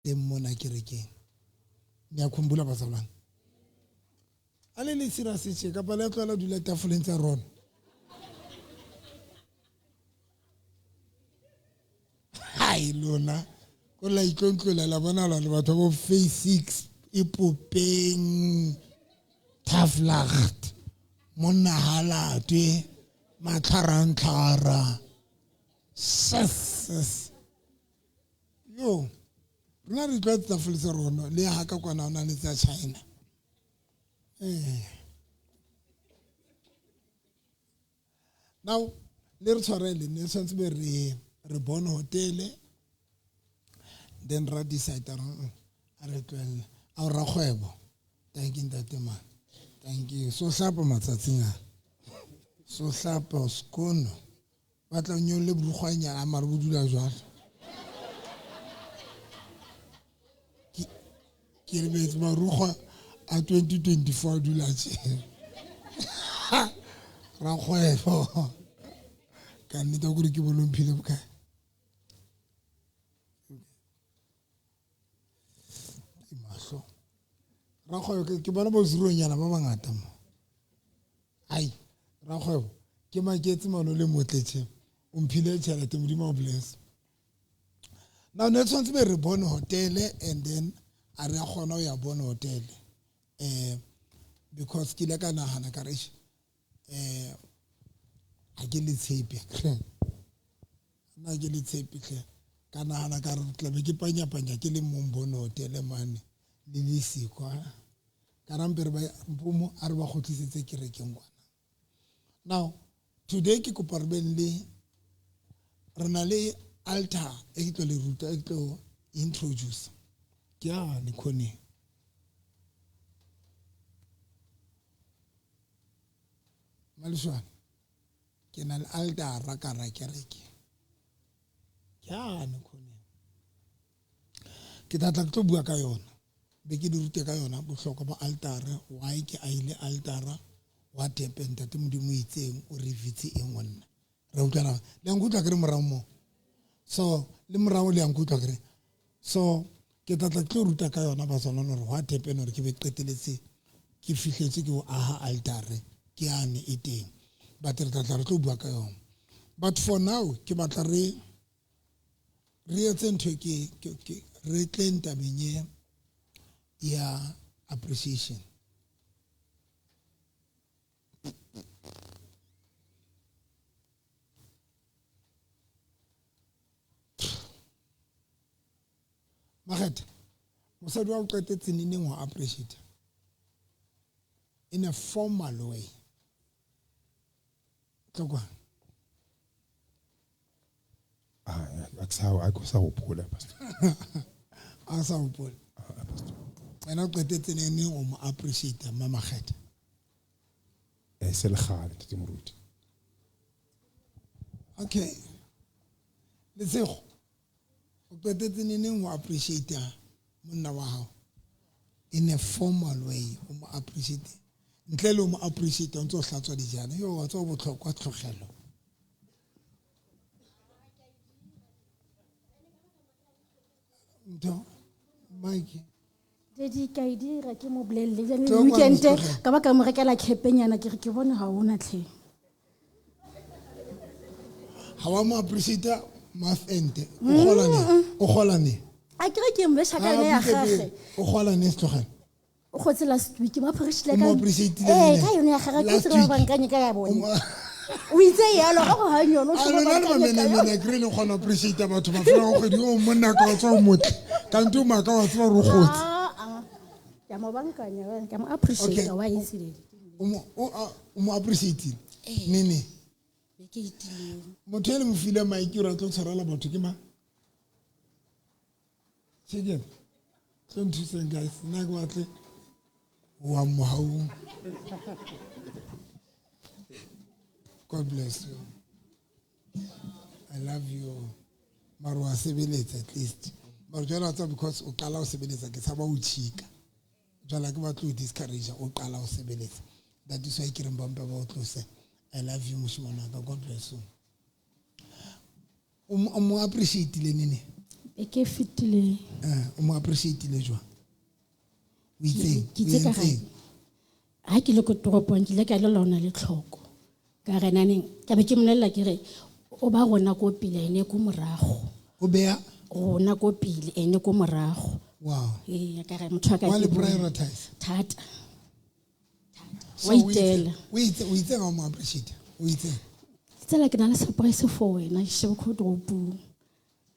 Teng mona kerekeng. Niyakhumbula bazalwane? A le le serious tje kapa le tlohela dula tafoleng tsa rona? Hai lona ko la itlontlola la bona la le batho ba bo face six ipopeng taflacht monna halatwe matlharantlhara ses ses yo rona re tlwaetse tafole tsa rona le ya ka kwana o na le tsa china ee now le re tshwarele ne tshwanetse be re re bone hotele then ra decide ra mm, a re tlohelle a o rakgwebo thank you ntate man thank you so hlapa matsatsing a so hlapa sekono ba tla nyolle borukgwanyana a mare bo dula jwalo ke lebetse marukgwa a 2024 a dula tse rakgwebo ka nnete kore ke bolomphile bokae mahlo rakgwebo ke bona bo zeronyana ba bangata mo ai rakgwebo ke maketse mano le motle tšhe o mphile tšhelete modimo o bless now ne tshwanetse be re bone hotele and then a re a kgona go ya bone hotele um because ke ile ka nagana ka re um ga ke le tshepe nna ke le tshepe tlhe ka nagana ka re tlabe ke panyapanya ke le mong bone hotele mane le lesikwa ka rampe re ba mpomo a re ba kgotlisetse kerekeng kwana now today ke kopa re beng le re na le altar e ke tlo le ruta e ke tlo introduce ke yane khoneng maleswane ke na le altara ka ra kereke ke yane khoneng ke tla tla ke tlo bua ka yona be ke di rute ka yona bohlokwa ba altara why ke aile altara what happened ntate modimo itseng o re vitse eng go nna re utlwana le nkutlwa ke re morago mo so le morago le nkutlwa ke re so ke tla tla ke tlo ruta ka yona batswana gore what happened gore ke be qeteletse ke fihletse ke o aha altare ke yane e teng but re tla tla re tlo bua ka yona but for now ke batla re re etse ntho ke ke re tleng tabeng e ya appreciation makgetha mosadi wa o qetetse neneng wa appreciate in a formal way tlokwana a ke sa gopola pastor a sa gopola wena o qetetse neneng o mo appreciate mma makgetha e se le gale tate moruti okay lesego o qetetse neneng o appreciate monna wa gago in a formal way o mo appreciate ntle le o mo appreciate o ntse o hlatswa dijana yo wa tswa botlhokwa tlogelo ntho mike Daddy ka e dira ke mo bolelele jane weekend ka ba ka mo rekela khepenyana ke re ke bone ga ona tlhe ga wa mo appreciate month end o gola ne o gola ne a ke re ke mbesha ka yone ya gage o gola ne setlogela o kgotse last week mo appreciate ka ee ka yone ya gage ke se ba bankanye ka ya bone o itse yalo ga go ganyone o lona le bamenamene kry le kgona appreciate batho ba fela go kgwedi o monna ka wa tswa o motle kante o maaka wa tseba gore o kgotse ah, ah. ke mo bankanya ke mo appreciate wa itse o mo appreciate eh. nene motho e le mo file maiki o tlo tshwarela batho ke mang chicken tlo nthuseng guys nna ke batle wa mohaung god bless you i love you mare wa sebeletsa at least mare jalo wa tseba because o qala o sebeletsa ke tshaba o chika jalo ke batlo o discourage o qala o sebeletsa that is why ke reng bampe ba o tlose i love you moshimane wa ka god bless you o mo appreciate le nene Beke e fetileng. O mo appreciate-ile jwang? O itseng? Ke itse ka O entseng? Ha ke le ko toropong ke ile ka lela ona le tlhoko. Ka re naneng ka be ke mmolelela ke re o ba rona ko pele ene ko morago. O beya Rona ko pele ene ko morago. Wow. Ee, ka re motho wa ka Wa le ke bone. prioritize. Thata. So Wa o itse- itela. o itse ga o mo appreciate. O itse. Tsela ke na le surprise for wena ke shebe ko toropong.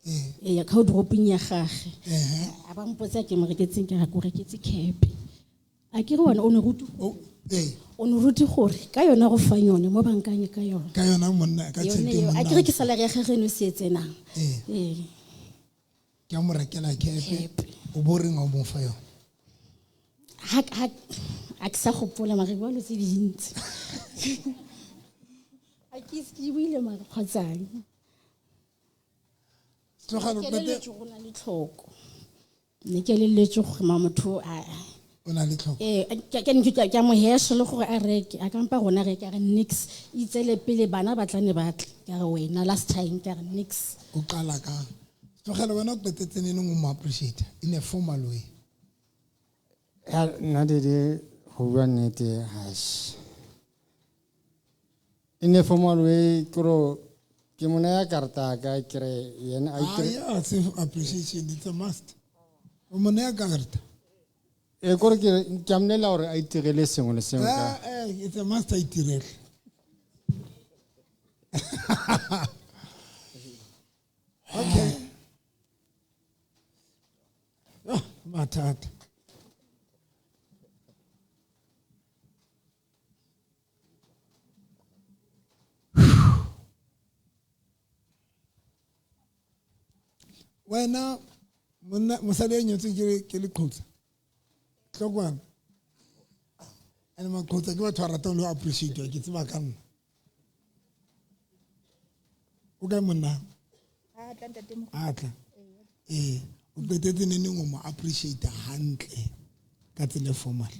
Ee. Ee, ka toropong ya gagwe. Ehe. A ba mpotsa ke mo reketseng ke re ko reketse cap. A ke re wena o ne ruti O ee. o ne ruti gore ka yona go fang yone mo bankanye ka yone. Ka yona monna ka Yone tjhelete eo. monna. A ke re ke salary ya gagwe eno se e tsenang. Ee. Ee. Ke a mo rekela cap. Cap. O bo reng ha o mo fa yona? Ha ha a ke sa gopola mare bua dilo tse dintsi. A ke ise ke buile mare kgotsang. Tlogelo Ke qete elelletswe go na le tlhoko. Ne ke elelletswe gore ma motho a o na le tlhoko. Ee, ke ne ke ke a mo hesha le gore a reke, a kampa rona reke, a re nix, itsele pele bana ba tla ne ba tle. Ka re wena last time ka re nix. O qala ka. Tlogelo wena o qetetse neneng o mo appreciate in a formal way. Ya, nna dede go bua nnete hash. In a formal way ke ro ke mo naya karata ya ka ke re yena a Ah, itire yeah, it's appreciation, it's a must. O mo naya karata. e kore ke ke a mmolelela gore a itirele sengwe le sengwe ka Ah, it's a must a itirele. Okay. Ah, mathata. Wena monna mosadi a nyetsweng ke leqhotsa. Tlokwana. And maqhotsa ke batho ba ratang le ho appreciate ke tseba ka nna. O kae monna? A tla ntate mo. A tla. Ee, o qetetse neneng o mo appreciate hantle ka tsela e formal.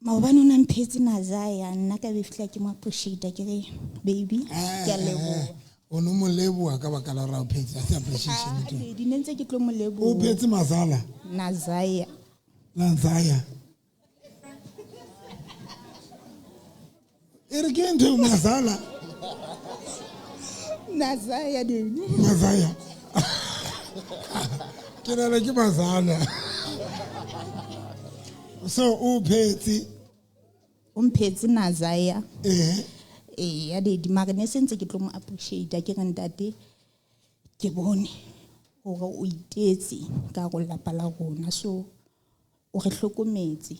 Maobane o na mphetse Nazaya nna ka be fihla ke mo appreciate ke re baby ke a leboha. O no mo leboha ka baka la hore a o phetse, ha se appreciation Ah, ntho. Lady, ne ntse ke tlo mo O leboha. phetse masala. Nazaya. Nazaya. E re ke ntho e masala. Nazaya Daddy. Mazaya. Ke nahana ke masala. So o phetse. O mphetse Nazaya. Eh. Ee, ya Daddy mare ne se ntse ke tlo mo appreciate ke re ntate ke bone hore o itetse ka go lapa la rona so o re hlokometse.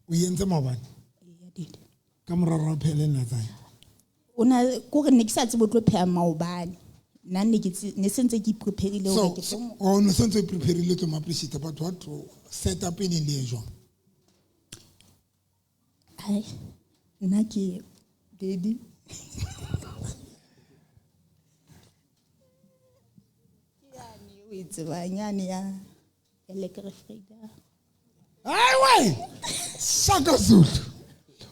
O entse maobane? Ee, ya Daddy. Ka mora hore o phele Nazaya. O na ko re ne ke sa tsebe o tlo pheha maobane. Nna ne ke ne se ntse ke ipreparile So, hore ke tlo mo o ne sentse o ipreparile tlo mo appreciate but what to set up e ne le e jwang? Ai, nna ke Daddy. Ke yane o e tsebang yane ya lekker Vrydag. Ai wai! Shaka Zulu.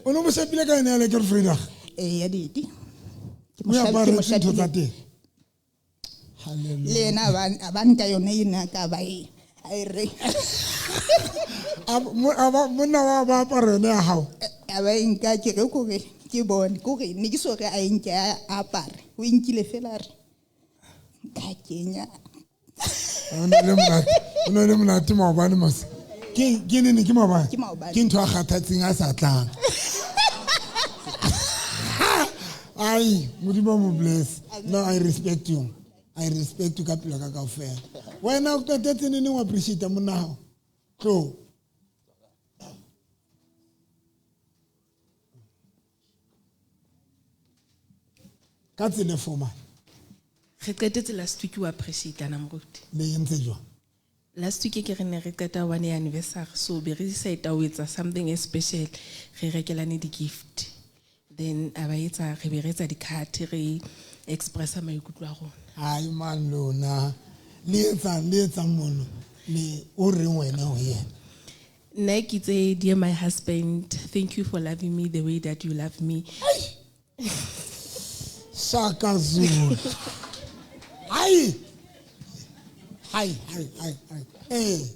O no mo shapile ka yone ya lekker Vrydag. Ee, ya Daddy. Ke O mo aparetse ntho tsa shapile. teng. Hallelujah. Le yena a ba nka yone ena ka ba e a e re. A monna wa ba apara yone ya hao. A ba e nka ke re kore ke bone kore ne ke so re a e nke a apare. O e nkile fela a re ka kenya. O na le monate. O na le monate maobane mos. Ke nene ke maobane? Ke maobane. Ke ntho a kgathatseng a sa tlang. Ai, Modimo mo bless. No, I respect you. I respect you ka pelo ka kaofela. Wena o qetetse neneng o appreciate monna hao? Tlo. Ka tsela e formal. Re qetetse last week o appreciate-ana moruti. Le entse jwang? Last week ke re ne re qeta one year anniversary, so be re decide ho etsa something e special, re rekelane di-gift. Then a ba etsa, re be re etsa di-card, re expressa maikutlo a rona. Ai man lona. Le etsang, le etsang mono. Le o reng wena ho yena? Nna ke itse, dear my husband, thank you for loving me the way that you love me. Ai! Shaka Zulu. Hi. Hi, hi, hi, hi. Hey.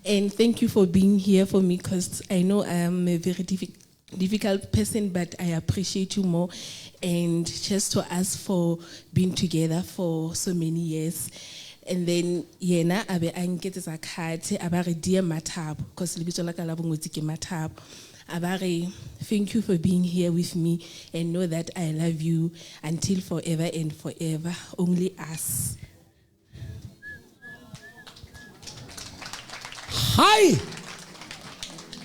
And thank you for being here for me, because I know I am a very difficult person, but I appreciate you more. And just to us for being together for so many years. And then yena abe a nketsetsa card a ba re dear Mathabo, because lebitso la ka la bongwetsi ke Mathabo. A ba re thank you for being here with me and know that I love you until forever and forever. Only us. Hi.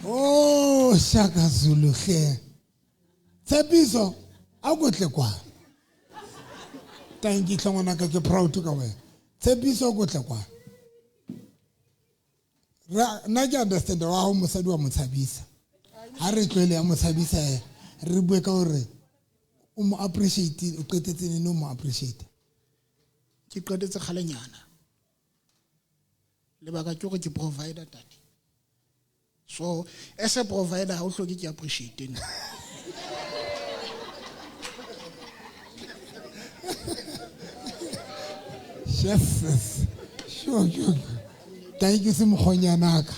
Oh, Shaka Zulu hle. Tshepiso a go tle kwa. Thank you hle ngwanaka, ke proud ka wena. Tshepiso go tle kwa. Nna ke understand wa ho mosadi wa motshabisa. Ha re tlwele ya motshabisa re bue ka hore o mo appreciate, o qetetse neng o mo appreciate? Ke qetetse kgalenyana. Lebaka ke hore ke provider tate. So as a provider ha o hloke ke appreciate nna. Yes. Sure, sure. Thank you se mokgonyanaka.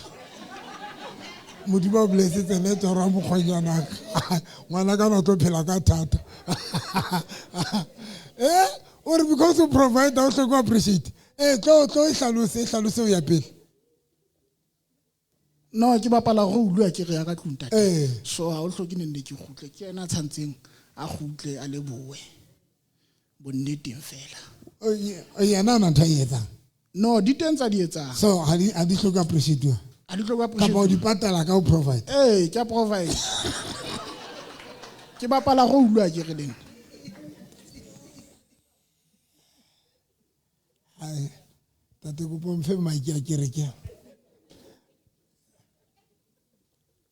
Modimo o blessetse le toro mokgonyanaka. Ngwana ka na tlo phela ka thata. Or because you provide o hloka appreciate. Tlo tlo e hlalose o ya pele. No, ke bapala role a ke re ya ka tlung tate. So ha o hloke nne ke kgutle, ke yena a tshwantseng a kgutle a lebohe. Bonneteng fela. Yena na ntho e etsang? No, di teng tsa di etsang. So ha di hloka appreciate. Ha di hloka appreciate. Kapa o di patala ka o provide. Ke a provide. Ke bapala role a ke re leng. Ai, tate kopo mfe mic ya kereke.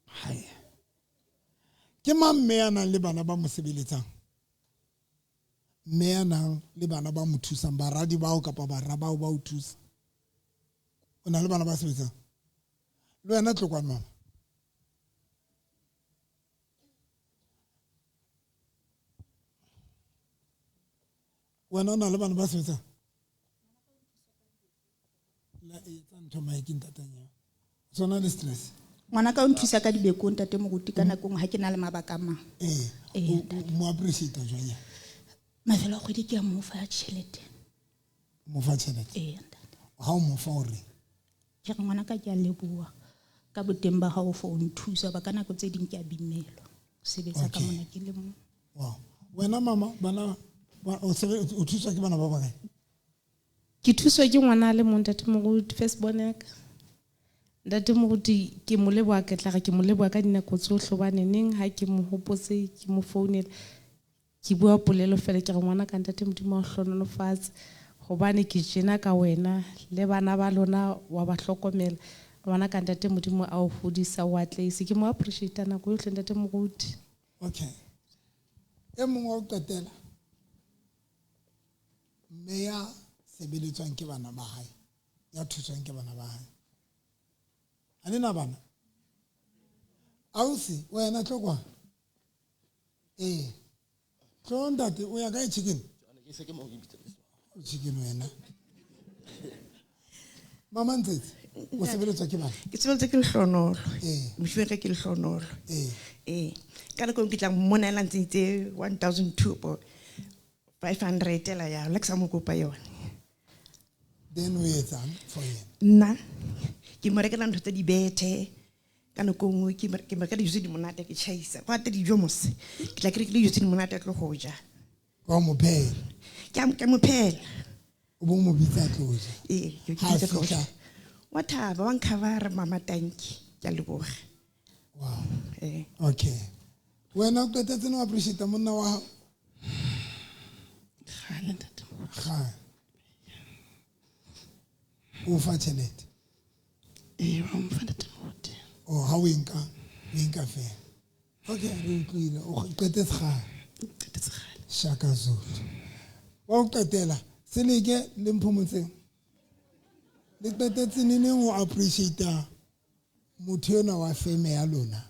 Hai. Ke mang mme ya nang le bana ba mo sebeletsang? Mme ya nang le bana ba mo thusang, baradi bao kapa bara bao ba o thusa. O na le bana ba sebetsang? Le wena tlo kwano mama. Wena o na le bana ba sebetsang? La etsa ntho mic ntatanyana. Sona le stress. Ngwana ka o nthusa ka dibeko ntate moruti ka nakong ha ke na le mabaka a mang. Mo appreciate jwang ya? Mafelo a kgwedi ke a mo fa tjhelete. Mo fa tjhelete? Ntate. Ha o mo fa o re? Ke re ngwana ka ke a leboha ka boteng ba hao for o nthusa ba ka nako tse ding ke a bimelwa. Sebetsa ka mona ke le mong. Wow. Wena mama bana o thuswa ke bana ba bakae? Ke thuswa ke ngwana le mong ntate moruti, first born ya ka. Ntate moruti ke mo leboha, ke tla re ke mo leboha ka dinako tsohle hobane neng ha ke mo hopotse ke mo founela ke bua polelo fela ke re ngwana ka ntate Modimo a hlonolofatse hobane ke tjena ka wena le bana ba lona wa ba hlokomela. Ngwana ka ntate Modimo a o hodisa o atleise. Ke mo appreciate nako yohle ntate moruti. Okay. E mong wa ho qetela. Mme ya sebeletswang ke bana ba hae, ya thuswang ke bana ba hae. Ha le na bana? Ausi, wena tlo kwa? Tlo ntate, o ya kae chicken? Chicken wena. Mama Ntsetse, o sebeletswa ke bana? Ke sebeletswa ke Lehlonolo. Moshwere ke Lehlonolo. Ka nako ke tla mmona ela ntse itse 1002 500 ela ya, le ke sa mo kopa yone. Then o etsang for yena? Nna ke mo rekela ntho tsa dibethe. Ka nako nngwe ke mo rekela dijo tse di monate ke tjhaisa. Go ate dijo mose. Ke tla ke rekile dijo tse di monate a tlo go ja. Wa mo phehela? Ke a mo phehela. O bo mo bitsa tlo ja? Ke bitsa tlo ja. Wa thaba, wa nkhavara mama tanki. Ke a leboga. Wow. Okay. Wena o qetetse no appreciate monna wa hao? Kgale ntate. Kgale. O fa tjhelete? Wa mo fa ntate moruti. Oh, ha o e nka fela. Okay, re utlwile. O qetetse kgale. Qetetse kgale. Shaka Zulu. Wa o qetela, Seleke le Mphomotseng. Le qetetse neneng o appreciate motho enwa wa feme ya lona?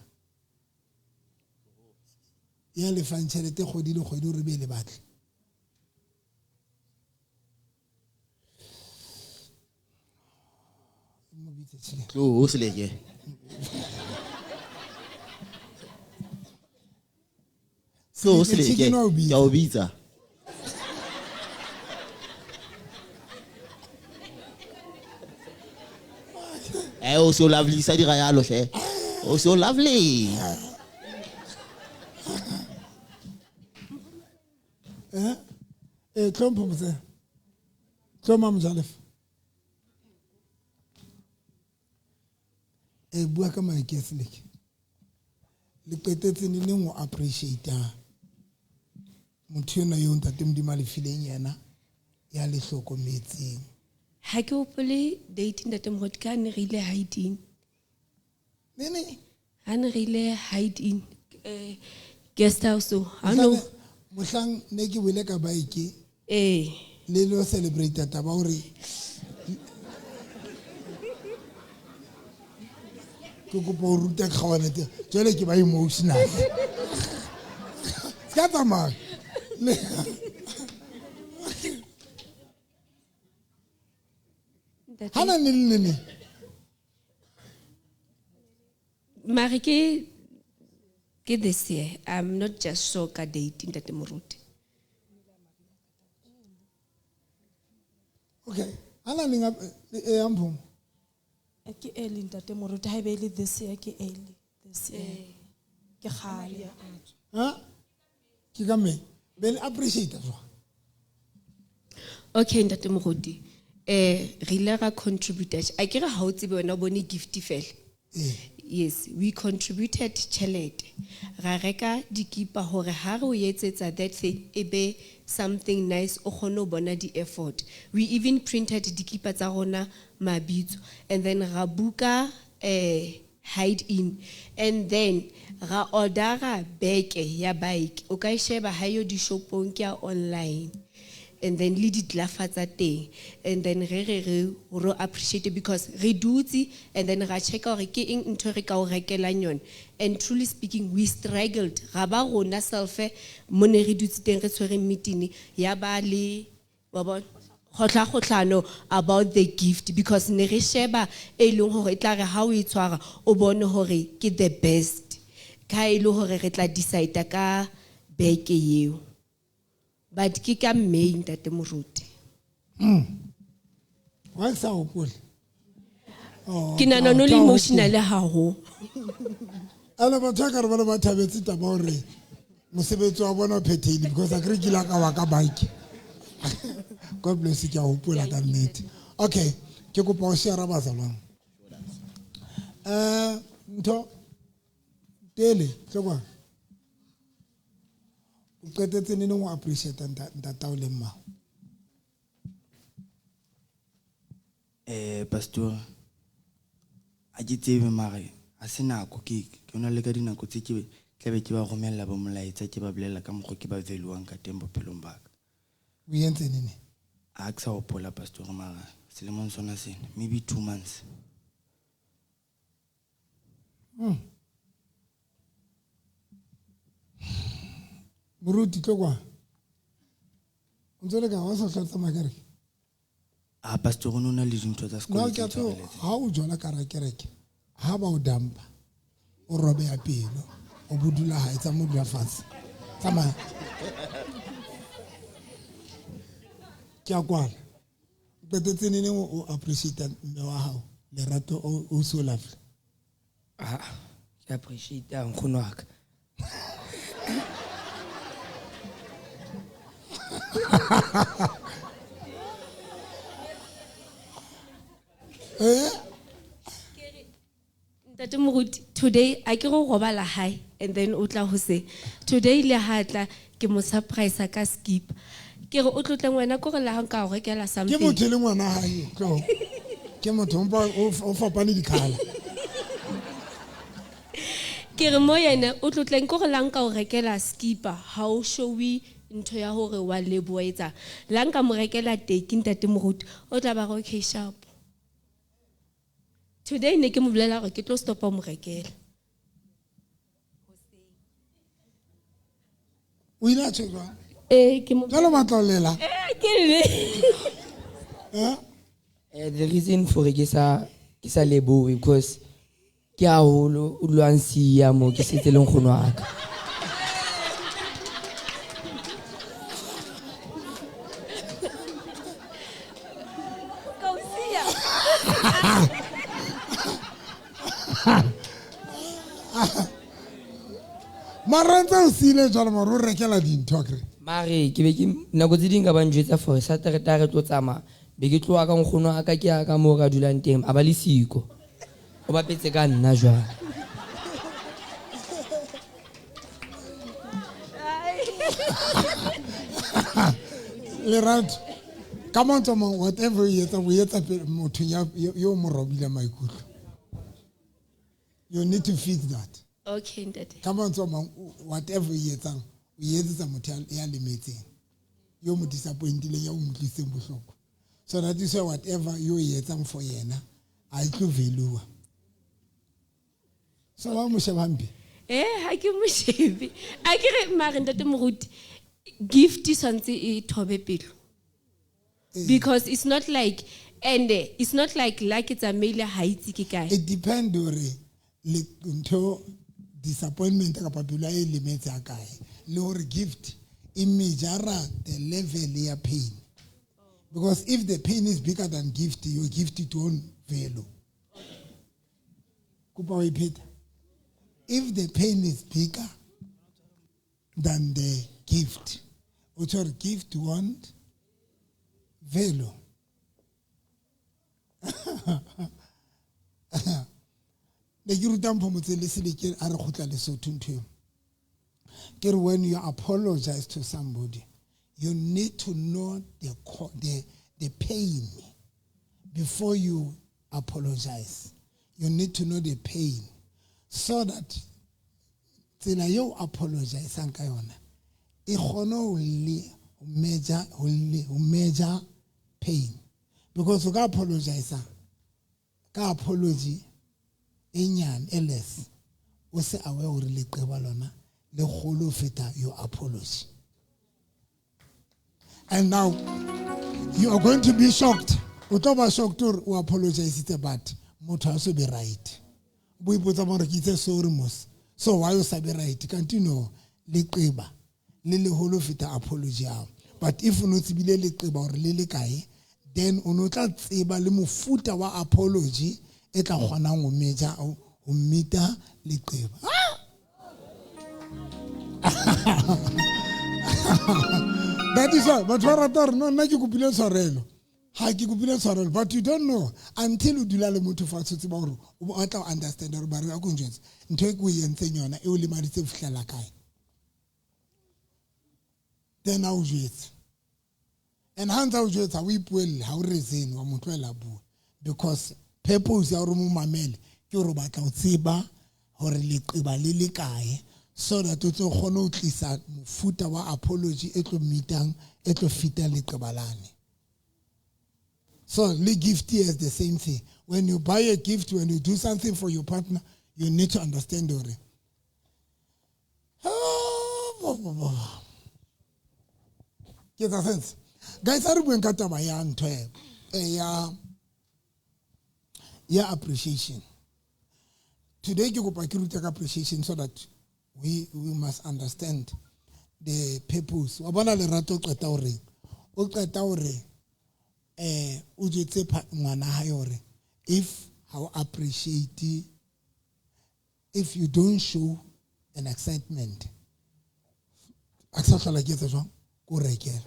Ya lefang tjhelete kgwedi le kgwedi hore be le batle. Bitse tjhe. Tlo Seleke. Tlo Seleke. Chicken wa o bitsa. Ke a o bitsa. O so lovely sa dira yalo hle. O so lovely. Tlhompho motse. Tlhoma Mojalefa. Bua ka maeke a Seleke. Le qetetse neng ho appreciate motho enwa eo ntate Modimo a le fileng yena ya le hlokometseng. Ha ke hopole date ntate Moruti ka ne re ile hide in. Nene? Ha ne re ile hide in guest house. Ha no mohlang ne ke boile ka bike. Eh. Le lo celebrate taba hore ke kopa o ruta kgawana teng. Jwale ke ba emotional. Ska tsamaya. Hana ne le nene. Mare ke this year. I'm not just sure ka date ntate Moruti. Okay. Hana ninga ampho. Ke early ntate Moruti ha be le this year ke early this year. Ke kgale. Ha? Ke ka me. Be le appreciate jwa. Okay ntate Moruti. Re ile ra contribute. A ke re ha o tsebe wena o bone gift fela. Yes, we contributed tjhelete. Ra reka dikipa hore ha re o etsetsa that thing e be something nice o kgone ho bona di effort. We even printed dikipa tsa rona mabitso and then ra buka hide in and then ra ordera beke ya bike. O ka e sheba ha yo di shopong ke ya online. And then le ditlafa tsa teng and then re re re appreciate because re dutse and then ra check hore ke eng ntho re ka o rekelang yona. And truly speaking we struggled ra ba rona self mo ne re dutse teng re tshwere meeting ya ba le wa bona kgotlha-kgotlhano about the gift because ne re sheba e leng hore e tla re ha o e tshwara o bone hore ke the best ka e le hore re tla decide ka beke eo. But ke ka May ntate Moruti. Wa sa hopole. Oh. Ke nana no le emotional haholo. Ala batho ka re ba thabetse taba hore mosebetsi wa bona o phethehile because a kere ke la ka wa ka bike. God bless you ke a hopola ka nnete. Okay, ke kopa o share bazalwane. Ntho tele tlokwa. O qetetse neng o appreciate ntatao le mmao? Pastor, a ke tsebe mare a se nako ke ona le ka dinako tse ke tlabe ke ba romella bo molaetsa ke ba bolela ka mokgwa ke ba valuang ka teng bophelong ba ka. O entse nene? A ke sa hopola pastor mara selemong sona sena maybe 2 months. Moruti tlo kwa. O ntse le ka wa sa tla tsamaya kereke? A pastor o na le dintho tsa sekolo. No ke tlo ha o jola ka ra kereke. Ha ba o dampa. O robeha pelo. O bodula ha etsa mo dula fatshe. Tsamaya. Ke a kwala. Qetetse neng o appreciate mme wa hao? Lerato o so lovely. Ah, ke appreciate nkgono wa ka. Ntate Moruti, today a ke go robala hae and then o tla ho se. Today le ha tla ke mo surprise ka skip. Ke re o tlotleng wena ko re la ha nka o rekela something. Ke motho le ngwana hae tlo. Ke motho o fapane dikhala. Ke re mo yena o tlotleng ko re la nka o rekela skipper ha o showi ntho ya hore wa leboa etsa. La nka mo rekela teki ntate Moruti o tla ba re okay sharp. Today ne ke mo bolela hore ke tlo stopa mo rekela. O ile a tjho jwang? Ke mo Jalo batla lela. Ke le. The reason for ke sa Ke sa lebohe because ke haholo o dula a nsiya mo ke setse le nkgono wa ka. Mara ntse o siile jalo mare o rekela dintho akere. Mare ke be ke nako tse ding ka ba njwetsa for Saturday re tlo tsamaya be ke tloha ka nkgono wa ka ke ya ka moo ka dulang teng a ba le siko. O bapetse ka nna jwale. Lerato ka mantswe a mang whatever o etsa o etsa motho yo mo robile maikutlo. You need to fix that. Okay ntate. Ka mantswe a mang whatever o etsang o etsetsa motho ya lemetseng yo mo disappointileng ya o mo utlwisitseng bohloko. So that is why whatever yo e etsang for yena a e tlo value. So wa mo sheba hampe. Ha ke mo shebe. A ke re mare ntate moruti gift e tshwantse e thobe pelo. Because it's not like and it's not like tsamaile ha itse ke kae. It depend hore le ntho disappointment kapa pelo e lemetse a kae le hore gift e measure the level ya pain. Because if the pain is bigger than gift, your gift it won't value. Kopa o ipheta. If the pain is bigger than the gift, which your gift won't value. Ne ke ruta mpho motse le sele ke a re khutla Lesotho ntho eo. Ke re when you apologize to somebody, you need to know the pain before you apologize. You need to know the pain so that tsela eo apologisang ka yona e kgone ho measure pain. Because o ka apologize ka apology e nyane e less o se aware hore leqeba lona le kgolo ho feta your apology. And now you are going to be shocked. O tlo ba shocked hore o apologisitse but motho ha so be right. Bo ipotsa more ke itse sorry mos. So why o sa be right? Kanti no leqeba le leholo feta apology ya. But if o no tsebile leqeba hore le le kae, then o no tla tseba le mofuta wa apology e tla kgonang ho meja ho mita leqeba. That is why batho ba rata hore no nna ke kopile tshwarelo. Ha ke kopile tshwarelo, but you don't know until o dula le motho fatshe o tseba hore o batla ho understand hore ba re a ko njwetse ntho e ke o entseng yona e o lemaditse ho fihlela kae. Then a o jwetse. And ha ntse o jwetsa o ipuelle ha o reason wa mo tlohela bua because purpose ya hore mo mamele ke hore o batla ho tseba hore leqeba le le kae so that o tlo kgone ho tlisa mofuta wa apology e tlo meetang e tlo fitang leqeba lane. So le gift is the same thing. When you buy a gift, when you do something for your partner, you need to understand hore ke tsa sense. Guys, a re bueng ka taba ya ntho e ya appreciation. Today ke kopa ke rute ka appreciation so that we must understand the purpose. Wa bona Lerato o qeta hore o qeta hore o jwetse ngwana hae hore if how appreciate if you don't show an excitement a sa hlola ke etsa jwang ko rekela.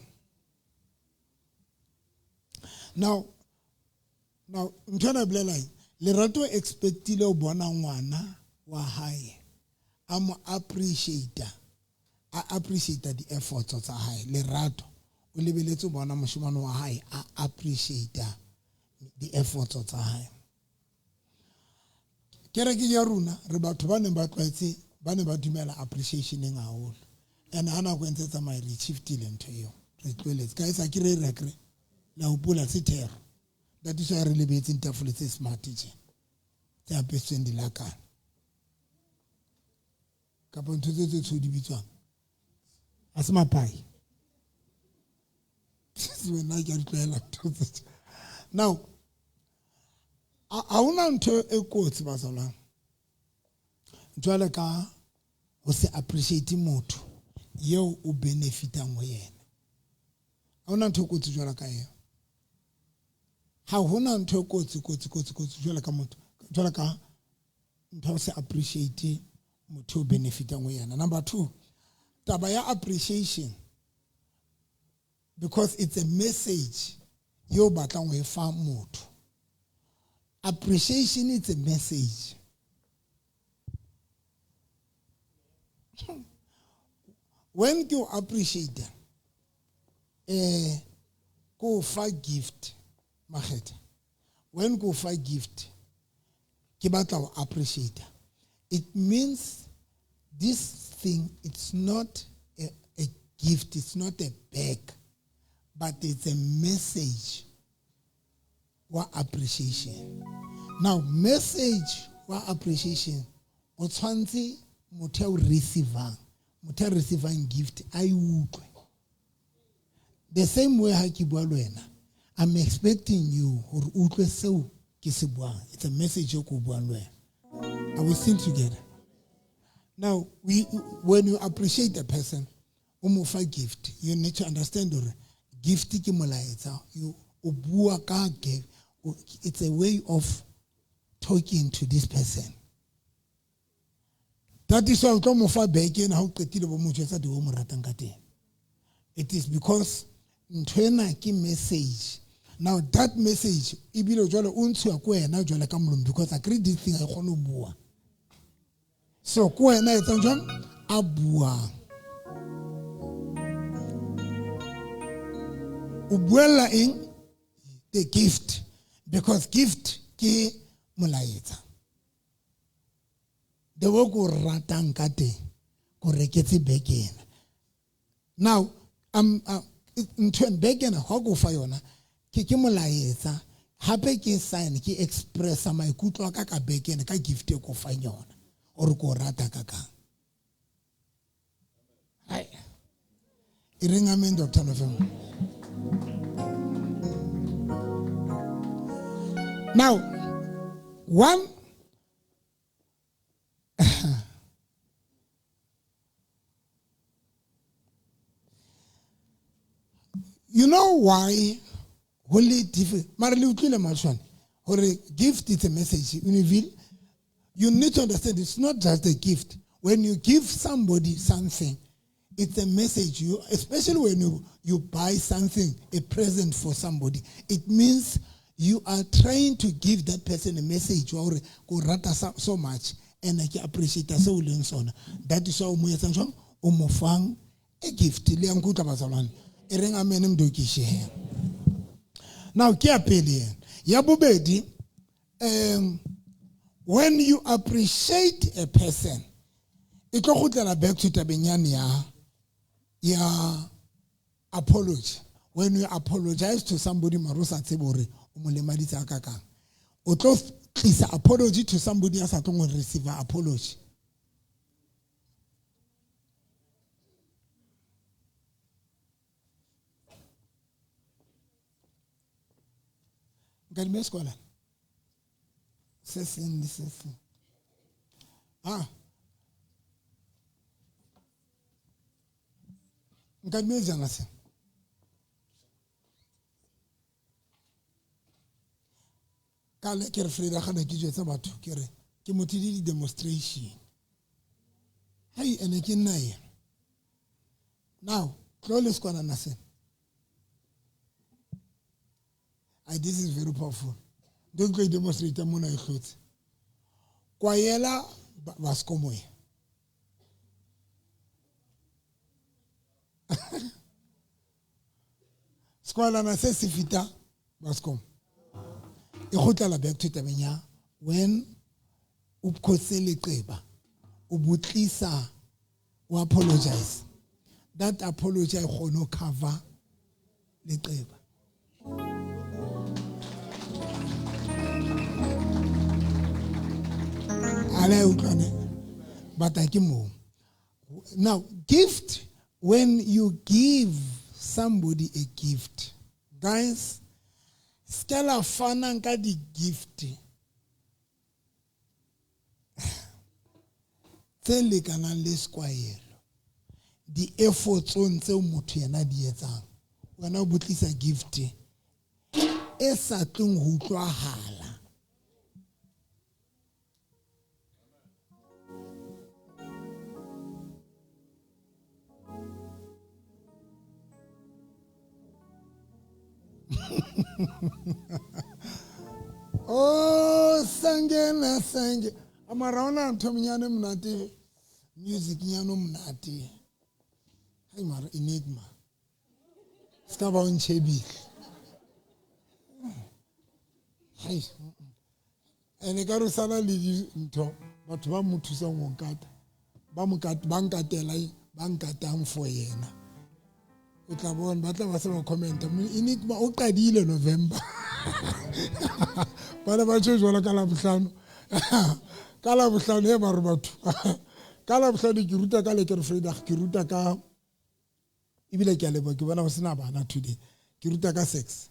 Now ntho ena e bolelang Lerato expectile ho bona ngwana wa hae a mo appreciate a appreciate the efforts tsa hae. Lerato o lebeletse ho bona moshemane wa hae a appreciate the efforts tsa hae. Kereke ya rona re batho ba neng ba tlwaetse ba ne ba dumela appreciation-eng haholo. And ha nako e ntse tsamaya re shiftile ntho eo re tlohelletse. Ka esa ke re re la hopola se thero. That is why re lebetseng tafole tse smart tje tse apesitsweng dilakana kapa ntho tse tse tshweu di bitswang ha se mapai. Wena ke a di tlwaela ntho tse. Now Ha hona ntho e kotsi bazalwane jwale ka ho se appreciate motho eo o benefitang ho yena. Ha hona ntho e kotsi jwale ka eo. Ha hona ntho e kotsi kotsi kotsi kotsi jwale ka motho jwale ka ntho o se appreciate motho o benefitang ho yena. Number 2, taba ya appreciation, because it's a message yo batlang ho e fa motho. Appreciation is a message. When you appreciate, go fa gift, makgetha. When go fa gift, ke batla ho appreciate. It means this thing, it's not a gift, it's not a bag, but it's a message wa appreciation. Now, message wa appreciation, o tshwantse motho o receivang, motho a receivang gift a e utlwe. The same way ha ke bua le wena, I'm expecting you hore o utlwe seo ke se buang. It's a message e ke o buang le wena. Are we still together? Now, when you appreciate a person, o mo fa gift, you need to understand hore gift ke molaetsa. You o bua ka gift. It's a way of talking to this person. That is why o tlo mo fa beke ena ha o qetile bo mo jwetsa di o mo ratang ka teng. It is because ntho ena ke message. Now that message ebile jwale o ntshiwa ko wena jwale ka molomo, because I create this thing, ha e kgone ho bua. So ko wena etsang jwang? A buang. O buella eng? The gift, because gift ke molaetsa. The way ko ratang ka teng, ko reketse beke ena. Now, ntho beke ena ha ko fa yona, ke molaetsa. Hape ke sign, ke expressa maikutlo a ka ka beke ena, ka gift e ko fang yona, or ko rata ka kang. Hai. E reng amen, Dr. Nofemo. Now, one, you know why holy different? Mara le utlwile matshwane hore gift is a message. You need to understand it's not just a gift. When you give somebody something, it's a message. You, especially when you buy something, a present for somebody, it means you are trying to give that person a message. Wa hore ko rata so much and I appreciate se o leng sona. That is why o mo etsang jwang? O mo fang a gift. Le ya nkutlwa bazalwane. E reng amen mdokishe he. Now ke ya pele ena. Ya bobedi, when you appreciate a person, e tlo kgutlela back to tabeng yane ya apology. When you apologize to somebody, mara o sa tsebe hore o mo lemaditse a kakang, o tlo tlisa apology to somebody a sa tlong ho receive apology. Nkadime sekwalana se seng le se seng. Ah. Nkadime jana se. Ka le ke re Freda ga ne ke jwetsa batho ke re ke motho di demonstration. Hai ene ke nna yena. Now, tlo le sekwanana se. This is very powerful. Don't go demonstrate mona e hlotse. Kwayela baskomoya. Sekwalana se se fita baskom. E kgutlela back to tabeng ya when o photse leqeba, o botlisa, o apologize. That apology e kgone ho cover leqeba. Ale utlwane, but ke mo. Now, gift, when you give somebody a gift, guys, skela fanang ka di gift tse lekanang le sekwahelo di-effortsong tseo motho yena di etsang. Wena o botlisa gift e sa tlong ho utlwahala. Oh, sangena sange. Amara ona ntho mnyane monate, music nyane monate. Hai mara enigma. Ska ba o ntjhebile. Hai. Ene ka re sana le dintho batho ba mo thusang ho nkata. Ba mo kata, ba nkatela, ba nkatang for yena. O tla bona ba tla ba se ba comment. Enigma o qadile November. Ba ne ba tjho jwalo ka Labohlano. Ka Labohlano he ba re batho. Ka Labohlano ke ruta ka Lekker Vrydag, ke ruta ka ebile ke a leboha ke bona ho sena bana today. Ke ruta ka sex.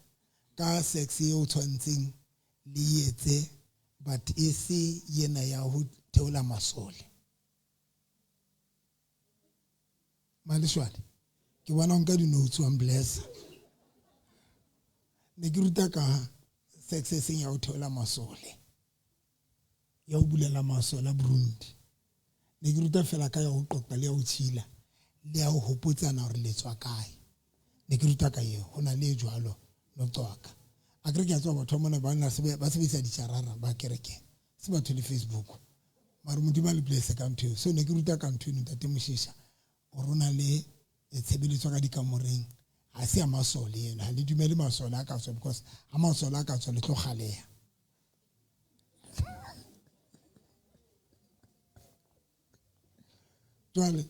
Ka sex e o tshwantseng le etse but e se yena ya ho theola masole. Maleshwale ke bona nka di-notes wa bless. Ne ke ruta ka sex e seng ya ho theola masole. Ya ho bulela masole a Burundi. Ne ke ruta fela ka ya ho qoqa le ya ho tshila le ya ho hopotsana hore le tswa kae. Ne ke ruta ka eo, ho na le jwalo no qoqa. A kere ke a tswa batho mona ba nna ba sebedisa ditjarara ba kerekeng. Se batho le Facebook. Mara Modimo a le bless ka ntho eo. So ne ke ruta ka ntho eno ntate Moshisha. O rona le tshebeletso ka dikamoreng. Ha se ya masole ena, ha le dumele masole a ka tswa because ha masole a ka tswa le tlo kgaleha. Jwale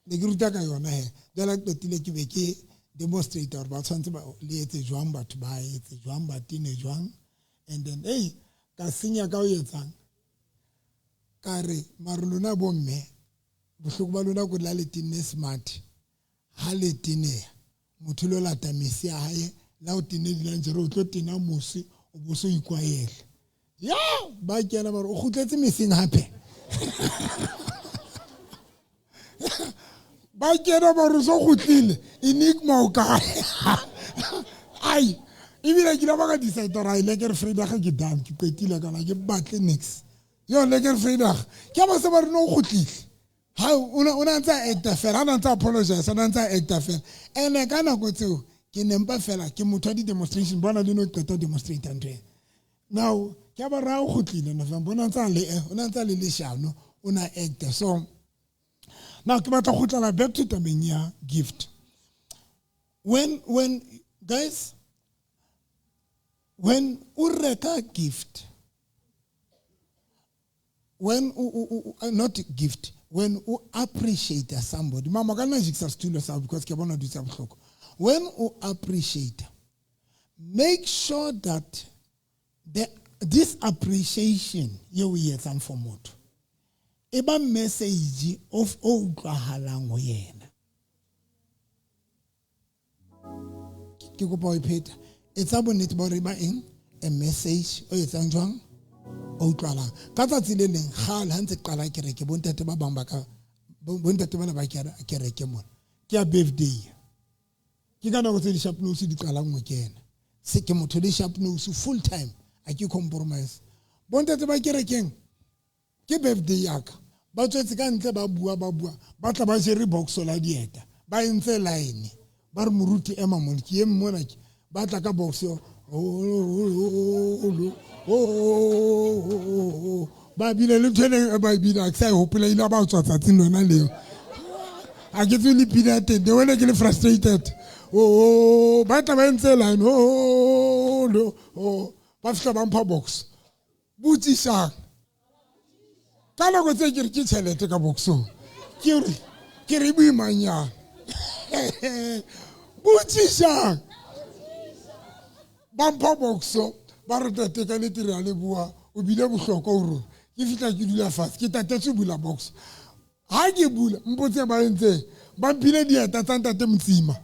ne ke ruta ka yona he. Jwale ha ke qetile ke be ke demonstrate hore ba tshwanetse ba le etse jwang, batho ba etse jwang, ba tene jwang. And then hey, ka senya ka o etsang. Ka re mare lona bomme bohloko ba lona ko la le tenne smart. Ha le teneha motho lo lata mesi ya hae la o tene dilanjere o tlo tena mosi o bo so ikwaele. Ya ba kena ba re o kgutletse mesing hape. Ba kena ba re so kgutlile enigma o kae. Ai ebile ke la ba ka decide hore ai Lekker Vrydag ke done ke qetile kana ke batle nix. Yo Lekker Vrydag ke ba se ba re no kgutlile. Ha o na ntsa acta fela, ha na ntsa apologize, ha na ntsa acta fela. Ene ka nako tseo ke nempa fela ke motho wa di-demonstration, bona le no qeta demonstrate ntho ena. Now ke ba ra o kgutlile November, o na ntsa le o na ntsa le leshano, o na acta. So now ke batla kgutlela back to tabeng ya gift. When guys, when o reka gift, when o not gift, when you appreciate somebody, mama ka nna jikisa setulo sa because ke bona dutse bohloko. When you appreciate, make sure that this appreciation ye o etsang for motho e ba message of o utlwahalang ho yena. Ke kopa ho ipheta. Etsa bonnete ba hore e ba eng? A message o etsang jwang? O utlwalang. Ka tsatsi le leng kgale ha ntse ke qala kereke, bontate ba bang ba ka bontate bana ba kereke mona. Ke ya birthday. Ke ka nako tse di sharp nose di qalang ho kena. Se ke motho le sharp nose full time, a ke compromise. Bontate ba kerekeng ke birthday ya ka. Ba tswetse ka ntle ba bua ba bua, ba tla ba jere box la dieta. Ba entse line. Ba re moruti ema mona, ke eme mona ke. Ba tla ka box yo. Ba bile le ntho e ba bina, ke sa e hopola, ile ba tswa tsatsing lona leo. Ha ke tswe le pina ya teng, wena ke le frustrated. Oh, ba tla ba entse line. Oh, ba fihla ba mpha box. Botsisang. Ka nako tse ke re ke tjhelete ka boxong. Ke re boimanyana. Botsisang. Ba mpha boxo, ba re tate ka nnete re a leboha, o bile bohlokwa ho rona. Ke fihla ke dula fatshe, ke tatetse ho bula box. Ha ke bula, mpotse ba entseng, ba mphile dieta tsa ntate Motsima.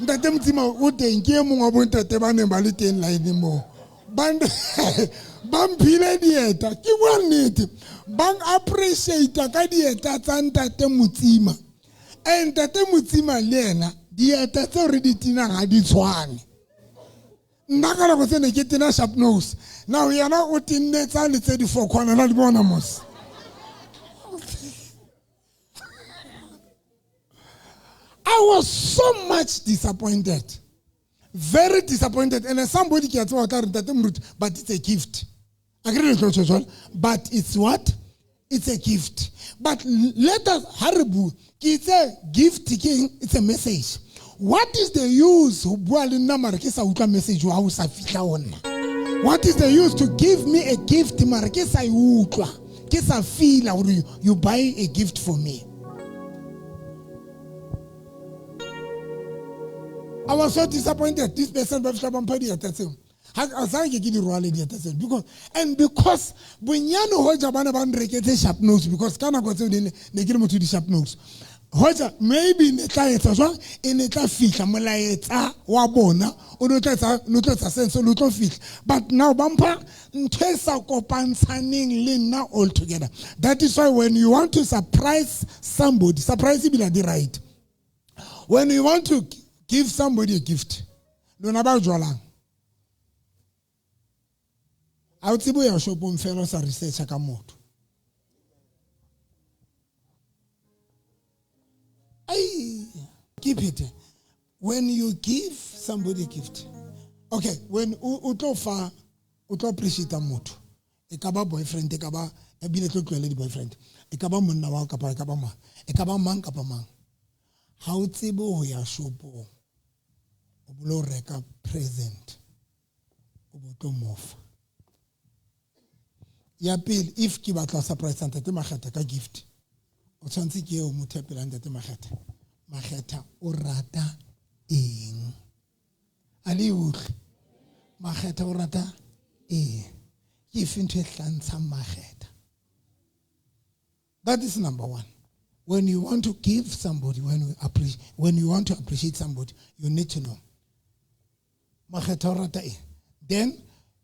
Ntate Motsima o teng, ke e mong wa bontate ba neng ba le teng line moo. Ba mphile dieta, ke bua nnete. Ba appreciate ka dieta tsa ntate Motsima. Ntate Motsima le ena dieta tseo re di tinang ha di tshwane. Nna ka nako tse ne ke tena sharp nose. Now yena o tenne tsa le tse di four corner la di bona mos. I was so much disappointed. Very disappointed. And somebody can say, but it's a gift. Agree with, but it's what? It's a gift. But let us haribu. It's a gift, it's a message. What is the use? What is the use to give me a gift? You buy a gift for me. I was so disappointed. This person because bonyane hoja bana ba nreketse sharp nose, because ka nako tseo ne ke le motho di sharp nose. Hoja maybe ne tla etsa jwang, e ne tla fihla molaetsa wa bona o no tla etsa sense o tlo fihla. But now ba mpha ntho e sa kopantshaneng le nna all together. That is why when you want to surprise somebody, surprise ebile di right. When you want to give somebody a gift, lona ba jwalang. A o tsebe ya shopong fela o sa researcha ka motho. Ai, keep it. When you give somebody a gift, okay, when o tlo fa, o tlo appreciate motho. E ka ba boyfriend, e ka ba ebile tlo tlohele di boyfriend. E ka ba monna wa kapa e ka ba mang. E ka ba mang kapa mang. Ha o tsebe ho ya shopong, o bolo reka present, o bo tlo mofa. Ya pele, if ke batla surprise ntate Makgetha ka gift, o tshwanetse ke eo motho ya pele ntate Makgetha. Makgetha o rata eng? A le utlwe. Makgetha o rata eng? Ke efe ntho e hlantshang Makgetha? That is number one. When you want to give somebody, when you want to appreciate somebody, you need to know. Makgetha o rata eng? Then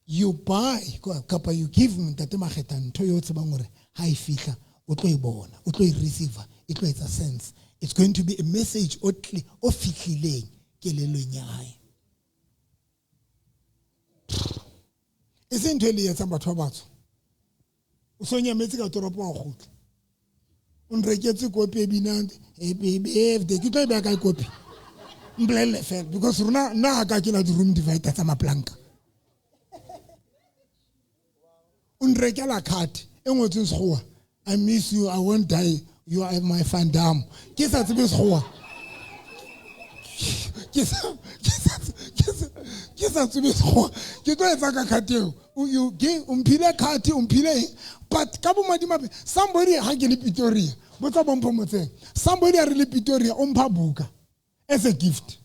you buy, kapa you give ntate Makgetha ntho eo tsebang hore ha e fihla o tlo e bona, o tlo e receive, e tlo etsa sense. It's going to be a message o fihlileng kelellong ya hae. E se ntho e le etsang batho ba batsho. O so nyametse ka toropo wa kgutla. O nreketse kopi e binang happy birthday, ke tlo e beha kae kopi? Mpolelle fela, because rona nna ha ka ke na di-room divider tsa maplanka. O nrekela card e ngotsweng Sekgowa, I miss you, I won't die, you are my fandom. Ke sa tsebe Sekgowa. Ke sa tsebe Sekgowa. Ke tlo etsa ka card eo. You give, o mphile card, o mphile eng? But ka bomadimabe, somebody ha ke le Pretoria, botsa bompho motseng. Somebody a re le Pretoria, o mpha buka as a gift.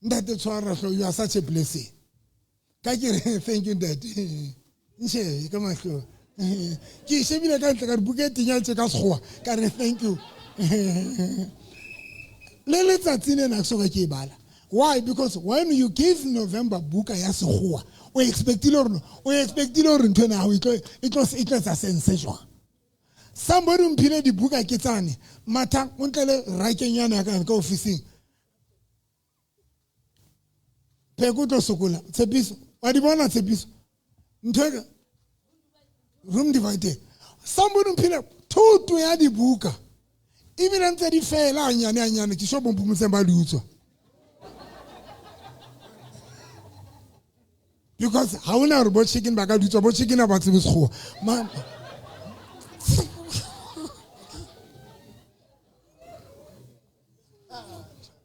Ntate tshwara hlo, you are such a blessing. Ka ke re thank you ntate. Nshebe ka mahlo. Ke shebile ka ntle ka re buka e tenya tse ka Sekgowa, ka re thank you. Le letsatsi lena ke soka ke e bala. Why? Because when you give November buka ya Sekgowa, o expectile hore ntho ena ha o e tlo etsa sense jwang. Somebody mphile dibuka ke tsane, matha o ntlele rakeng yana ya ka ofising. Pheko tlo sokola, tshepiso, wa di bona tshepiso. Ntho e room divided. Somebody mphile thuto ya dibuka. Ebile ntse di fela hanyane hanyane, ke sho bompomoseng ba di utswa. Because ha hona hore bo chicken ba ka di utswa, bo chicken ha ba tsebe Sekgowa.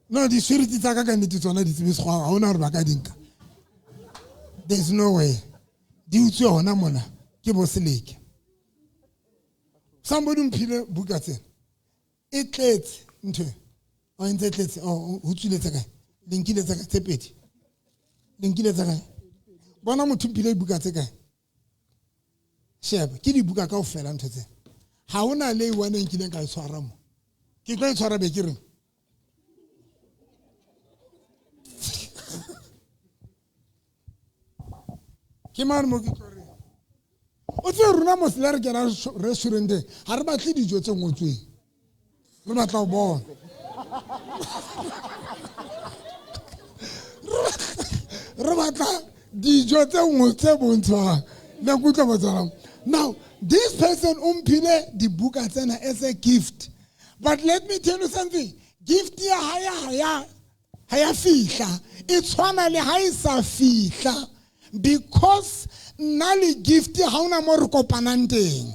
No, di security tsa ka ka nnete tsona di tsebe Sekgowa, ha hona hore ba ka di nka. There's no way. Di utswe hona mona ke bo seleke. Somebody mphile buka tsena. E tletse ntho. O ntse tletse, o tswile tsa kae? Le nkile tsa kae? Tse pedi. Le nkile tsa kae? Bona motho mphile dibuka tse kae? Sheba, ke dibuka kaofela ntho tsena. Ha hona le one e nkileng ka e tshwara mo. Ke tlo e tshwara be ke reng? Ke mane mo ke tlo reng o tsebe rona mosela re kena restauranteng ga re batle dijo tse ngotsweng, re batla go bona. Re batla dijo tse nngwe tse bontshwang le kutlwa motswana. Now this person o mphile dibuka tsena as a gift, but let me tell you something, gift ya hae ha ya fihla, e tshwana le ha e sa fihla, because nna le gift ha ona mo re kopanang teng.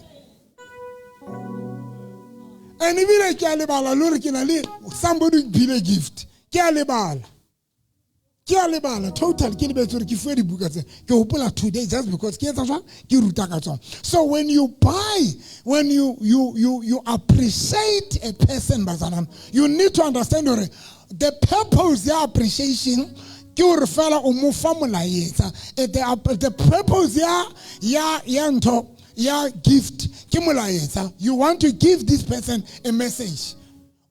And ebile ke a lebala le hore ke na le somebody mphile gift, ke a lebala. Ke a lebala total, ke lebetse hore ke fuwe dibuka tse. Ke hopola today just because ke etsa jwang, ke ruta ka tsona. So when you buy, when you appreciate a person, bazalwane, you need to understand hore the purpose ya appreciation ke hore fela o mo fa molaetsa. The purpose ya ntho ya gift ke molaetsa. You want to give this person a message.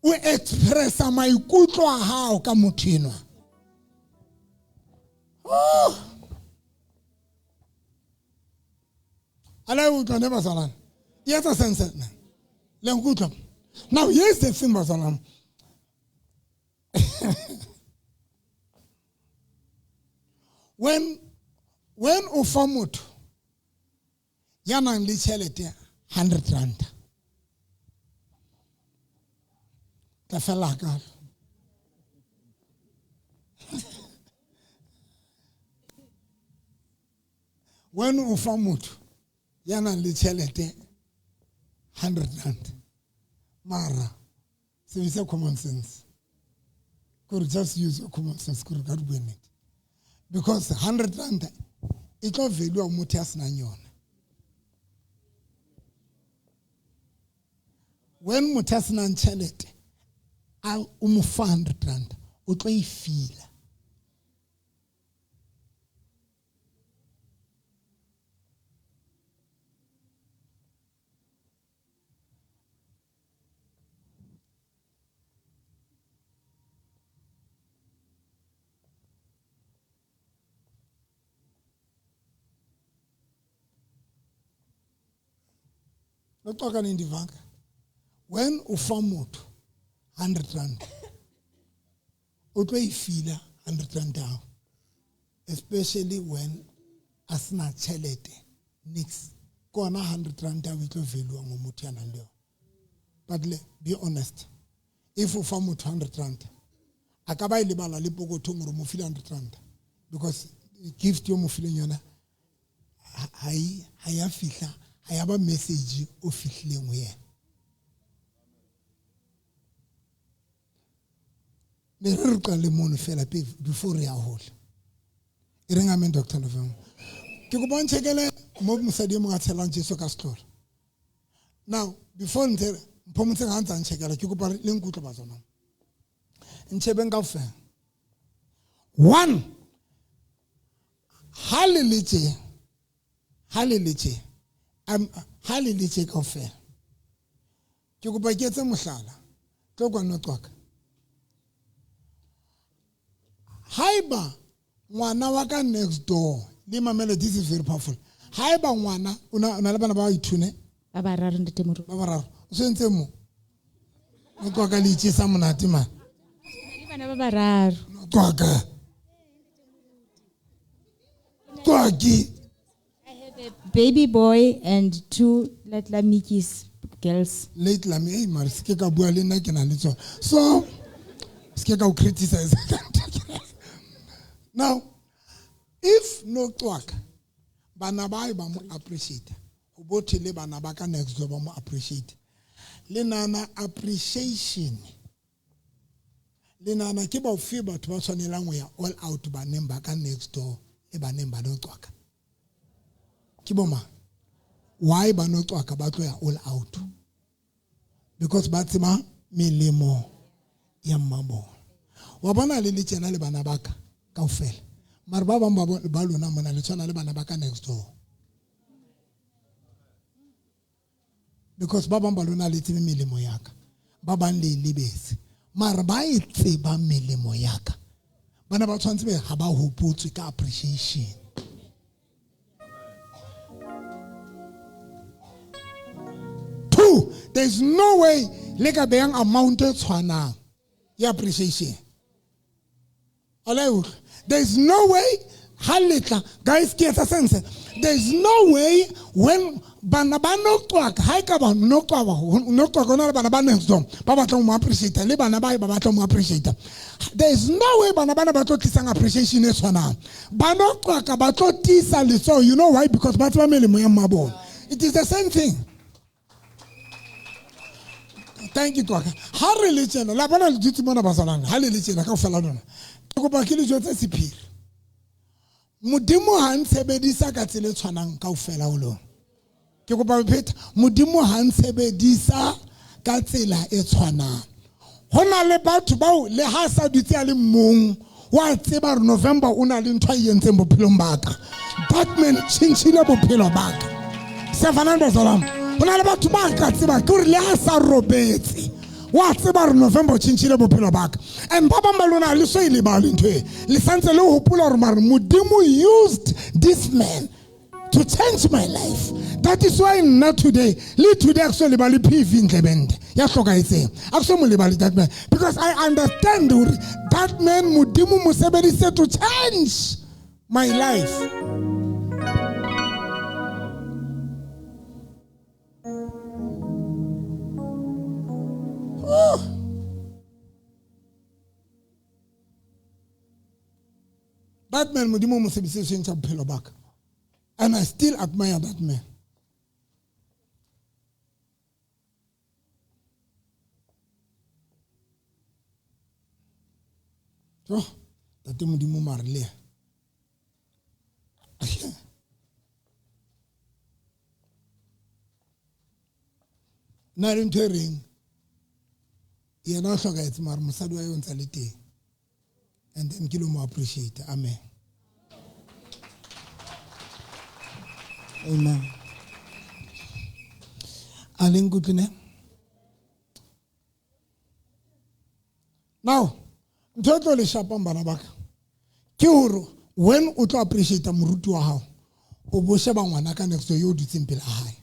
O expressa maikutlo a hao ka motho enwa. Oh. Ala utlwa ne bazalwane. E etsa sense na. Le nkutlwa. Now here's the thing bazalwane. When o fa motho ya nang le tjhelete 100 rand, tla fela ka. When o fa motho ya nang le tjhelete 100 rand, mara sebedisa common sense. Kore just use your common sense, kore ka bua nnete. Because 100 rand e tlo value motho ya senang yona. When motho ya senang tjhelete a o mo fa 100 rand, o tlo e fila. Noxoka nindivanga. When o fa motho 100 rand, o tlo e fila 100 rand ya hao, especially when a sena tjhelete nix. Kona 100 rand ya hao e tlo value ngo motho ya nang le yona. But be honest, if o fa motho 100 rand, a ka ba e lebala le pokothong hore o mo file 100 rand, because gift yo mo fileng yona ha ya fihla, ha ya ba message o fihlileng ho yena. Ne re qale mono fela before re ya hola. E reng amen Dr. November. Ke kopa o ntjhekele mo mosadi e mong a tshelang Jesu ka setlolo. Now before ntse mphomotse ha ntsa ntjhekela, ke kopa le nkutlwe ba tsona. Ntjhebeng kaofela. One, ha le letse ha le letse kaofela. Ke kopa ke etse mohlala. Tlo kwana qwaka. Haeba ngwana wa ka next door, le mamele, this is very powerful. Haeba ngwana o na le bana ba ithune ba bararo ntate Moruti. Ba bararo. O sentse mo. O qwaka le itjesa monate man. Le bana ba bararo. Qwaka. Qwaki. I have a baby boy and two little Mickeys girls. Little Mickey, mara se ke ka bua le nna ke na le tsona. So se ke ka o criticize. Now, if no qwaka, bana ba ba mo appreciate. O bothe le bana ba ka next door ba mo appreciate. Le nana appreciation. Le nana ke ba ofe batho ba tshwanelang ho ya all out baneng ba ka next door le baneng ba no qwaka. Ke bo mang? Why ba no qwaka ba tlo ya all out? Because ba tseba melemo ya mmabona. Wa bona le le tjena le bana ba ka kaofela. Mara ba bang ba lona mona le tshwana le bana ba ka next door. Because ba bang ba lona le tsebe melemo ya ka. Ba bang le lebetse. Mara ba e tseba melemo ya ka. Bana ba tshwanetse be ha ba hopotswe ka appreciation. There is no way le ka beyang amount e tshwanang ya appreciation. Ala there is no way ha letla guys ke etsa sense. There is no way when bana ba Noqwaka ha e ka ba Noqwaka ona le bana ba next door ba batla mo appreciate le bana ba ba batla mo appreciate. There is no way bana bana ba tlo tlisang appreciation e tshwanang. Ba Noqwaka ba tlo tisa letsoho. You know why? Because ba tseba melemo ya mmabona. It is the same thing. Thank you Twaka. Ha re le tjena la bona le dutse mona bazalwane ha le le tjena kaofela lona. Ke kopa ke le jwetse sephiri. Modimo ha ntshebedisa ka tsela e tshwanang kaofela ho lona. Ke kopa pheta Modimo ha ntshebedisa ka tsela e tshwanang. Ho na le batho bao le ha sa dutse a le mong wa tseba re November o na le ntho a entseng bophelong ba ka. That man tjhentjhile bophelo ba ka. Sefanang bazalwane. Ho na le batho ba ka tseba ke hore le ha sa robetse wa tseba re November o tjhentjhile bophelo ba ka. And ba bang ba lona le so e lebale ntho e. Le santse le hopola hore mare Modimo used this man to change my life. That is why not today. Le today actually lebale PV Ndlebende. Ya hlokahetseng. Akso mo lebale that man because I understand that man Modimo mo sebedisitse to change my life. Oh. That man Modimo mo sebedisitse to change bophelo ba ka. And I still admire that man. Oh, tate Modimo mare le. Na le ntho e reng yena o hlokahetse mare mosadi wa yona ntse le teng. And then ke lo mo appreciate. Amen. Amen. A le nkutlwe ne? Now, ntho e tlo le shapang bana ba ka ke hore when o tlo appreciate moruti wa hao o bo sheba ngwana ka next door yo o dutseng pele a hae.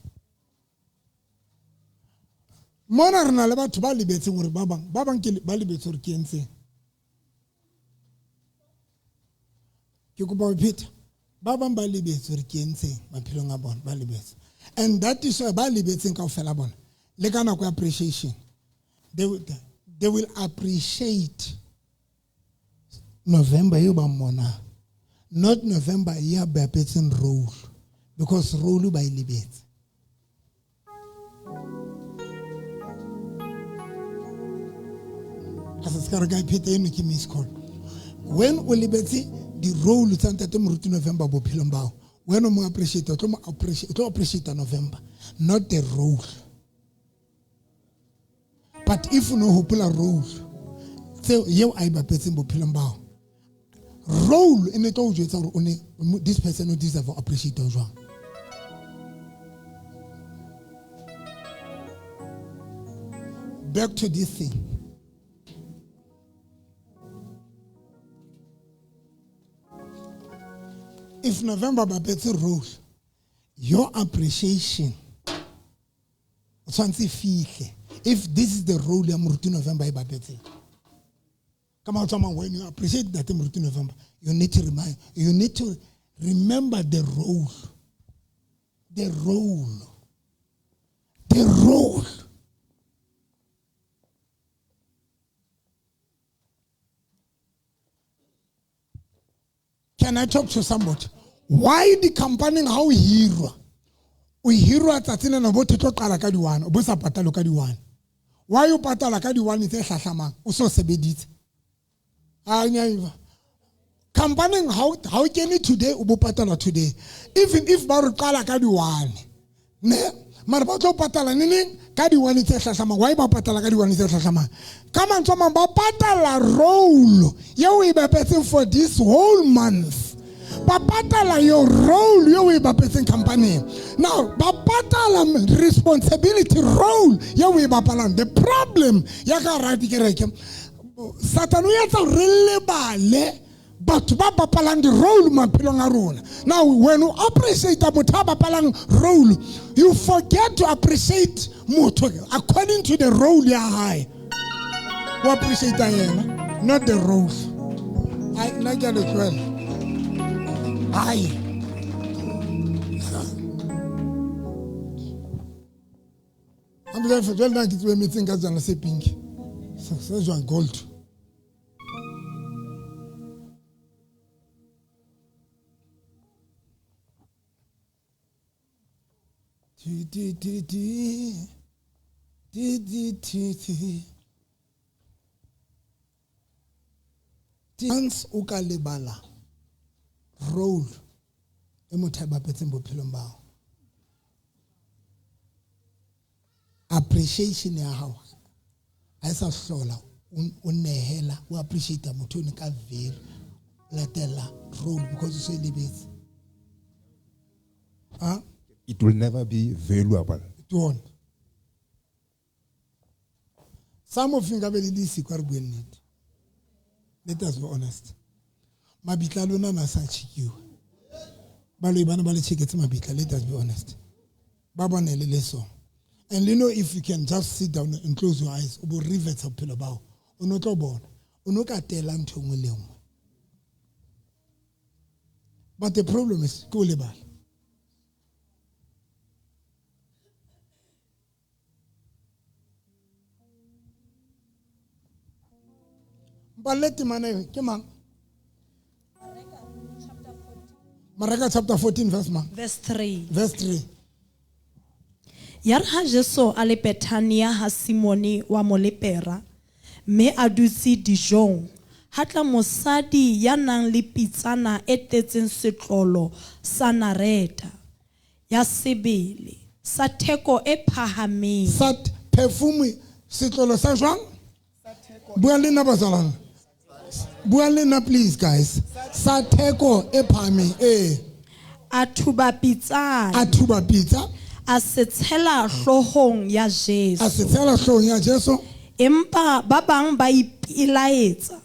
Mona re na le batho ba lebetseng hore ba bang ke ba lebetse hore ke entseng. Ke kopa ho pheta. Ba bang ba lebetse hore ke entseng maphelong a bona ba lebetse. And that is why ba lebetseng kaofela bona le ka nako ya appreciation they will appreciate November eo ba mmona, not November ya bapetseng role because role ba e lebetse. Ha se ka re ka pheta eno ke miss call. When o lebetse di role tsa ntate Moruti November bophelong bao, when o mo appreciate o tlo appreciate November, not the role. But if o no hopola role tseo eo a e bapetseng bophelong bao, role e ne tlo o jwetsa hore o ne this person o deserve appreciate jwang. Back to this thing. If November bapetse role, your appreciation o tshwantse fihle. If this is the role ya Moruti November e bapetseng. Come out, when you appreciate that Moruti November, you need to remember the role. The role. The role. Can I talk to somebody? Why the company how hirwa? O hirwa tsatsi lena bo tlo qala ka di 1, o bo sa patalo ka di 1. Why o patala ka di 1 tse hlahlamang? O so sebeditse. Company how kene today o bo patala today. Even if ba re qala ka di 1. Ne mara ba tlo patala neneng ka di 1 tse hlahlamang. Why ba patala ka di 1 tse hlahlamang? Ka mantswe a mang ba patala role eo e bapetseng for this whole month. Ba patala your role eo e bapetseng company. Now ba patala responsibility role eo e bapalang. The problem ya ka ra dikereke Satan o etsa re lebale Batho ba bapalang di-role maphelong a rona. Now when you appreciate motho a bapalang role, you forget to appreciate motho according to the role ya hae. O appreciate yena, not the role. Ai, nna ke a le tlohela. Ai. Jwale nna ke tsebe metseng ka tsana se pink. Se jwang gold. Ti ti ti ti ti ti ti ti. Once o ka lebala role e motho a bapetseng bophelong ba hao, appreciation ya hao ha e sa hlola o nehela o appreciate motho o ne ka value latela role because o so e lebetse. Ah? It will never be valuable. It won't. Some of you nkabe le disiko re bueng nnete. Let us be honest. Mabitla lona na sa tjhikiwe. Baloi bana ba le tjheketse mabitla, let us be honest. Ba bone le le so. And you know, if you can just sit down and close your eyes, o bo reverse bophelo ba hao. O no tlo bona. O no ka tela ntho e nngwe le nngwe. But the problem is, ke o lebala. Mpalle temana eo, ke mang? Mareka chapter 14 verse mang? Verse 3. Verse 3. Ya re ha Jesu a le Bethania ha Simone wa molepera, mme a dutse dijong, ha tla mosadi ya nang le pitsana e tletseng setlolo sa nareta ya sebele sa theko e phahameng. Sa perfume setlolo sa jwang? Bua le nna bazalwane. Bua le nna please guys. Sa theko e phahameng e. A thuba pitsana. A thuba pitsa. A se tshela hloohong ya Jesu. A se tshela hloohong ya Jesu. Empa ba bang ba ipelaetsa.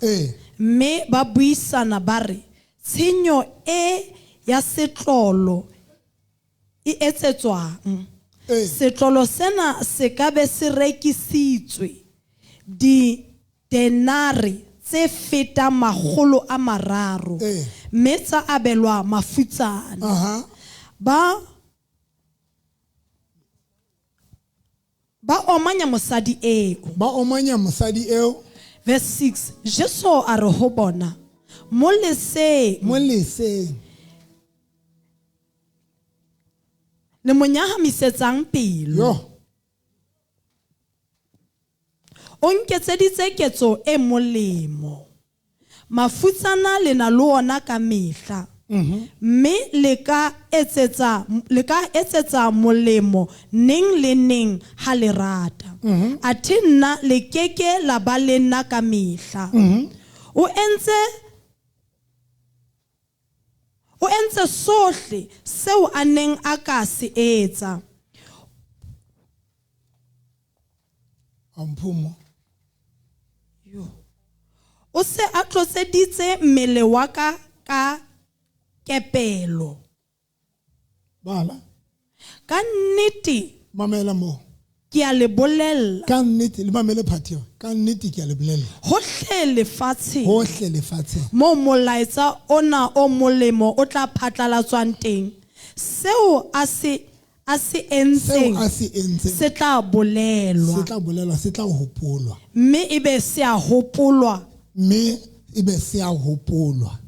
Mme ba buisana ba re tshenyo e ya setlolo e etsetswang. Setlolo sena se ka be se rekisitswe di denari tse fetang 300, mme tsa abelwa mafutsana. Ba omanya mosadi eo. Ba omanya mosadi eo. Verse 6, Jesu a re ho bona, mo leseng. Mo leseng. Le mo nyahamisetsang pelo. Yo. O nketseditse ketso e molemo. Mafutsana le na le ona ka mehla. Mme le ka etsetsa molemo neng le neng ha le rata. Athe nna le keke la ba le nna ka mehla. O entse sohle seo a neng a ka se etsa. Amphumo. O se a tlotseditse mmele wa ka ka kepelo. Bala. Ka nnete. Mamela mo. Ke a le bolella. Ka nnete le mamele phathi. Ka nnete ke a le bolella. Hohle lefatsheng. Hohle lefatsheng. Mo molaetsa ona o molemo o tla phatlalatswang teng. Seo a se entseng. Seo a se entseng. Se tla bolelwa. Se tla bolelwa, se tla hopolwa. Mme ebe se a hopolwa. Mme ebe se a hopolwa.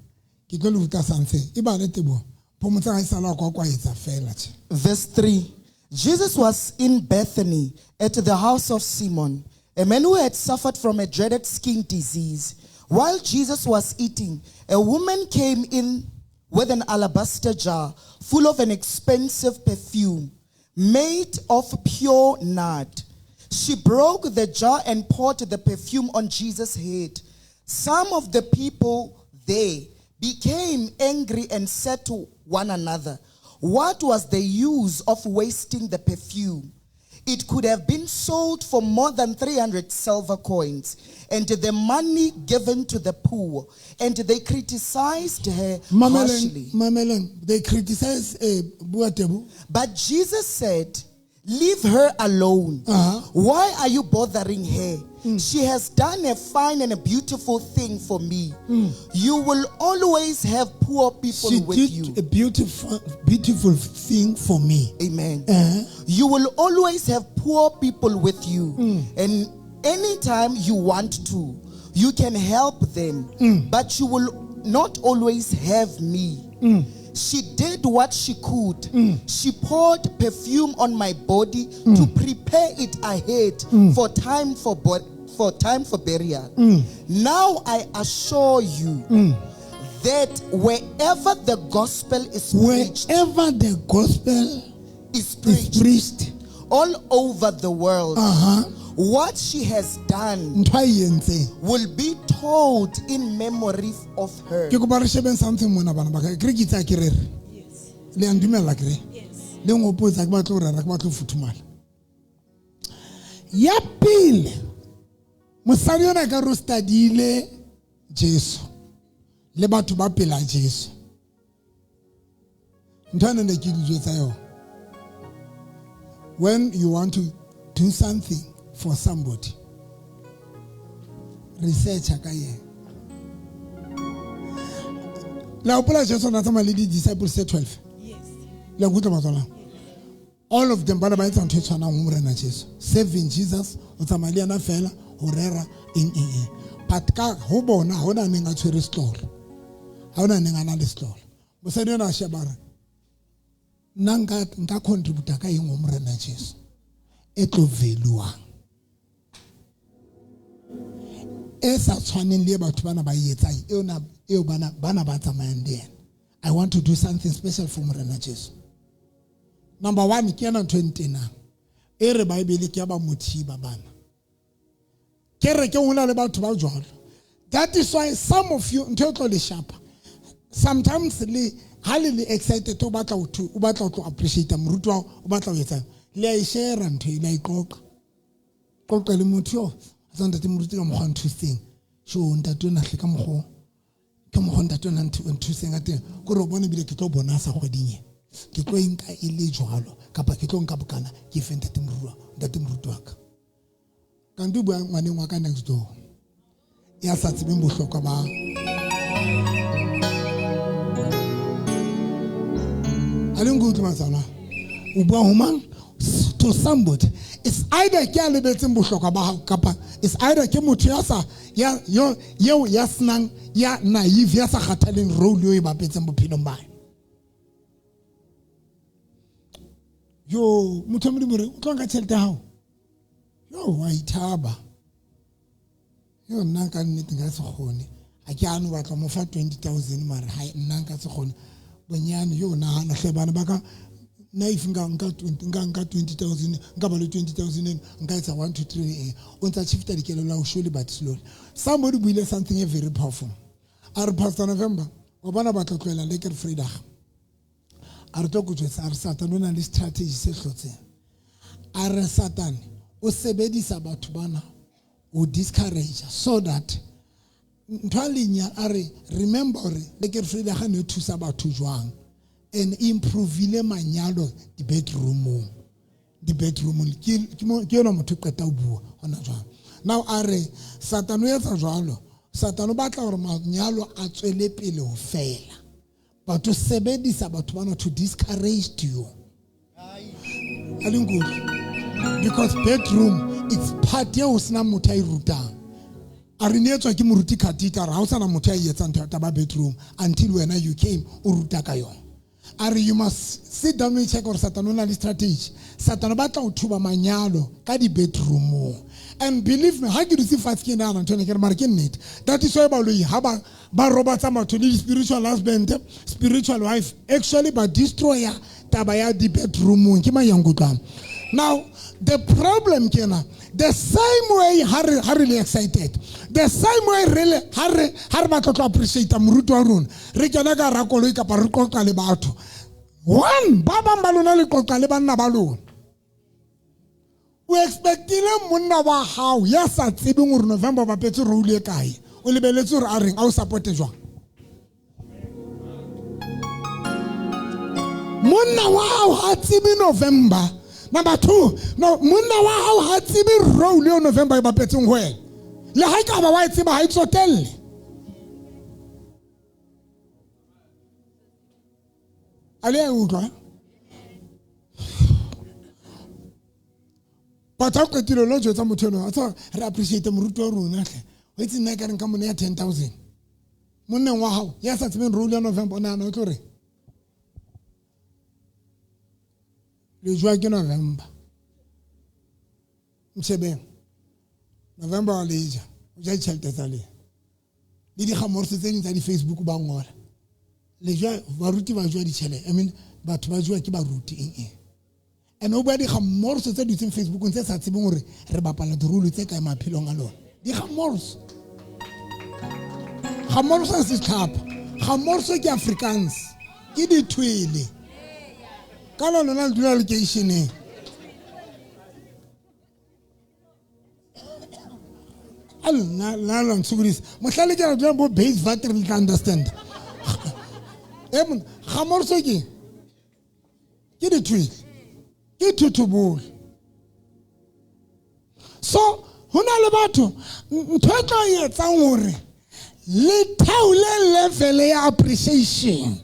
Ke tlo le ruta something. E ba le tebo. Phomotsa ha e sala kwa kwa etsa fela tje. Verse 3. Jesus was in Bethany at the house of Simon, a man who had suffered from a dreaded skin disease. While Jesus was eating, a woman came in with an alabaster jar full of an expensive perfume made of pure nard. She broke the jar and poured the perfume on Jesus' head. Some of the people there became angry and said to one another, "What was the use of wasting the perfume? It could have been sold for more than 300 silver coins, and the money given to the poor. And they criticized her harshly. Mameleng, mameleng, they criticize bua Tebo. But Jesus said, Leave her alone. Why are you bothering her? She has done a fine and a beautiful thing for me. You will always have poor people She with did you. a beautiful, beautiful thing for me. Amen. You will always have poor people with you. And anytime you want to, you can help them. But you will not always have me. She did what she could. She poured perfume on my body to prepare it ahead for time for burial. Now I assure you that wherever the gospel is preached, wherever the gospel is preached, all over the world, what she has done Ntho a e entseng. will be told in memory of her. Ke kopa re shebeng something mona bana ba ka. Ke re ke itse ha ke rere. Le a ndumella ke re? Le nghopotsa ke batla ho rera, ke batla ho futhumala. Ya pele, mosadi ona ka re o study-ile Jesu le batho ba pela Jesu. Ntho ena ne ke di jwetsa yona. When you want to do something for somebody, research ka yena. La hopola Jesu o na tsamaya le di-disciples tse 12? Le a nkutlwa matswala? All of them ba ne ba etsa ntho e tshwanang ho Morena Jesu. Serving Jesus, o tsamaya le yena fela ho rera eng eng eng. But ka ho bona ha hona neng a tshwere setlolo. Ha hona neng a na le setlolo. Mosadi ona a sheba a re, nna nka contribute ka eng ho Morena Jesu e tlo value-wang, e sa tshwaneng le e batho bana ba e etsang, eo eo bana ba tsamayang le yena. I want to do something special for Morena Jesu. Number one, ke yena ntho e ntenang. E re Bible ke ya ba mothiba bana. Ke re ke hona le batho ba jwalo. That is why some of you ntho e tlo le shapa. Sometimes le ha le le excited o batla ho o batla ho tlo appreciate moruti wa hao, o batla ho etsang. Le a e share ntho e, le a e qoqa. Qoqa le motho yo, a tsa ntate moruti ka mokgwa a nthusitseng. Sho ntate ona hle ka mokgwa, ka mokgwa ntate ona nthusitseng ka teng. Ke re o bone ebile ke tlo bona sa kgweding e. Ke tlo e nka e le jwalo, kapa ke tlo nka bokana ke fe ntate moruti wa, ntate moruti wa ka. Kanti o bua ngwaneng wa ka next door. Ya sa tsebeng bohlokwa ba A le nkutlwe matsala? O bua ho mang? To somebody. It's either ke a lebetseng bohlokwa ba hao, kapa it's either ke motho ya sa, ya, yo, yeo ya senang, ya naive, ya sa kgathaleng role eo e bapetseng bophelong ba hae. Yo, motho wa Modimo re, o tlo nka tjhelete ya hao? Yo, wa ithaba. Yo, nna ka nnete nka se kgone. Ha ke hane ho batla mo fa 20,000 mara hai, nna nka se kgone. Bonyane, yo, nahana hle bana ba ka, nna if nka nka twenty, nka nka 20,000, nka ba le 20,000 eno, nka etsa 1, 2, 3, O ntsa shifta dikelello ha o surely but slowly. Somebody buile something very powerful. A re, Pastor November, wa bona ba tlo tlohela le ke re Vrydag. A re tlo ko jwetsa, a re Satan o na le strategy se hlotseng. A re Satan o sebedisa batho bana o discourage so that ntho a leng ya, a re remember hore le ke Vrydag ha ne thusa batho jwang and improve-ile manyalo di bedroom-ong. Di bedroom-ong. Ke, ke mo, ke yona motho o qeta ho bua hona jwang. Now a re Satan o etsa jwalo. Satan o batla hore manyalo a tswele pele ho fela. But o sebedisa batho bana to discourage you. A le nkutlwe? Because bedroom it's part eo ho sena motho a e rutang. A re ne etswa ke moruti Khatita, a re ha ho sana motho a e etsang ntho ya taba bedroom until wena you came o ruta ka yona. A re you must sit down and check hore Satan o na le strategy. Satan o batla ho thuba manyalo ka di bedroom-ong. And believe me, ha ke dutse fatshe ke nahana ntho ena, ke re mara ke nnete. That is why baloi ha ba robatsa batho le di-spiritual husband, spiritual wife, actually ba destroyer taba ya di bedroom-ong. Ke mang ya nkutlwang? Now, the problem ke ena, the same way ha re le excited, the same way re le, ha re, ha re batla tlo appreciate moruti wa rona, re kena ka hara koloi kapa re qoqa le batho. One, ba bang ba lona le qoqa le banna ba lona. O expectile monna wa hao ya sa tsebeng hore November o bapetse role e kae, o lebeletse hore a reng, a o supporte jwang? Monna wa hao ha tsebe November. Number 2, no, monna wa hao ha tsebe role eo November e bapetseng ho wena. Le ha ekaba wa e tseba, ha e tsotelle. A le a e utlwa? Batho ha qetile lo jwetsa motho enwa, a tseba re appreciate moruti wa rona hle. O itse nna e ka reng ka mo neya 10,000. Monneng wa hao ya sa tsebeng role ya November, o nahana o tlo reng? Le jwa ke November. Mshebeng. November wa le ja. O ja ditjhelete tsa lena. Le dikgamorso tse ding tsa di-Facebook ba ngola. Le jwa, baruti ba jwa ditjhelete. I mean, batho ba jwa ke baruti eng eng. And o bua dikgamorso tse dutseng Facebookong tse sa tsebeng hore re bapala dirolo tse kae maphelong a lona. Dikgamorso. Kgamorso se tlhapa. Kgamorso ke Afrikaans. Ke dithwele. Ka lona lona le dula lekeisheneng. A nna, nna la ntshokodisa. Mohla le ke la dula bo base vat re tla understand. E monna, kgamorso ke ke dithwele. Ke thotobolo. So ho na le batho ntho e tlo e etsang hore le theole level ya appreciation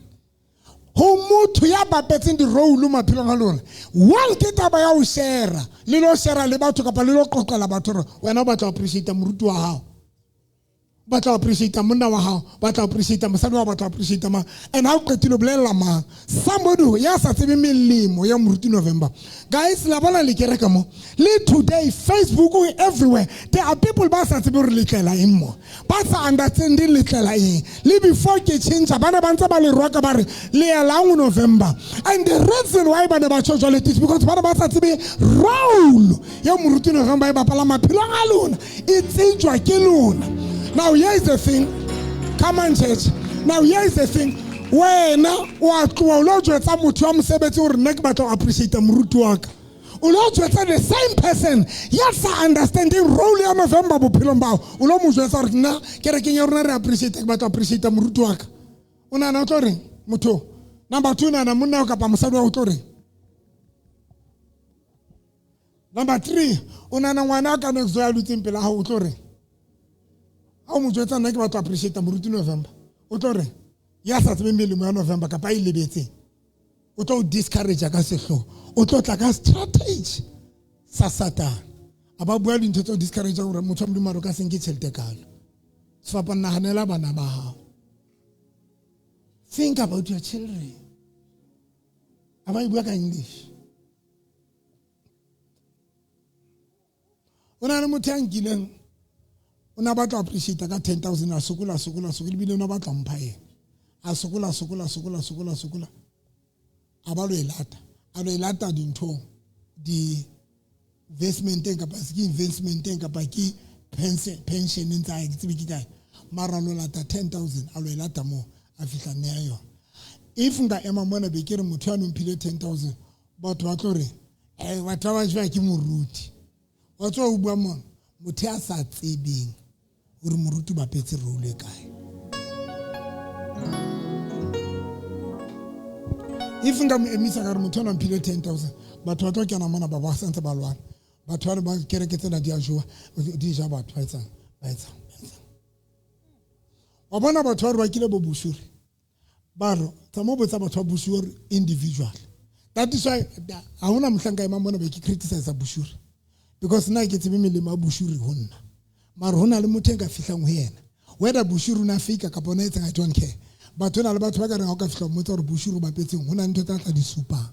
ho motho ya bapetseng di-role maphelong a lona. One ke taba ya ho share, le lo share le batho kapa le lo qoqela batho hore wena o batla ho appreciate moruti wa hao, o batla ho appreciate monna wa hao, o batla ho appreciate mosadi wa hao, o batla ho appreciate mang. And ha o qetile o bolella mang? Somebody ya sa tsebe melemo ya moruti November. Guys, la bona le kereke mo. Le today, Facebook everywhere, there are people ba sa tsebe hore le tlela eng mo. Ba sa understanding le tlela eng. Le before ke change, ba ne ba ntse ba le roka ba re le elang ho November. And the reason why ba ne ba tjho jwalo is because ba ne ba sa tsebe role ya moruti November e bapala maphelong a lona, e tsejwa ke lona. Now here is the thing. Come on church. Now here is the thing. Wena o a tloha o lo jwetsa motho wa mosebetsi hore nna ke batla ho appreciate moruti wa ka. O lo jwetsa the same person ya sa understanding role ya November bophelong ba hao. O lo mo jwetsa hore nna kerekeng ya rona re appreciate, ke batla ho appreciate moruti wa ka. O nahana o tlo reng motho? Number 2, nahana monna kapa mosadi wa o tlo reng? Number 3, o nahana ngwana ka next door ya dutseng pela hao o tlo reng? Ha o mo jwetsa nna ke batla ho appreciate moruti November, o tlo reng? Ya sa tsebeng melemo ya November kapa e lebetseng, o tlo o discourage ka sehloho, o tlo tla ka strategy sa Satan. A ba bua dintho tse o discourage hore motho wa Modimo a re o ka se nke tjhelete kalo. Sefapano, nahanela bana ba hao. Think about your children. A ba e bua ka English. O na le motho ya nkileng, o na batla ho appreciate ka 10,000, a sokola, sokola, sokola, ebile o na batla ho mpha yena. A sokola, sokola, sokola, sokola, sokola. A ba lo e lata. A lo e lata dinthong, di investmenteng kapa se ke investmenteng kapa ke pensioneng tsa hae, ke tsebe ke kae. Mara a lo lata 10,000, a lo e lata moo, a fihla nneha yona. If nka ema mona be ke re motho ya no mphile 10,000, batho ba tlo re, batho ba ba jwa ke moruti. Wa tswa o bua mona, motho ya sa tsebeng hore moruti o bapetse role e kae. If nka mo emisa ka re motho ona mphile 10,000, batho ba tlo kena mona ba ba santse ba lwana. Batho ba re ba kereke tsena di a jowa, di ja batho ba etsang, ba etsang, ba etsang. Wa bona batho ba re ba kile bo bosuri. Ba re, tsamaya o botsa batho ba bosuri individual. That is why ha hona mohlang ka emang mona be ke criticize bosuri. Because nna ke tsebe melemo ya bosuri ho nna. Mara hona le motho e nka fihlang ho yena. Whether bosuri o na fake kapa o na etseng, I don't care. Batho na le batho ba ka reng ha o ka fihla mmotsa hore bosuri o bapetseng, hona ntho tsa tla di supang.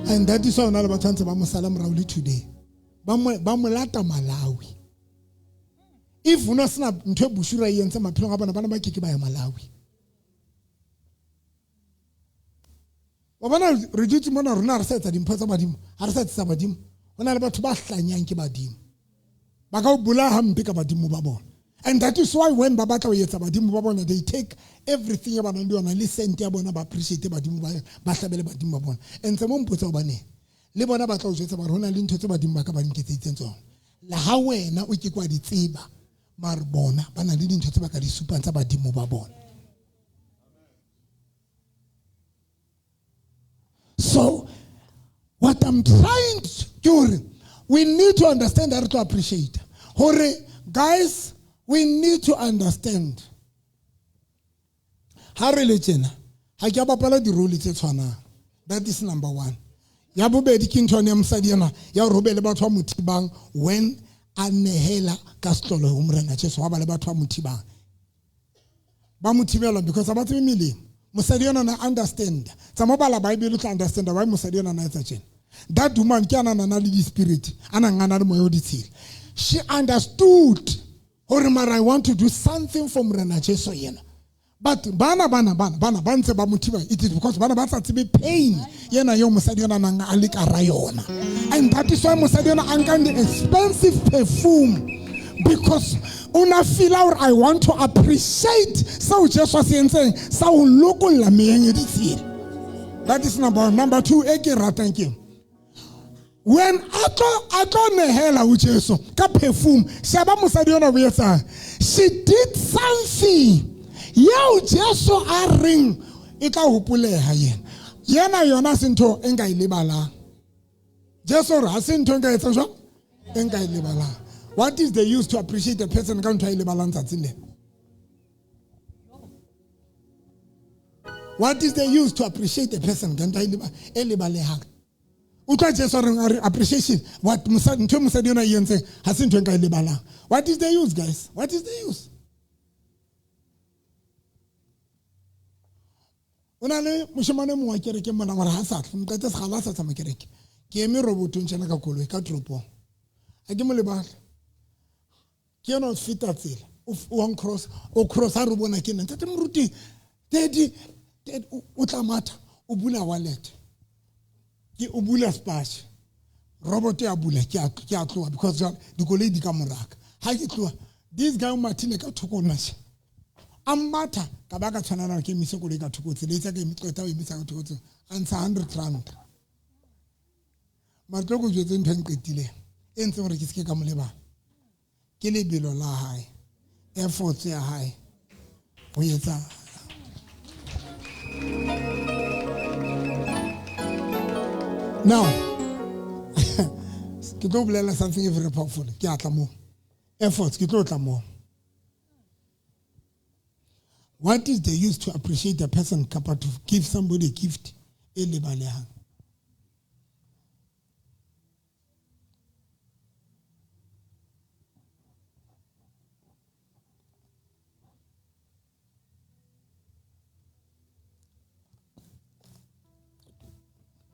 And that is why hona le batho ba ntse ba mo sala morao le today. Ba mo lata Malawi. If ho no sena ntho e bosuri a e entse maphelong a bona, bana ba keke ba ya Malawi. Wa bona re dutse mona rona re sa etsa dimpho tsa badimo, ha re sa etsa badimo. Hona le batho ba hlanyang ke badimo. Ba ka o bolaya hampe ka badimo ba bona. And that is why when ba batla ho etsa badimo ba bona, they take everything ya ba nang le yona le sente ya bona, ba appreciate badimo ba, ba hlabele badimo ba bona. And tse mo mpotsa hobaneng le bona ba tla o jwetsa ba re ho na le ntho tse badimo ba ka ba nketseditseng tsona. Le ha wena o ke ke wa di tseba, mare bona ba na le dintho tse ba ka di supang tsa badimo ba bona. So what I'm trying to do, we need to understand that to appreciate. Hore, guys, we need to understand. Ha re le tjena, ha ke a bapala di-role tse tshwanang. That is number one. Ya bobedi ke ntho ya mosadi ena ya hore ho be le batho ba mo thibang when a nehela ka setlolo ho Morena Jesu, wa ba le batho ba mo thibang. Ba mo thibela because ha ba tsebe melemo. Mosadi ena na understand. Tsa mo bala Bible o tla understand why mosadi ena na etsa tjena. That woman ke ana na le di-spirit, a nang a na le moya o ditshila. She understood hore mara I want to do something for Morena Jesu yena. But bana bana bana bana ba ntse ba mo thiba. It is because bana ba sa tsebe pain yena eo mosadi ena nang a le ka ra yona. And that is why mosadi ena a nkang the expensive perfume, because o na feel hore I want to appreciate seo Jesu a se entseng sa ho lokolla meyeng e ditshila. That is number one. Number two e ke ratang ke when a tlo nehela ho Jesu ka perfume, sheba mosadi ona o etsang. She did something yeo Jesu a reng e tla hopoleha yena. Yena yona se ntho e nka e lebalang. Jesu re ha se ntho e nka etsang jwang? E nka e lebalang. What is the use to appreciate a person ka ntho a e lebalang tsatsing lena? What is the use to appreciate a person ka ntho e lebalehang? Utlwa Jesu a reng, a re appreciation, what ntho e mosadi yona e entseng ha se ntho e nka e lebalang. What is the use, guys? What is the use? O na le moshemane mongwe wa kereke mona, mara ha sa tle, moqete sekgala a sa tsamaya kereke. Ke eme robotong tjena ka koloi, ka toropong. Ha ke mo lebale. Ke yena o feta tsela, o wa cross, o cross ha re bona ke nna. Ntate moruti, daddy, daddy, o tla matha, o bula wallet. Ke o bula splash. Robot ya bula, ke a tloha because jwale dikoloi di ka moraka. Ha ke tloha, this guy o mathile ka thoko ho nna tje. A mmatha, ka ba ka tshwanela ke emise koloi ka thoko tsela, itse ka eme qeta ho emisa ka thoko tsela, a ntsha 100 rand. Mara tlo ko jwetse ntho e nqetileng, e ntseng hore ke se ke ka mo lebala. Ke lebelo la hae, efforts ya hae ho etsa. Now, ke tlo bolela something very powerful. Ke a tla moo. Efforts, ke tlo tla moo. What is the use to appreciate a person kapa to give somebody a gift e lebalehang?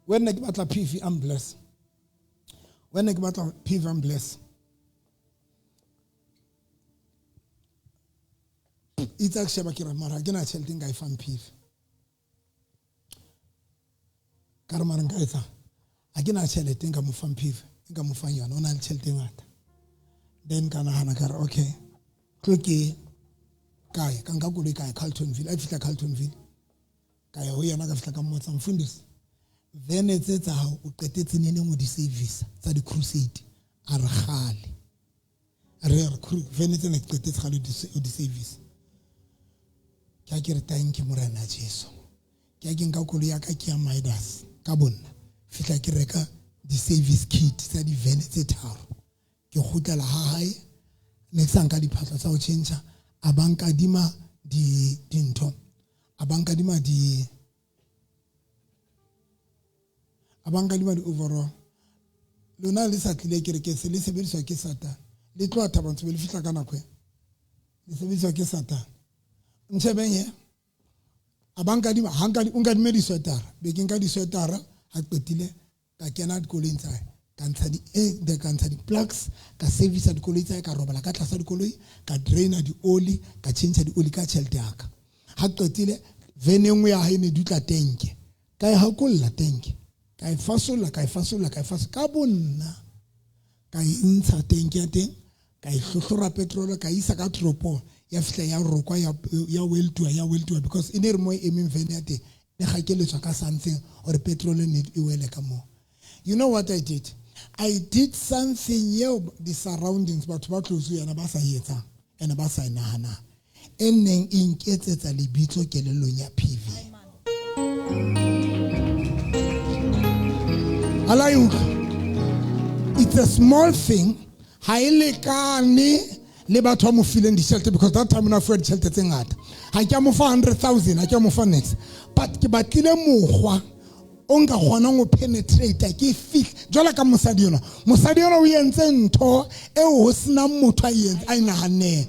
When ke batla PV, I'm blessed. When ke batla PV, I'm blessed. Itse ke sheba ke re mara ha ke na tjhelete nka e fang PV. Ka re mara nka etsang? Ha ke na tjhelete nka mo fang PV, nka mo fang yona, o na le tjhelete e ngata. Then ka nahana ka re okay, tlo ke kae, ka nka koloi ka ya Carltonville. A fihla Carltonville, ka ya ho yena, ka fihla ka mmotsa, mfundisi, vene tse tsa hao o qetetse neneng o di service tsa di crusade? A re kgale. Re re vene tsena ke qetetse kgale o di service. Ke a ke re thank you Morena Jesu. Ke a ke nka koloi ya ka ke ya Midas ka bonna. Fihla ke reka di service kit tsa di vene tse tharo. Ke kgutlela ha hae, ne ke sa nka diphahlo tsa ho tjhentjha, a ba nkadima di dintho, a ba nkadima di, a ba nkadima di overall. Lona le sa tlile kerekeng, se le sebediswa ke Satan. Le tloha Thaba Ntsho be le fihla ka nako e. Le sebediswa ke Satan. Ntshebeng he, a ba nkadima, ha nkadi, o nkadime diswetara. Be ke nka diswetara, ha qetile, ka kena dikoloing tsa hae. Ka ntsha di, de, ka ntsha di-plugs, ka servisa dikoloi tsa hae, ka robala ka tlasa dikoloi, ka draina di-oli, ka tjhentjha di-oli ka tjhelete ya ka. Ha qetile, vene e nngwe ya hae ne dutla tenke. Ka e hakolla tenke. Ka e fasolla, ka e fasolla, ka e fasolla. Ka bonna, ka e ntsha tenke ya teng, Ka e hlohlora petrol ka isa ka toropong ya fihla ya rokwa ya weltuwa because e ne re mo e emeng vene ya teng ne gakeletswa ka something or petrol ne e wele ka moo. You know what I did? I did something yeo the surroundings batho ba close yana ba sa e etsang and ba sa e nahanang, e neng e nketsetsa lebitso kelellong ya PV. Ala e utlwa. It's a small thing. Ha e lekane le batho ba mo fileng ditjhelete, because that time o na fuwa ditjhelete tse ngata. Ha ke a mo fa 100,000, ha ke a mo fa next. But ke batlile mokgwa o nka kgonang ho penetrate ke fihle jwalo ka mosadi yona. Mosadi yona o entse ntho eo ho senang motho a e a e nahanneng.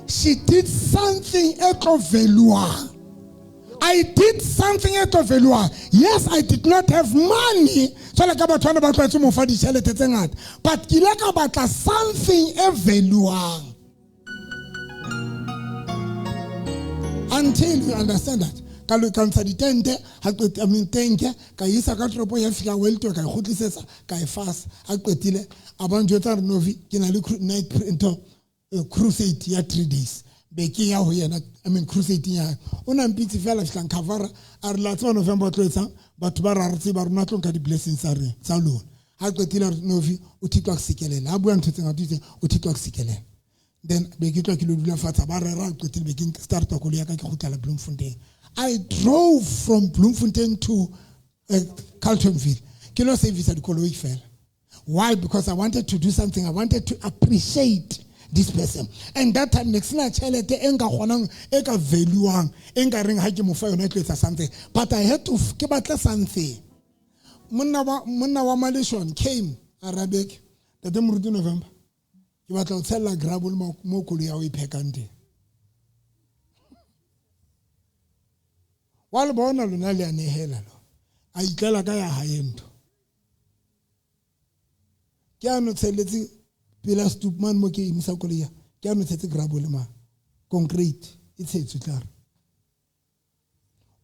She did something e tlo valuang. I did something e tlo valuang. Yes, I did not have money. Jwalo ka batho bana ba tlwaetse mo fa ditjhelete tse ngata. But ke ile ka batla something e valuang. Until you understand that. Ka lo ka ntsha ditente, ha qeta, I mean, tenke, ka isa ka toropong ya fihla weltwe, ka e kgutlisetsa, ka e fasa. Ha qetile, a ba njwetsa hore Novi, ke na le night ntho, crusade ya 3 days. Be ke ya ho yena, I mean, crusade ya hae. O na mpitse fela fihlang cover, a re la tseba November o tlo etsang, batho ba ra re tseba, rona tlo nka di-blessings tsa re, tsa lona. Ha qetile a re, Novi, o thitwa ke sekelela. Ha bua ntho tse ngata, o itse, o thitwa ke sekelela. Then be ke tloha ke lo dula fatshe, ba rera, qetile be ke starta koloi ya ka, ke kgutlela Bloemfontein. I drove from Bloemfontein to Carltonville. Ke lo service dikoloi fela. Why? Because I wanted to do something. I wanted to appreciate this person. And that time ne ke sena tjhelete e nka kgonang, e ka valuang, e nka reng ha ke mo fa yona e tlo etsa something. But I had to ke batle something. Monna wa Maleshwane came Arabic. Tate Moruti November. Ke batla ho tshella gravel mo koloi ya ho e phekang teng. Wa le bona lona le a nehela lo. A itlela ka ya hae ntho. Ke a no tshelletse pela stoopman mo ke emisa koloi ya. Ke a no tshetse gravel ma. Concrete e tshetswe tlare.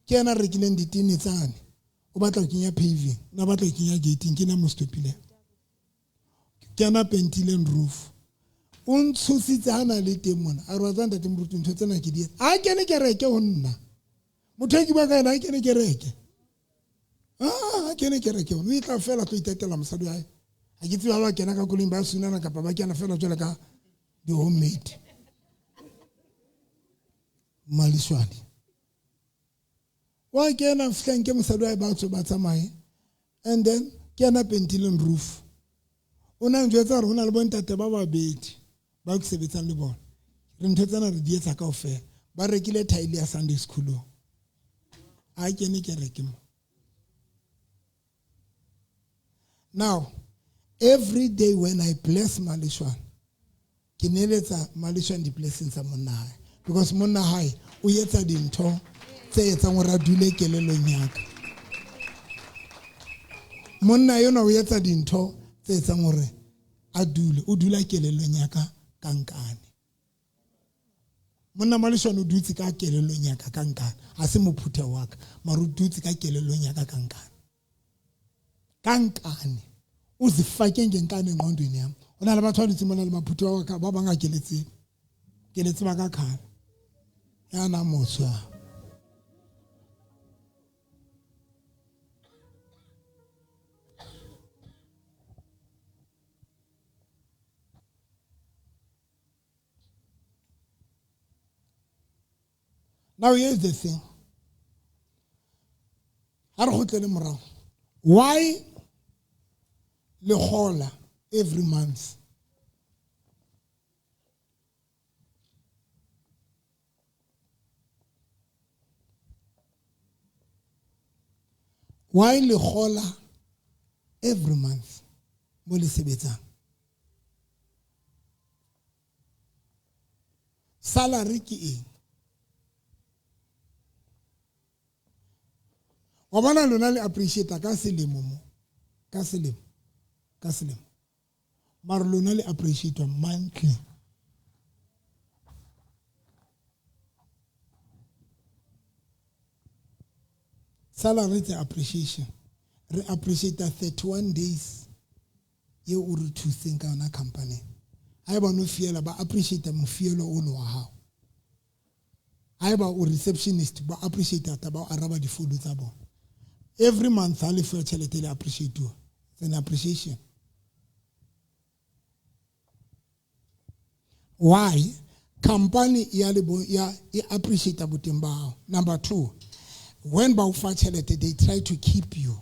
Ke yena a rekileng ditene tsane. O batla ho kenya paving, na batla ho kenya gating, ke na mo stopileng. Ke yena a pentileng roof. O ntshositse ha na le teng mona. A re wa tseba ntate Moruti, ntho tsena ke di etsa. Ha kene kereke ho nna. Motho e ke bua ka yena, ha kene kereke. Ha kene kereke ho nna. O itla fela tlo itatela mosadi wa hae. Ha ke tsebe ha ba kena ka koloing ba sunana kapa ba kena fela jwalo ka di-homemade. Maleshwane. Wa kena fihlang ke mosadi wa hae ba tswe ba tsamaye. And then ke yena pentileng roof. O na njwetsa hore ho na le bontate ba babedi ba ke sebetsang le bona. Re ntho tsena re di etsa kaofela. Ba rekile tile ya Sunday school. A kene kereke mo. Now, every day when I bless Maleshwane, ke neletsa Maleshwane di-blessings tsa monna hae. Because monna hae o etsa dintho tse etsang hore a dule kelellong ya ka. Monna enwa o etsa dintho tse etsang hore a dule, o dula kelellong ya ka ka nkane. Monna Maleshwane o dutse ka kelellong ya ka ka nkane. Ha se mophutha wa ka, mara o dutse ka kelellong ya ka ka nkane. Ka nkane. O zifake ngenkane engqondweni yami. O na le batho ba dutseng mona le maphutha wa ka, ba bang ha ke le tsebe. Ke le tseba ka kgale. Ya na motho ya. Now here's the thing. Ha re kgutlele morao. Why le kgola every month? Why le kgola every month? Mo le sebetsang. Salary ke eng? Wa bona lona le appreciate ka selemo mo. Ka selemo. Ka selemo. Mara lona le appreciate monthly. Salary is appreciation. Re appreciate 31 days ye o re thuseng ka yona company. Haeba no fiela ba appreciate mofielo ono wa hao. Haeba o receptionist ba appreciate taba o araba difounu tsa bona. Every month ha le fuwa tjhelete le appreciate. It's an appreciation. Why? Company ya le ya e appreciate boteng ba hao. Number 2, when ba o fa tjhelete they try to keep you.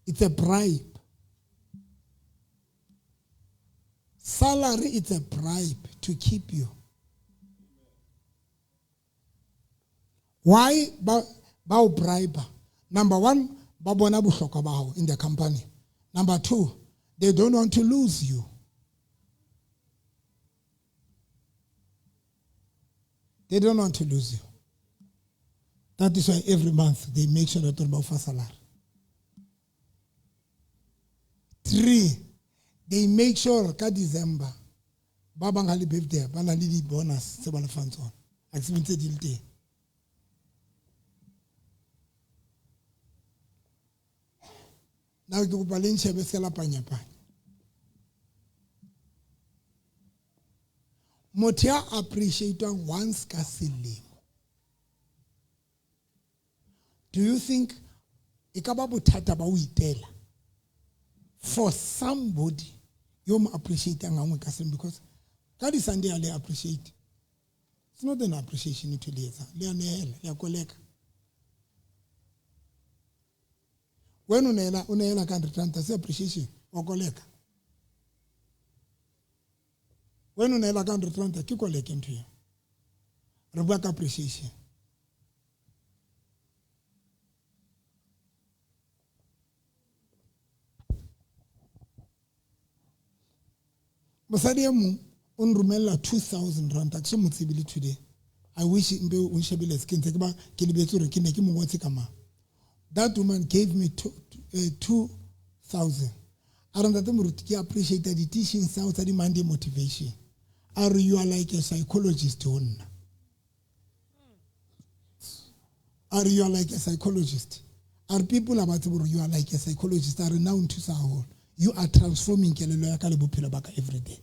It's a bribe. Salary is a bribe to keep you. Why ba o bribe? Number 1, ba bona bohlokwa ba hao in the company. Number 2, they don't want to lose you. They don't want to lose you. That is why every month they make sure that ba o fa salary. 3, they make sure ka December ba bang ha le birthday ba na le di bonus tse ba le fang tsona. A ke ntse di le teng. Now ke kopa le ntshebe se la panyapanya. Motho ya appreciate-wang once ka selemo. Do you think e ka ba bothata ba o itela? For somebody you mo appreciate ngwe ka selemo, because ka di Sunday a le appreciate. It's not an appreciation to le etsa. Le a nehela, le a koleka. When o neela ka 100 rand, that's appreciation. O koleka. When o neela ka 100 rand, ke koleke ntho eo. Re bua ka appreciation. Mosadi e mong o nromella 2000 rand, a ke so mo tsebile today. I wish mpe o nshebile ke ntse ke ba ke lebetse hore ke ne ke mo ngotse ka mang. That woman gave me 2000. A re ntate moruti ke appreciate the teaching tsa tsa di Monday motivation. A re you are like a psychologist ho nna. A re you are like a psychologist. A re people about tsebe hore you are like a psychologist. A re now nthusa haholo. You are transforming kelello ya ka le bophelo ba ka every day.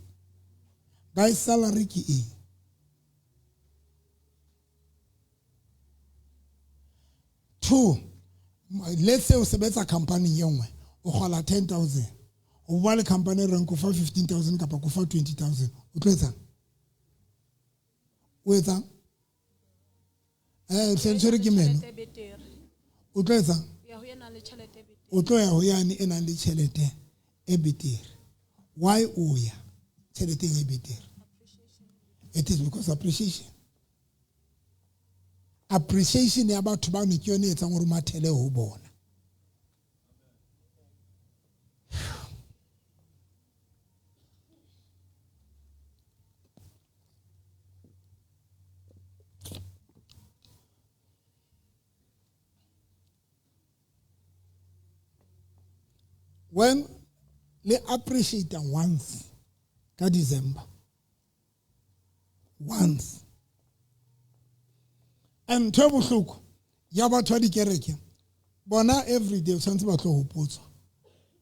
Guys, salary ke eng? 2, let's say o sebetsa company ye nngwe, o kgola 10,000. O bua le company e reng ko fa 15,000 kapa ko fa 20,000. O tlo etsang? O etsang? Se tshwere ke meno. O tlo etsang? O tlo ya ho yane e nang le tjhelete e betere. Why o ya tjheleteng e betere? It is because appreciation. Appreciation ya batho ba ne ke yone e etsang hore mathele ho bona. When le appreciate once ka December, once. And ntho e bohloko ya batho ba dikereke bona every day tshwanetse ba tlo hopotswa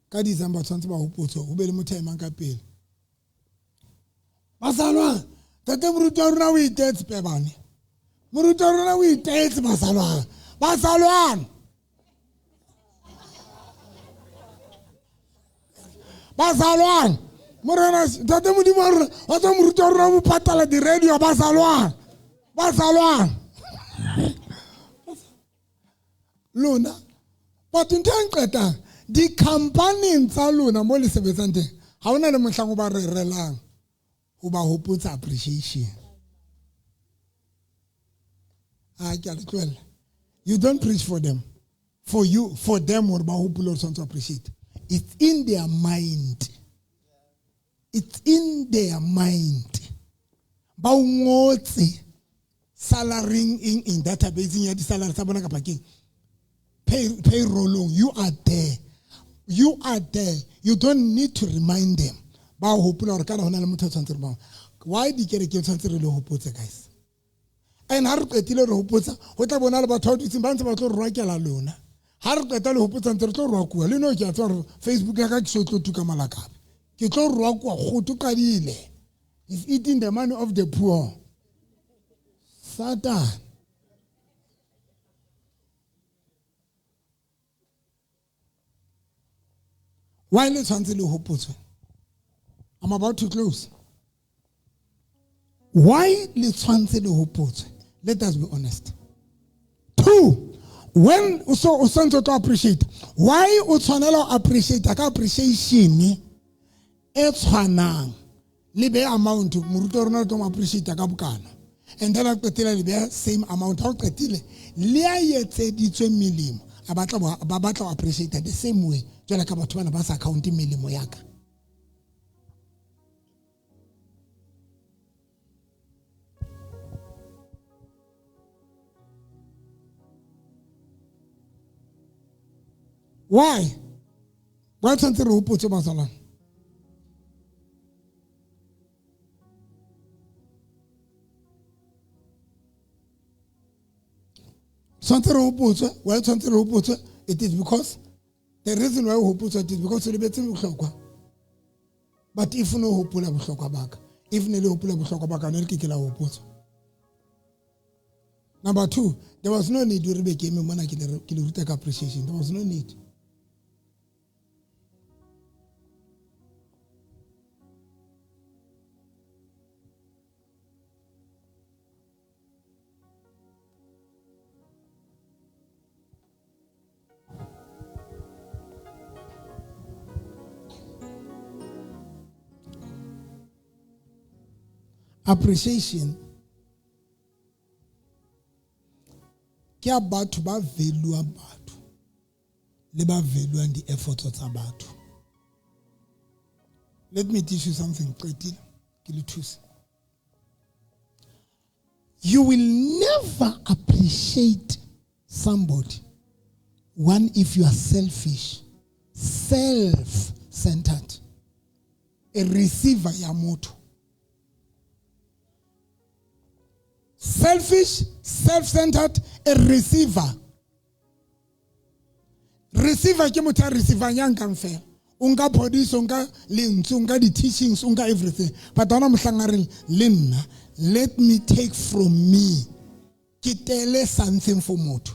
ka December, tshwanetse ba hopotswa ho be le motho a emang ka pele. Basalwa, tate moruti wa rona o itetse pebane. Moruti wa rona o itetse basalwana. Basalwana. Basalwana. Morena tate modimo wa rona wa tswa moruti wa rona o patala di radio basalwana. Basalwana. Lona batho ntho e nqetang di-company tsa lona mo le sebetsang teng ha hona le mohlang o ba rerelang ho ba hopotsa appreciation. A ke a le tlohella. You don't preach for them. For you, for them or ba hopole hore tshwanetse appreciate. It's in their mind. It's in their mind. Ba o ngotse salarying in database ya di-salary tsa bona kapa keng. Payrollong, you are there. You are there. You don't need to remind them. Ba hopola hore kana hona le motho a tshwanetse re ba. Why di kereke tshwanetse re le hopotse guys? And ha re qetile re hopotsa, ho tla bona le batho ba dutseng ba ntse ba tlo re rwakela lona. Ha re qeta le hopotsa ntse re tlo roakuwa le no ke a tseba hore Facebook ya ka ke so tlo tuka malakabe. Ke tlo roakuwa kgoto qadile. He's eating the money of the poor. Satan. Why le tshwantse le hopotswe? I'm about to close. Why le tshwantse le hopotswe? Let us be honest. 2, when o so o santse o tlo appreciate, why o tshwanela ho appreciate ka appreciation e tshwanang le be amount moruti wa rona o tlo mo appreciate ka bokana, and then a qetela le be same amount ha o qetile le a etseditswe melemo a batla ba batla ho appreciate the same way jwale ka batho bana ba sa count melemo ya ka. Why? Why tshwanetse re hopotse bazalwane? Tshwanetse re hopotswe. Why tshwanetse re hopotswe? It is because the reason why o hopotswe it is because o lebetse bohlokwa. But if no hopola bohlokwa ba ka, if ne le hopola bohlokwa ba ka, ne le ke ke la hopotswa. Number 2, there was no need hore be ke eme mona ke le ruta ka appreciation. There was no need. Appreciation ke ya batho ba valuang batho le ba valuang di-efforts tsa batho. Let me teach you something, qetile ke le thuse. You will never appreciate somebody, one, if you are selfish, self-centered, a receiver ya motho. Selfish, self-centered, a receiver. Receiver ke motho a receivang ya nkang fela. O nka phodiso, o nka lentswe, o nka di-teachings, o nka everything. But hona mohlang a reng, le nna, let me take from me. Ke tele something for motho.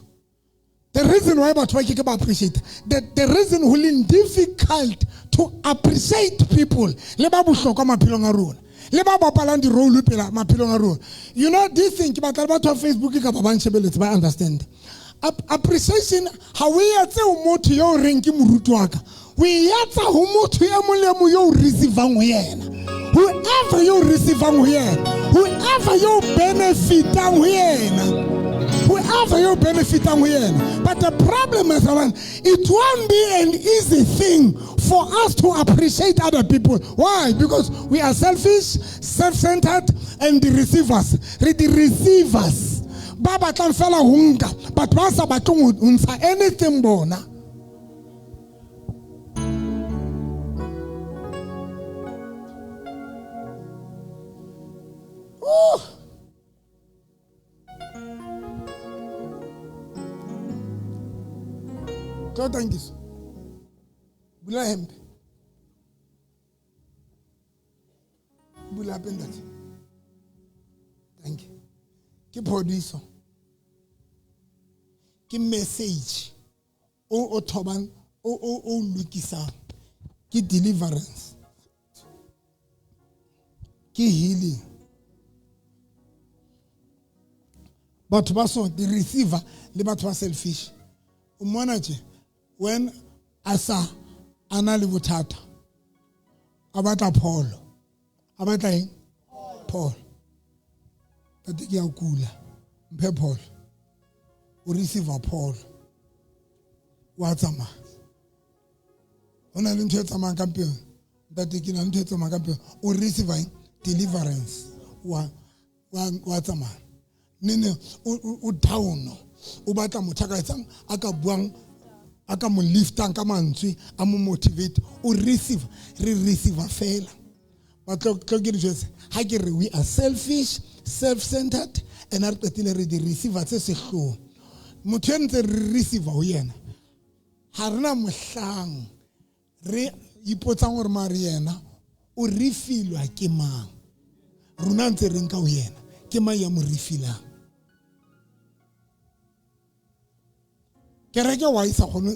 The reason why batho ba ke ke ba appreciate, the reason ho leng difficult to appreciate people, le ba bohlokwa maphelong a rona, le ba bapalang di-role pela maphelong a rona. You know, this thing, ke batla le batho ba Facebook kapa ba nshebeletse ba understand. Appreciation ha o etse ho motho yo o reng ke moruti wa ka. O e etsa ho motho e mong le e mong yo o receivang ho yena. Whoever yo receivang ho yena, whoever yo benefitang ho yena, whoever yo benefitang ho yena. But the problem is, it won't be an easy thing for us to appreciate other people. Why? Because we are selfish, self-centered, and the receivers. Re the receivers. Ba batlang fela ho nka, but ba sa batleng ho ntsha anything bona. Oh. Tlo tankiso. Bula hempe. Bula hape ntate. Thank you. Ke phodiso. Ke message o thobang o lokisang. Ke deliverance. Ke healing. Batho ba so di receiver le batho ba selfish. O mmona tje when a sa ana le bothata a batla pholo, a batla eng? Pholo. Tate ke ya kula, mphe pholo. O receiver pholo, wa tsamaya. Ho na le ntho e tsamayang ka mpeng, ntate ke na le ntho e tsamayang ka mpeng. O receiver eng? Deliverance. Wa tsamaya. Nene o down, o batla motho a ka etsang, a ka buang, a ka mo liftang ka mantswe, a mo motivate. O receive, re receiver fela. Ba tlo ke di jwetse, ha ke re we are selfish, self-centered, and re qetile re di receiver tse sehloho. Motho e ntse re receiver ho yena, Ga rena mohlang re ipotsang gore mare yena o refilwa ke mang. Rona ntse re nka ho yena, ke mang ya mo refilang? Kereke wa e sa kgone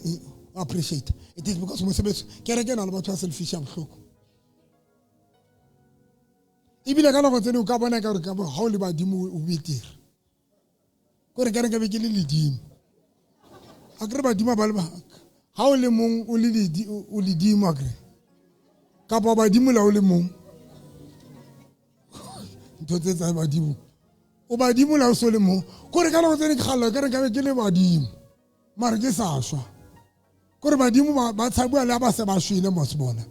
ho appreciate. It is because mosebetsi kereke e na le batho ba selfish ya bohloko. Ebile ka nako tse dingwe o ka bona ka gore ka ga o le badimo o betere. Kore kereke be ke le ledimo. A kere badimo ba le ba ga o le mong o le o ledimo a kere. Kapa badimo la o le mong. Ntho tse tsa badimo. O badimo la o so le mong. Kore ka nako tse dingwe ke kgalla kereke be ke le badimo. Mare ke sa shwa. Kore badimo ba tshabiwa le ha ba se ba shwele mos bona.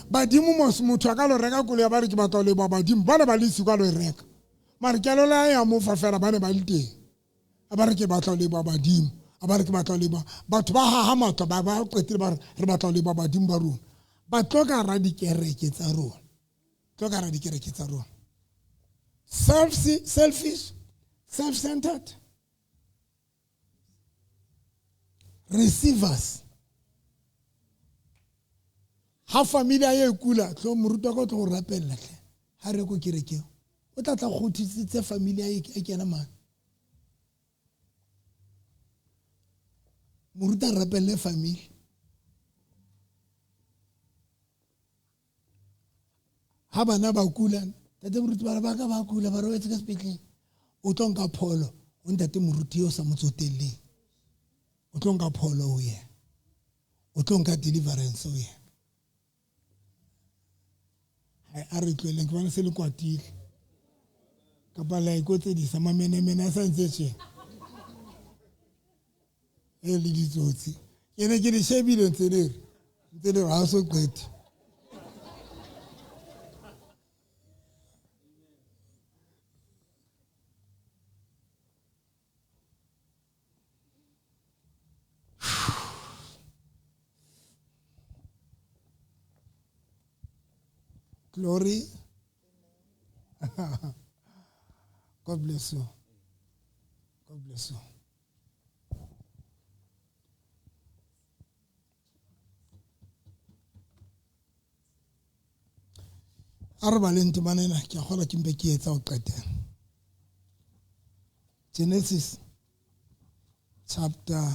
Badimo mos motho a ka lo reka koloi ya ba re ke batla ho leboha badimo ba ne ba le siko a lo e reka. Mare ke a lo la ya mo fa fela ba ne ba le teng. A ba re ke batla ho leboha badimo. A ba re ke batla ho leboha. Batho ba haha matlo ba ba qetile ba re re batla ho leboha badimo ba rona. Ba tlo ka hara dikereke tsa rona. Tlo ka hara dikereke tsa rona. Selfish, self-centered. Receivers. Ha familia e kula, tlo moruti wa ka o tlo go rapella hle. Ha re ko kerekeng. O tla tla kgothisitse familia e kena mane. Moruti a rapelle family. Ha bana ba kula, ntate moruti ba re ba ka ba kula, ba robetse ka sepetlele. O tlo nka pholo, o ntate moruti yo sa mo tsotelleng. O tlo nka pholo ho yena. O tlo nka deliverance ho yena. Hai, a re tlohelleng, ke bona se le kwatile. Kapa la ikotsedisa, mamenemene a sa ntse tje. E le ditsotsi. Ke ne ke di shebile ntse le re, ntse le re ha o so qete. Glory. God bless you. God bless you. A re baleng temana ena, ke a kgolwa ke mpe ke etsa ho qetela. Genesis chapter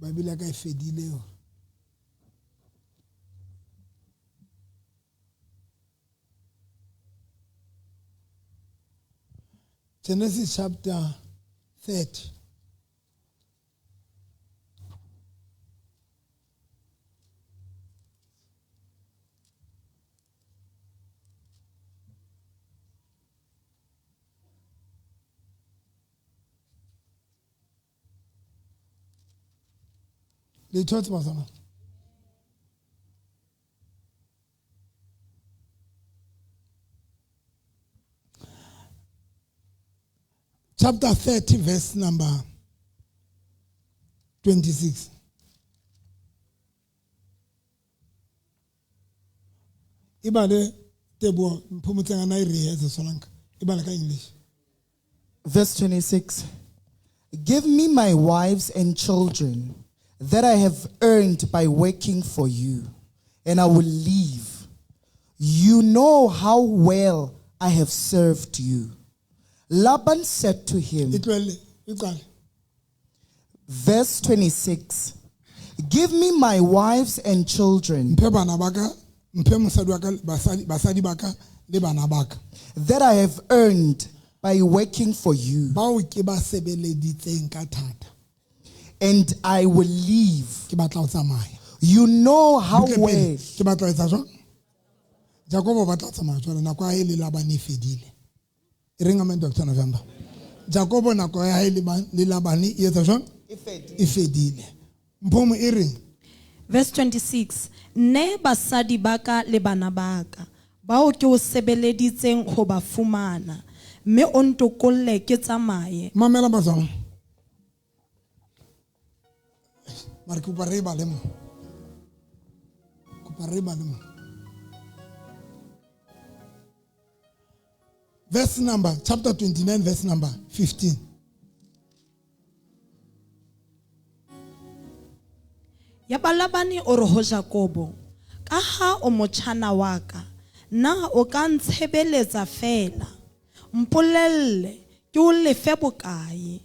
Bible ya ka e fedile yo. Genesis chapter 30. Le thotse bazalwane. Chapter 30 verse number 26. Ibale Teboho Mphomotseng ana e rehearse Solanka. Ibale ka English. Verse 26. Give me my wives and children that I have earned by working for you, and I will leave. You know how well I have served you. Laban said to him, Verse 26, Give me my wives and children Mphe bana ba ka, mphe mosadi wa ka, basadi ba ka le bana ba ka. that I have earned by working for you. Bao ke ba sebeleditseng ka thata. And I will leave. Ke batla ho tsamaya. You know how Butle pele, well. Ke batla ho etsa jwang? Jakobo o batla ho tsamaya jwale, nako ya hae le Labane e fedile. E reng amen, Doctor November. Jakobo nako ya hae le Labane e etsa jwang? E fedile. E fedile. Mphomo e reng? Verse 26. Ne basadi ba ka le bana ba ka, bao ke o sebeleditseng ho ba fumana, mme o ntokolle ke tsamaye. Mamela bazalwane. Mara ke kopa re e bale mo. Kopa re e bale mo. Verse number, chapter 29, verse number 15. Yaba Labane o re ho Jakobo, ka ha o motjhana wa ka, na o ka ntshebeletsa feela? Mpolelle, ke o lefe bokae?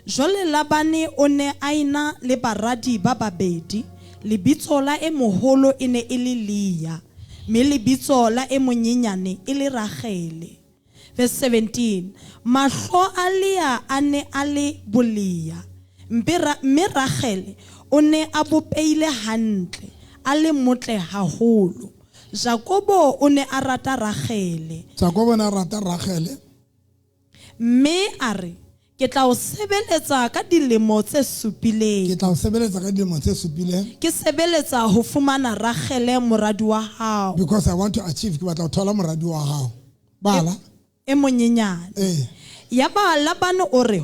Jwale Labane o ne a ena le baradi ba babedi, lebitso la e moholo e ne e le Lea, mme lebitso la e monyenyane e le Ragele. Verse 17, mahlo a Lea a ne a le bolea, mme Ragele o ne a bopeile hantle, a le motle haholo. Jakobo o ne a rata Ragele. Jakobo o ne a rata Ragele. Mme a re, ke tla o sebeletsa ka dilemo tse supileng. Ke tla o sebeletsa ka dilemo tse supileng. Ke sebeletsa ho fumana Ragele moradi wa hao. Because I want to achieve, ke batla ho thola moradi wa hao. Bala. E monyenyane. Yaba Labane o re,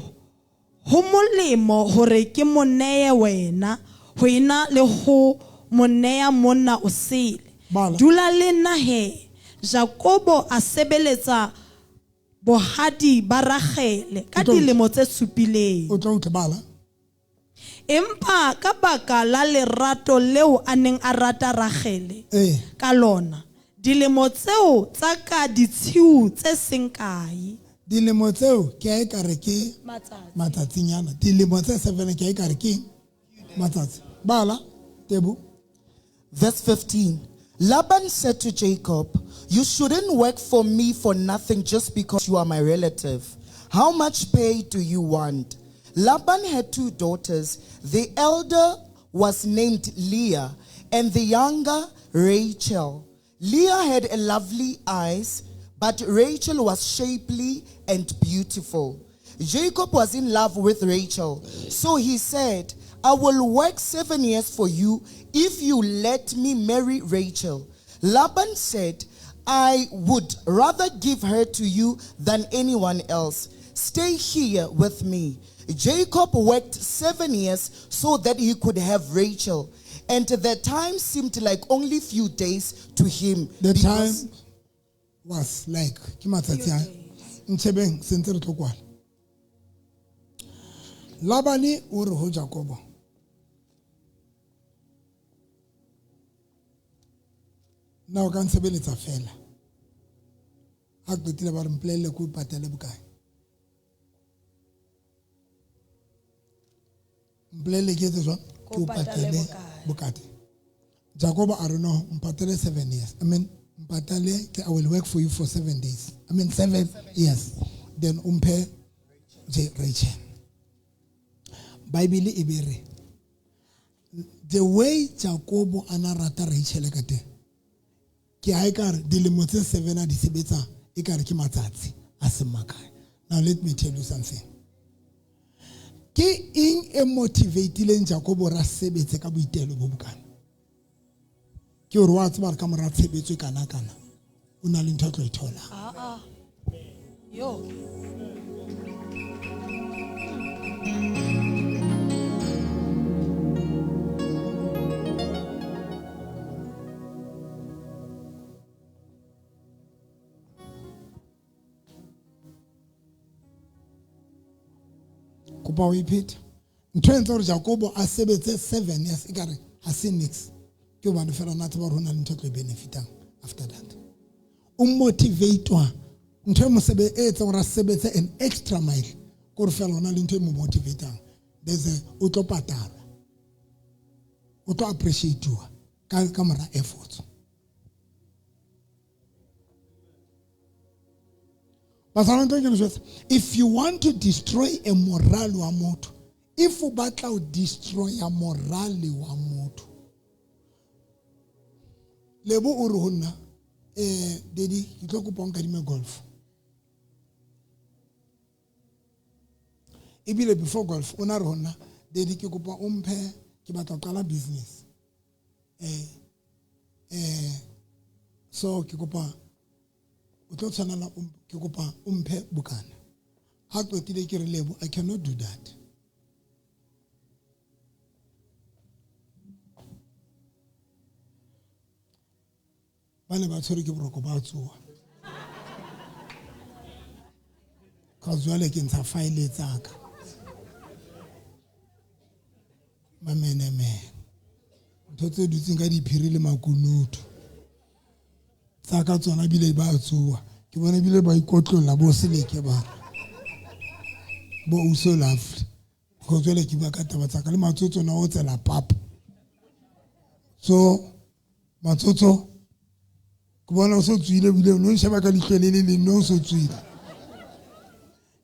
ho molemo hore ke mo neye wena, ho ena le ho mo neya monna o sele. Bala. Dula le nna he. Jakobo a sebeletsa bohadi ba Ragele ka dilemo tse supileng. O tlo utlwa, bala. Empa ka baka la lerato leo a neng a rata Ragele ka lona, dilemo tseo tsa ka ditshiu tse seng kae. Dilemo tseo ke a e ka re ke Matsatsi. matsatsinyana. Dilemo tse 7 ke a e ka re ke matsatsi. Bala, Tebo. Verse 15. Laban said to Jacob, you shouldn't work for me for nothing just because you are my relative. How much pay do you want? Laban had two daughters. The elder was named Leah and the younger Rachel. Leah had a lovely eyes, but Rachel was shapely and beautiful. Jacob was in love with Rachel. So he said, I will work 7 years for you if you let me marry Rachel. Laban said, I would rather give her to you than anyone else. Stay here with me. Jacob worked 7 years so that he could have Rachel. And the time seemed like only few days to him. The time was like, ke matsatsi a, ntshebeng, se ntse re tlo kwala. Labane o re ho Jakobo, na o ka ntshebeletsa fela? Ha qetile ba re mpolelle ke o patale bokae? Mpolelle ke etse jwang? Ke o patale bokae? Jakobo a re no, mpatale 7 years. I mean, mpatale, I will work for you for 7 days. I mean, 7 years. Then umphe Rachel. Bible e be re, the way Jakobo a na rata Rachel ka teng, ke ha e ka re dilemo tse 7 a di sebetsa, e ka re ke matsatsi a seng makae. Now let me tell you something. Ke eng e motivatileng Jakobo hore a sebetse ka boitelo bo bokana? Ke hore wa tseba hore ka mora tshebetso e kana kana, o na le ntho a tlo e thola. Ah, ah. Yo. Kopa o iphete. Ntho e entse hore Jakobo a sebetse 7 years ekare ha se nix. Ke hobane fela na tseba hore ho na le ntho e tlo e benefitang after that. O motivatewa ntho e mo e etsang hore a sebetse an extra mile, ke hore fela ho na le ntho e mo motivatang. There's a, o tlo patalwa, o tlo appreciate-wa ka mora efforts. If you want to destroy a moral wa motho, if o batla ho destroy a moral wa motho, Lebo o re ho nna, daddy, ke tlo kopa o nkadime golf. Ebile before golf, o na re ho nna, daddy, ke kopa o mphe, ke batla ho qala business. So ke kopa o tlo tshwanela o ke kopa o mphe bokana. Ha qetile ke re Lebo, I cannot do that. Ba ne ba tshwerwe ke boroko ba tsoha. Ka jwale ke ntsha file tsa ka. Mamenemene. Ntho tse dutseng ka diphiri le makunutu. Tsa ka tsona bile ba tsoha. Ke bona bile ba ikotlolla bo seleke ba. Bo uso lovely. Go jwale ke bua ka taba tsa ka le matsotso na o tsela papa. So matsotso ke bona o so tswile ebile o no nsheba ka leihlo le le leng no o so tswile.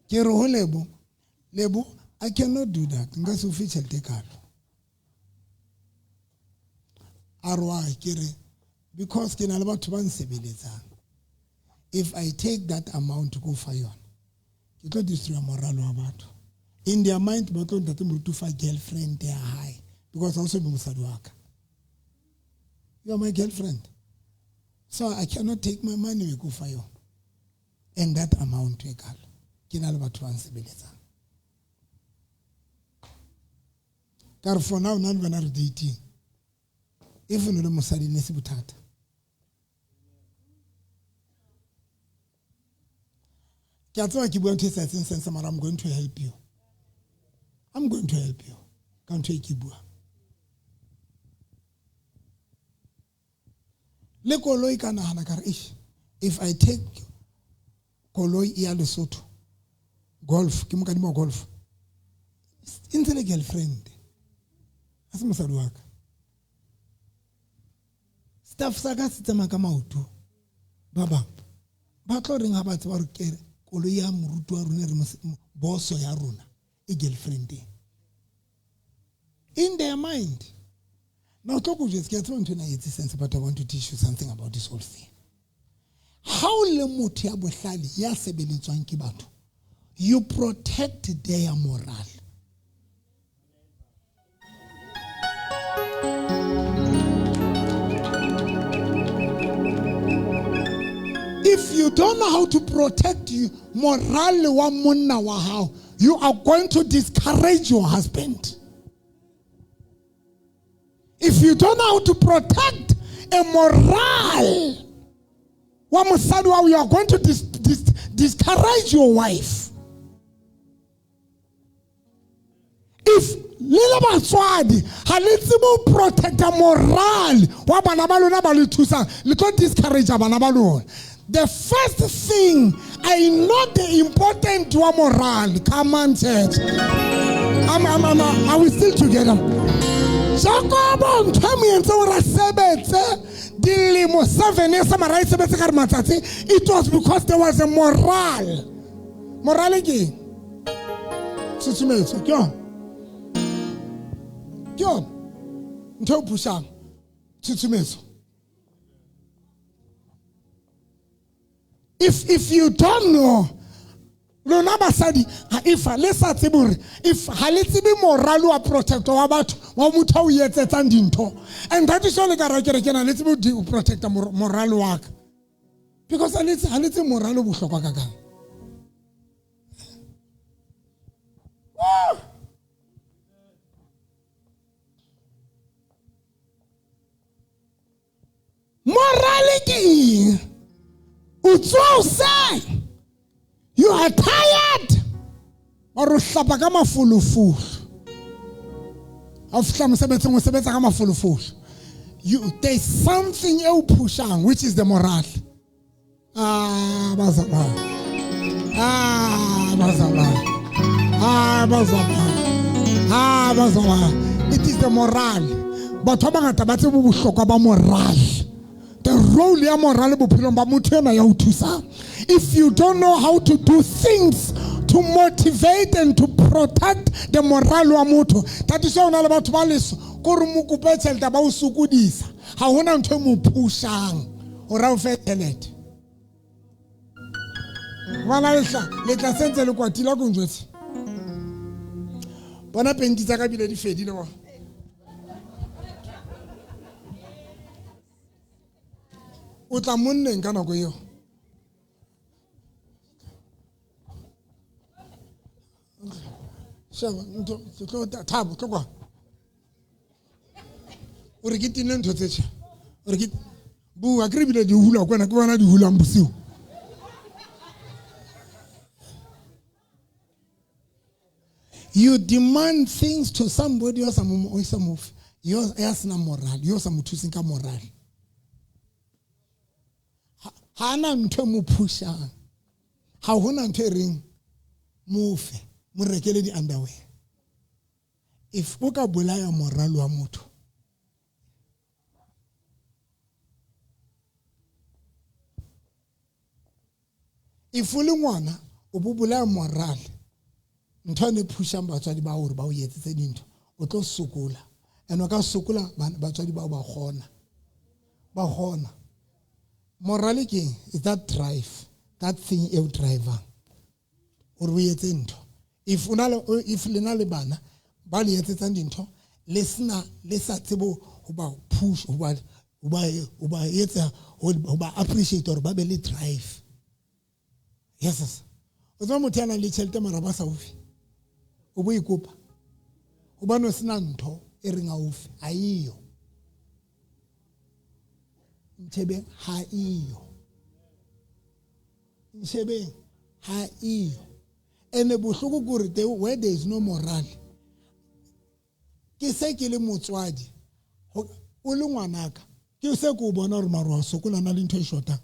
Ke re ho Lebo, Lebo, I cannot do that. Nka se o fe tjhelete e kalo. A re why? Ke re because ke na le batho ba nsebeletsang. If I take that amount ko fa yona, ke tlo destroy moralo wa batho. In their mind ba tlo ntate moruti fa girlfriend ya hae because ha o so be mosadi wa ka. You are my girlfriend. So I cannot take my money ko fa yona. And that amount e kalo. Ke na le batho ba nsebeletsang. Ka re for now nna le wena re dating. If o ne le mosadi ne se bothata. Ke a tseba ke bua ntho e sa etseng sense, mara I'm going to help you. I'm going to help you. Ka ntho e ke buang. Le koloi ka nahana ka re, eish, if I take koloi ya Lesotho, golf, ke mo kadima golf. E ntse le girlfriend. Ha se mosadi wa ka. Staff sa ka se tsamaya ka maoto. Ba bang ba tlo reng ha ba tseba hore ke koloi ya moruti wa rona re boso ya rona e girlfriend. In their mind. Now tlo ko jwetsa, ke a tseba ntho ena e etse sense, but I want to teach you something about this whole thing. Ha o le motho ya bohlale ya sebeletswang ke batho, you protect their moral. If you don't know how to protect you morale wa monna wa hao, you are going to discourage your husband. If you don't know how to protect a morale wa mosadi wa hao, you are going to discourage your wife. If le le batswadi ha le tsebe ho protecta morale wa bana ba lona ba le thusang, le tlo discourage bana ba lona. The first thing, I know the important wa morale. Come on, church. Are we still together? Jacob, ntho e mo entse hore a sebetse dilemo 7 e sa mara e sebetse ka re matsatsi. It was because there was a morale. Morale ke eng? Tshusumetso, ke yona. Ke yona. Ntho e o pushang. Tshusumetso. If you don't know, lona basadi, if le sa tsebe hore, if ha le tsebe morale wa protector wa batho, wa motho a o etsetsang dintho. And that is all le ka ra ke re ke na le tsebe ho protector morale wa ka. Because ha le tsebe morale o bohlokwa ka kang. Morale ke eng? O tsoha hoseng, you are tired. Ba re o hlapa ka mafolofolo. Ha o fihla mosebetsing o sebetsa ka mafolofolo. There's something e o pushang, which is the morale. Bazalwane. Bazalwane. Bazalwane. Bazalwane. It is the morale. Batho ba bangata ba tsebe bohlokwa ba morale. The role ya morale bophelong ba motho ena ya ho thusang. If you don't know how to do things to motivate and to protect the morale wa motho, that is why o na le batho ba leso ko re mo kope tjhelete ba o sokodisa. Ha hona ntho e mo pushang hore a o fe tjhelete. Bana le tla sentse le kwatile ko njwetse. Bona penti tsa ka bile di fedile bona. O tla monneng ka nako eo. Sheba, ntho, tlo, Thabo, tlo kwa. O re ke tine ntho tse tjha. O re ke, Bua ke re bile di hula kwena ke bona di hulang bosiu. You demand things to somebody o sa mo o sa mo yo ya sena moral, yo sa mo thuseng ka moral. Ha na ntho e mo pushang. Ha hona ntho e reng mo fe, mo rekele di underwear. If o ka bolaya moral wa motho, if o le ngwana o bo bolaya moral, ntho e ne pushang batswadi ba hore ba o etsetse dintho, o tlo sokola. And o ka sokola batswadi bao ba kgona. Ba kgona. Moral ke eng? Is that drive, that thing e o drivang hore o etse ntho. If o na le, if le na le bana ba le etsetsang dintho, le sena, le sa tsebe ho ba push, ho ba, ho ba, ho ba etsa, ho ba appreciate hore ba be le drive. Yes, yes. O tseba motho ya nang le tjhelete mara ba sa o fe, o bo ikopa hobane o sena ntho e reng a o fe, ha eyo. Ntshebeng ha eyo. Ntshebeng ha eyo. Ene bohloko ke hore where there is no moral, ke se ke le motswadi, o le ngwanaka, ke se ke o bona hore maro a sokola na le ntho e shotang.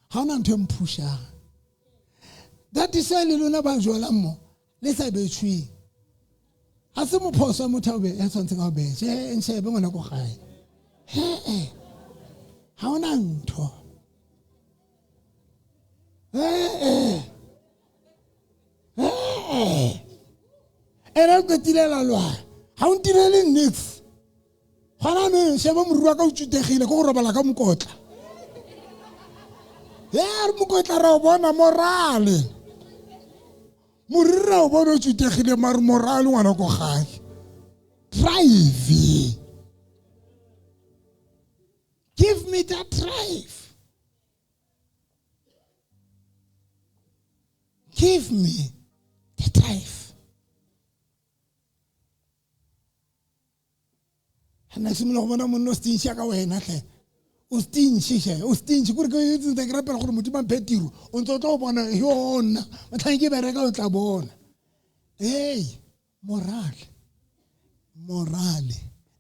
Ha hona ntho e mpushang. That is why le lona ba jolang mo, le sa betshweng. Ha se mophoso wa motho a o ya tshwantseng a o betshe. Eh, nshebe ngwana ko gae. He-eh. Ha hona ntho. Eh-eh. Eh-eh. Ene o qetile la lwana. Ha o ntirele niks. Gona nou, sheba moriri wa ka o tsutegile, ke go robala ka mokotla. Ya re mokotla ra o bona morale. Moriri ra o bona o tsutegile, mare morale ngwana ko gae. Drive. Give me that drive. Give me the drive. Ha na simolola go bona monna o stingy ka wena hle. O stingy hle, o stingy. Kore ke itse ntse ke rapela gore Modimo a mphe tiro. O ntse o tlo bona yo nna. Motlhang ke bereka o tla bona. Hey, morale. Morale.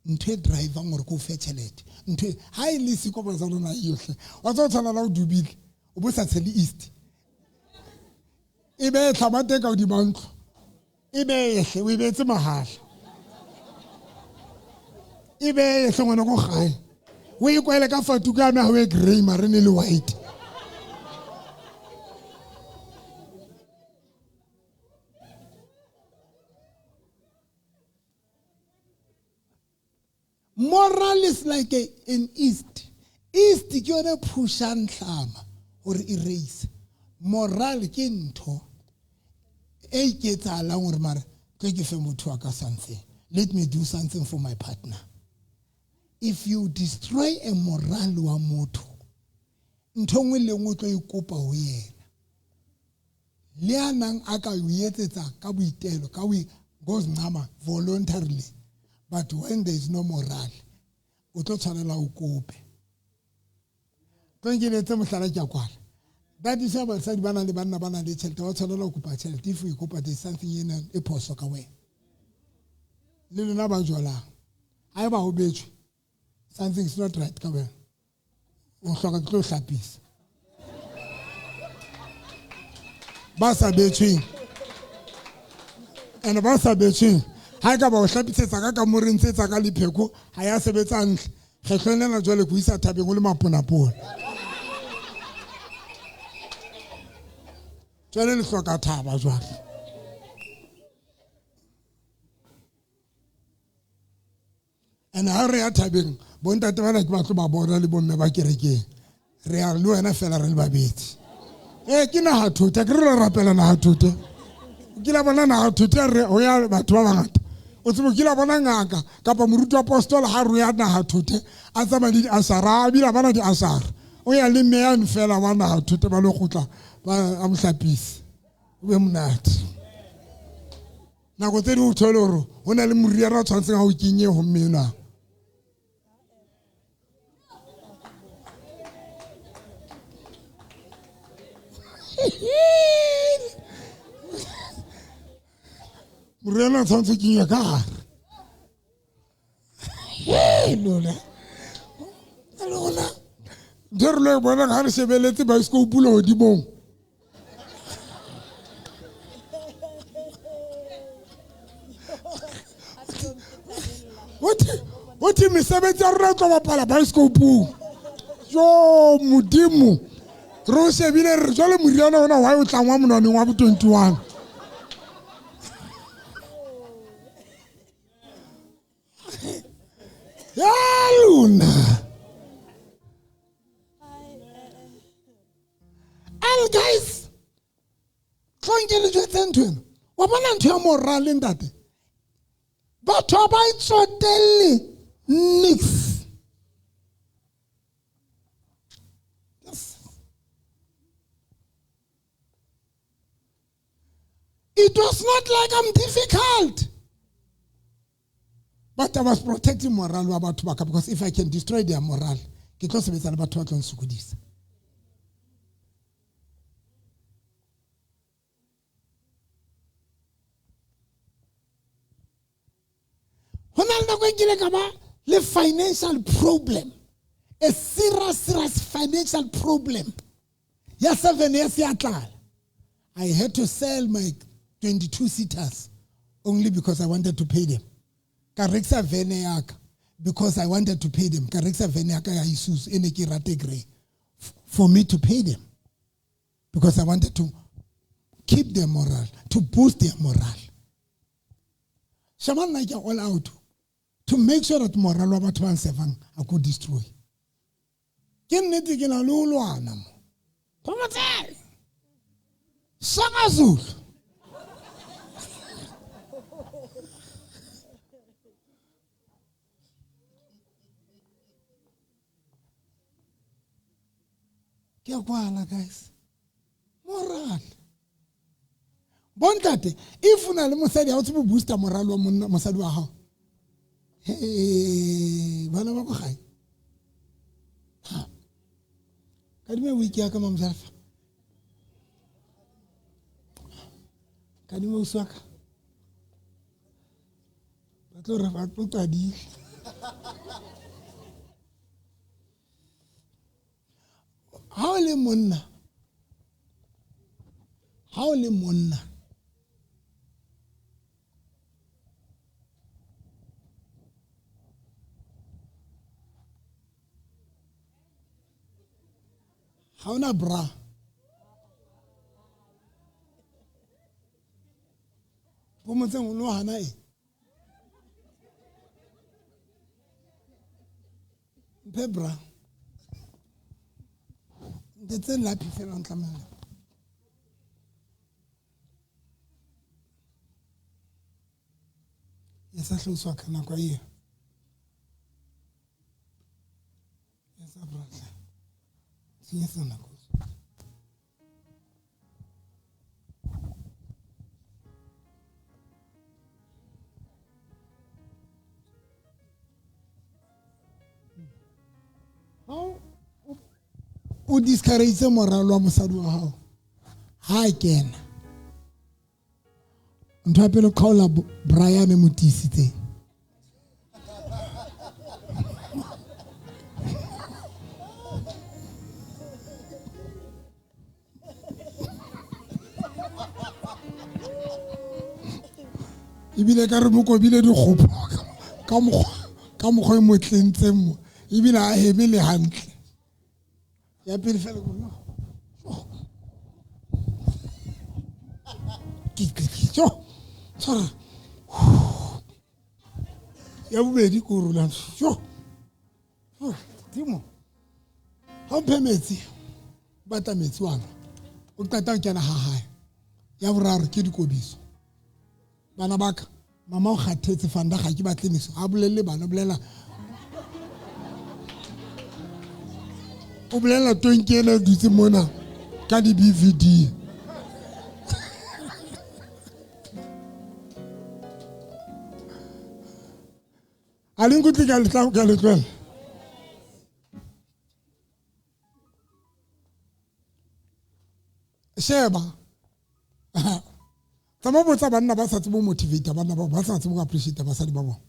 Ntho e drivang gore ke o fe tjhelete. Ntho e, ha e le siko ba sa lona yohle. Wa tswa tshwana la o dubile. O bo sa tshele east. E be tlhama teng ka hodima ntlo. E be ehle, o e beetse mahala. E be ehle ngwana ko gae. O e kwele ka fatuka ya me ha o e grey mare ne le white. Moral is like an east. East ke yone pushang tlama hore e raise. Moral ke ntho e iketsahalang hore mara tlo ke fe motho wa ka something. Let me do something for my partner. If you destroy a moral wa motho, ntho nngwe le nngwe o tlo e kopa ho yena. Le a nang a ka o etsetsa ka boitelo, ka o ngozincama voluntarily. But when there is no moral, o tlo tshwanela o kope. Tlo nkeletse mohlala ke a kwala. That is why basadi ba nang le banna ba nang le tjhelete, ba tshwanela ho kopa tjhelete. If o kopa, there is something e nang e phoso ka wena. Le lona ba jolang, haeba ho betswe, something is not right ka wena. O hloka ke tlo hlapisa. Ba sa betsweng, and ba sa betsweng, ha e ka ba o hlapisetsa ka kamoreng tse tsa ka lepheko, ha ya sebetsa hantle. Kgetlong lena jwale ke o isa thabeng o le maponapona. Jwale le hloka thaba jwale. And ha re ya thabeng, bontate bana ke ba tlo ba bona le bomme ba kerekeng. Re ya le wena fela re le babedi. Ke naha thota, ke re re rapela naha thota. Ke la bona naha thota re ho ya batho ba bangata. O tsebe ke la bona ngaka kapa moruti wa apostola ha re ya naha thota, a tsamaya le diasara, a bile a bana diasara. O ya le mme yane fela wa naha thota ba lo kgutla ba a mo hlapise. O be monate. Nako tse ding o thole hore ho na le moriana o tshwanetseng ha o kenye ho mme enwa. Moriana o tshwanetse o kenywe ka gare. Hei, lona. Lona. Ntho e re lo e bonang ga re shebeletse baesekopo legodimong. Ho thwe mesebetsi ya rona e tlo bapala baesekopong. Jo Modimo. Re o shebile re re jwale moriana ona why o tlangwa monwaneng wa bo 21. Ya lona. And guys, tlong ke le jwetse ntho ena. Wa bona ntho ya morale ntate. Batho ha ba e tsotelle nix. Yes. It was not like I'm difficult. But I was protecting morale wa batho ba ka, because if I can destroy their morale, ke tlo sebetsa le batho ba tlo nsokodisa. Ho na le nako e nkile ka ba le financial problem, a serious, serious financial problem. Ya 7 years ya tlala. I had to sell my 22 seaters only because I wanted to pay them. Ka rekisa vene ya ka because I wanted to pay them. Ka rekisa vene ya ka ya Isuzu e ne ke rate grey for me to pay them because I wanted to keep their morale, to boost their morale. Shaman like all out to make sure that morale wa batho ba nsevang a ko destroy. Ke nnete ke na le ho lwana mo. Phomotse. Shaka Zulu. Ke a kwala guys. Morale. Bontate, if o na le mosadi ha o tsebe ho booster morale wa monna mosadi wa hao. Hey, bana ba ko gae. Ha. Kadime wiki ya ka mamjalfa. Kadime uswaka. Ba tlo re ba tlo qadile. Ha o le monna. Ha o le monna. Ha ona bra. Bo motseng o no hana e. Mphe bra. Ntse lapi fela ntlamela. E sa hloswa ka nako eo. E sa bra. Yes, nako. How o discourage morale wa mosadi wa hao ha kena ntho ya pele kgaola Brian e mo tiisitseng. Ebile ka re mo kobile dikgopo ka mokgwa e mo tlentseng mo ebile a heme le hantle. Ya pele fela ko no. Ke jo. Tshwara. Ya bobedi ko rolang. Jo. Timo. Ha o mphe metsi. Bata metsi wa nwa. O qeta ho kena ha hae. Ya boraro ke dikobiso. Bana ba ka, mama o kgathetse fanda ga ke batle niso. Ha bolelle bana, bolela. O bolela tonki ena e dutse mona ka di BVD. A le nkutlwe ka letla ka le tlohela. Sheba. Tsamaya botsa banna ba sa tsebe ho motivate banna ba sa tsebe ho appreciate basadi ba bona.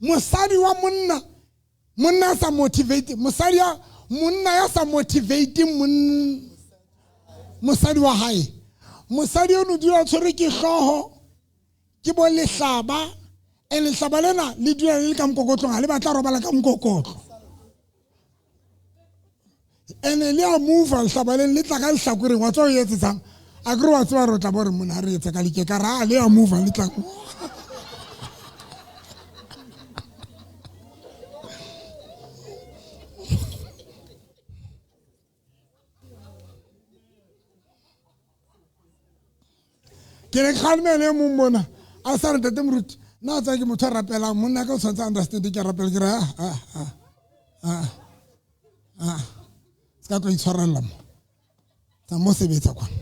Mosadi wa monna, monna sa motivate, mosadi ya monna ya sa motivate mosadi wa hae. Mosadi o no dula tshwere ke hlooho, ke bo lehlaba, e lehlaba lena le dula le ka mokokotlong, ha le batla robala ka mokokotlo. Ene le a move lehlaba le le tla ka lehlakoreng, wa tswa o etsetsang. A ke re wa tseba re tla bo re mona re etsa ka likeka ra le a move le tla. Ke re kgalemele e mong mona a sa re ntate moruti nna tsa ke motho a rapelang monna ka o tshwanetse understand ke rapela ke re a se ka tlo itshwarella mo tsa mo sebetsa kwana.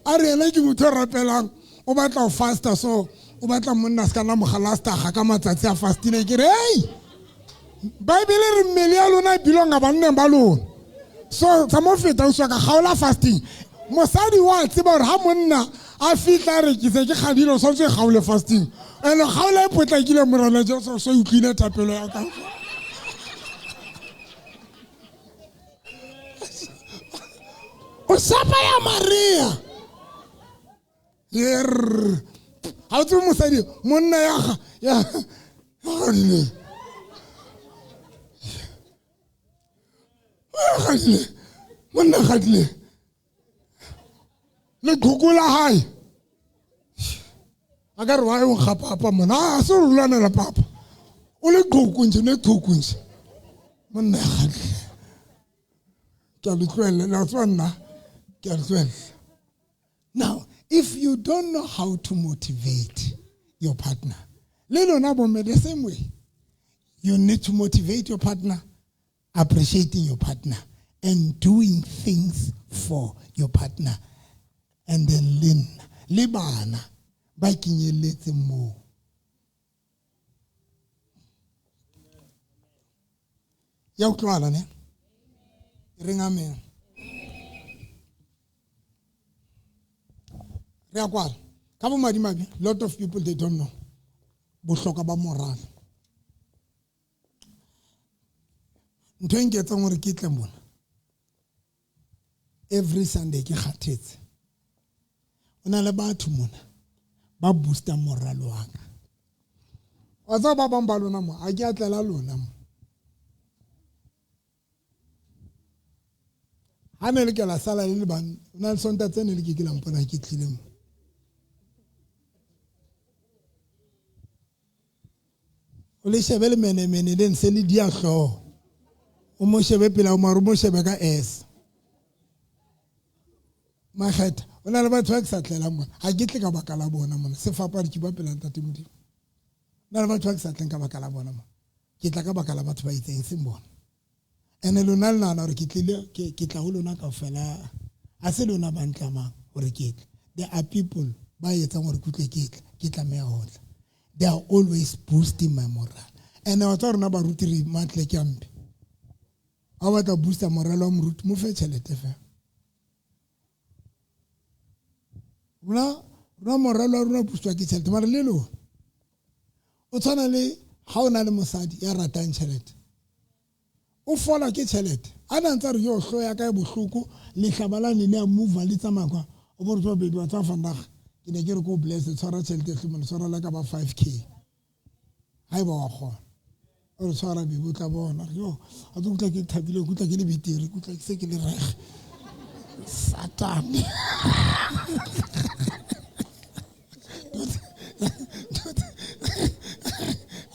A re ena ke motho a rapelang o batla ho fasta, so o batla monna se ka nna mogalasta ga ka matsatsi a fastile. Ke re hey, Bible re mmele ya lona e belonga banneng ba lona. So tsa mo feta o ka kgaola fasting. Mosadi wa tseba hore ha monna a fihla re ke se ke kgadile o tshwanetse kgaole fasting. Ene kgaola e potlakile morena Jesu so utlwile thapelo ya ka. O sapa ya Maria. Yer. Ha o tsebe mosadi monna ya kgadile. Kgadile. Monna kgadile. Le qhoko la hae. A ka re wa o ga papa mona, a se re lwanela papa. O le qhoko nje, ne qhoko nje. Monna kgadile. Ke a le tlohella, le a tseba nna, ke a le tlohella. Now, if you don't know how to motivate your partner, le lona bomme the same way. You need to motivate your partner, appreciating your partner, and doing things for your partner. And then le bana ba kenyelletse moo. Ya utlwala ne? Re amen. Re a kwala. Ka bo madimabe, lot of people they don't know bohlokwa ba moral. Ntho e nketsang hore ke tle mona every Sunday ke kgathetse. O na le batho mona ba booster moral wa ka. Wa tseba ba bang ba lona mo, a ke a tlela lona mo. Ha ne le ke la sala le le bang, o na le Sonta tse ne le ke ke la mpona ke tlile mo. O le shebe le menemene le ntse le dia hlooho. O mo shebe pela o mare o mo shebe ka S. Makgetha, o na le batho ba ke sa tlelang mona. Ha ke tle ka baka la bona mona. Sefapano ke ba pela ntate Modimo. Na le batho ba ke sa tleng ka baka la bona mona. Ke tla ka baka la batho ba itseng seng bona. Ene lona le nahana hore ke tlile, ke tla ho lona kaofela. Ha se lona ba ntlamang hore ke tle. There are people ba etsang hore ke utlwe ke tle, ke tlameha ho tla. They are always boosting my moral. Ene wa tswa rona baruti re matle ke ampe. Ha o batla booster moral wa moruti, mo fe tjhelete fela. Rona moral wa rona boostwa ke tjhelete, mara le lona. O tshwana le ha o na le mosadi ya ratang tjhelete. O fola ke tjhelete. A na ntse re yo hloya ya ka e bohloko, lehlaba la ne a move le tsamaya kwa. O bo re tswa baby wa tswa vandag. Ke ne ke re ko bless tshwara tjhelete hle mona, tshwara la ka ba 5k. Ha eba wa kgona. O re tshwara baby o tla bona. Yo, a tlo utlwa ke thabile, ke utlwa ke le betere, ke utlwa ke se ke le reg. Satan.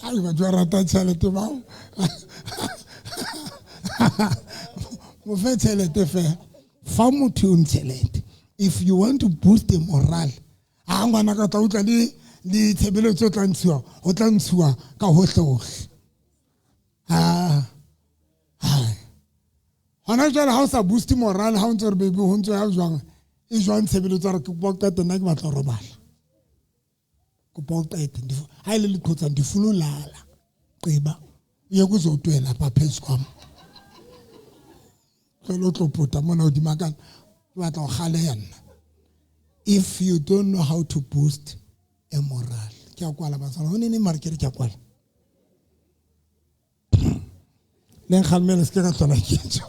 Ai ba jwa rata tjhelete bao. Mo fe tjhelete fela. Fa motho o tjhelete. If you want to boost the morale, a ngwana ka tla utlwa le tshebeletso tla ntshiwa, o tla ntshiwa ka hohle hohle. Ah. Hona jwale ha o sa boost morale, ha o ntse re baby ho ntse ya jwang, e jwang tshebeletso re ke kopa qete nna ke batla robala. Kopa o qete, ha ile le qhotsa ndi funo lala. Gqiba uye kuzotwela apha phezu kwam. Tlohela o tlo pota mona hodima ka, ke batla ho kgaleha nna. If you don't know how to boost a morale, ke a kwala batswana, ho nene mare ke re ke a kwala. Le nkgalemele se ke ka hlola ke tjho.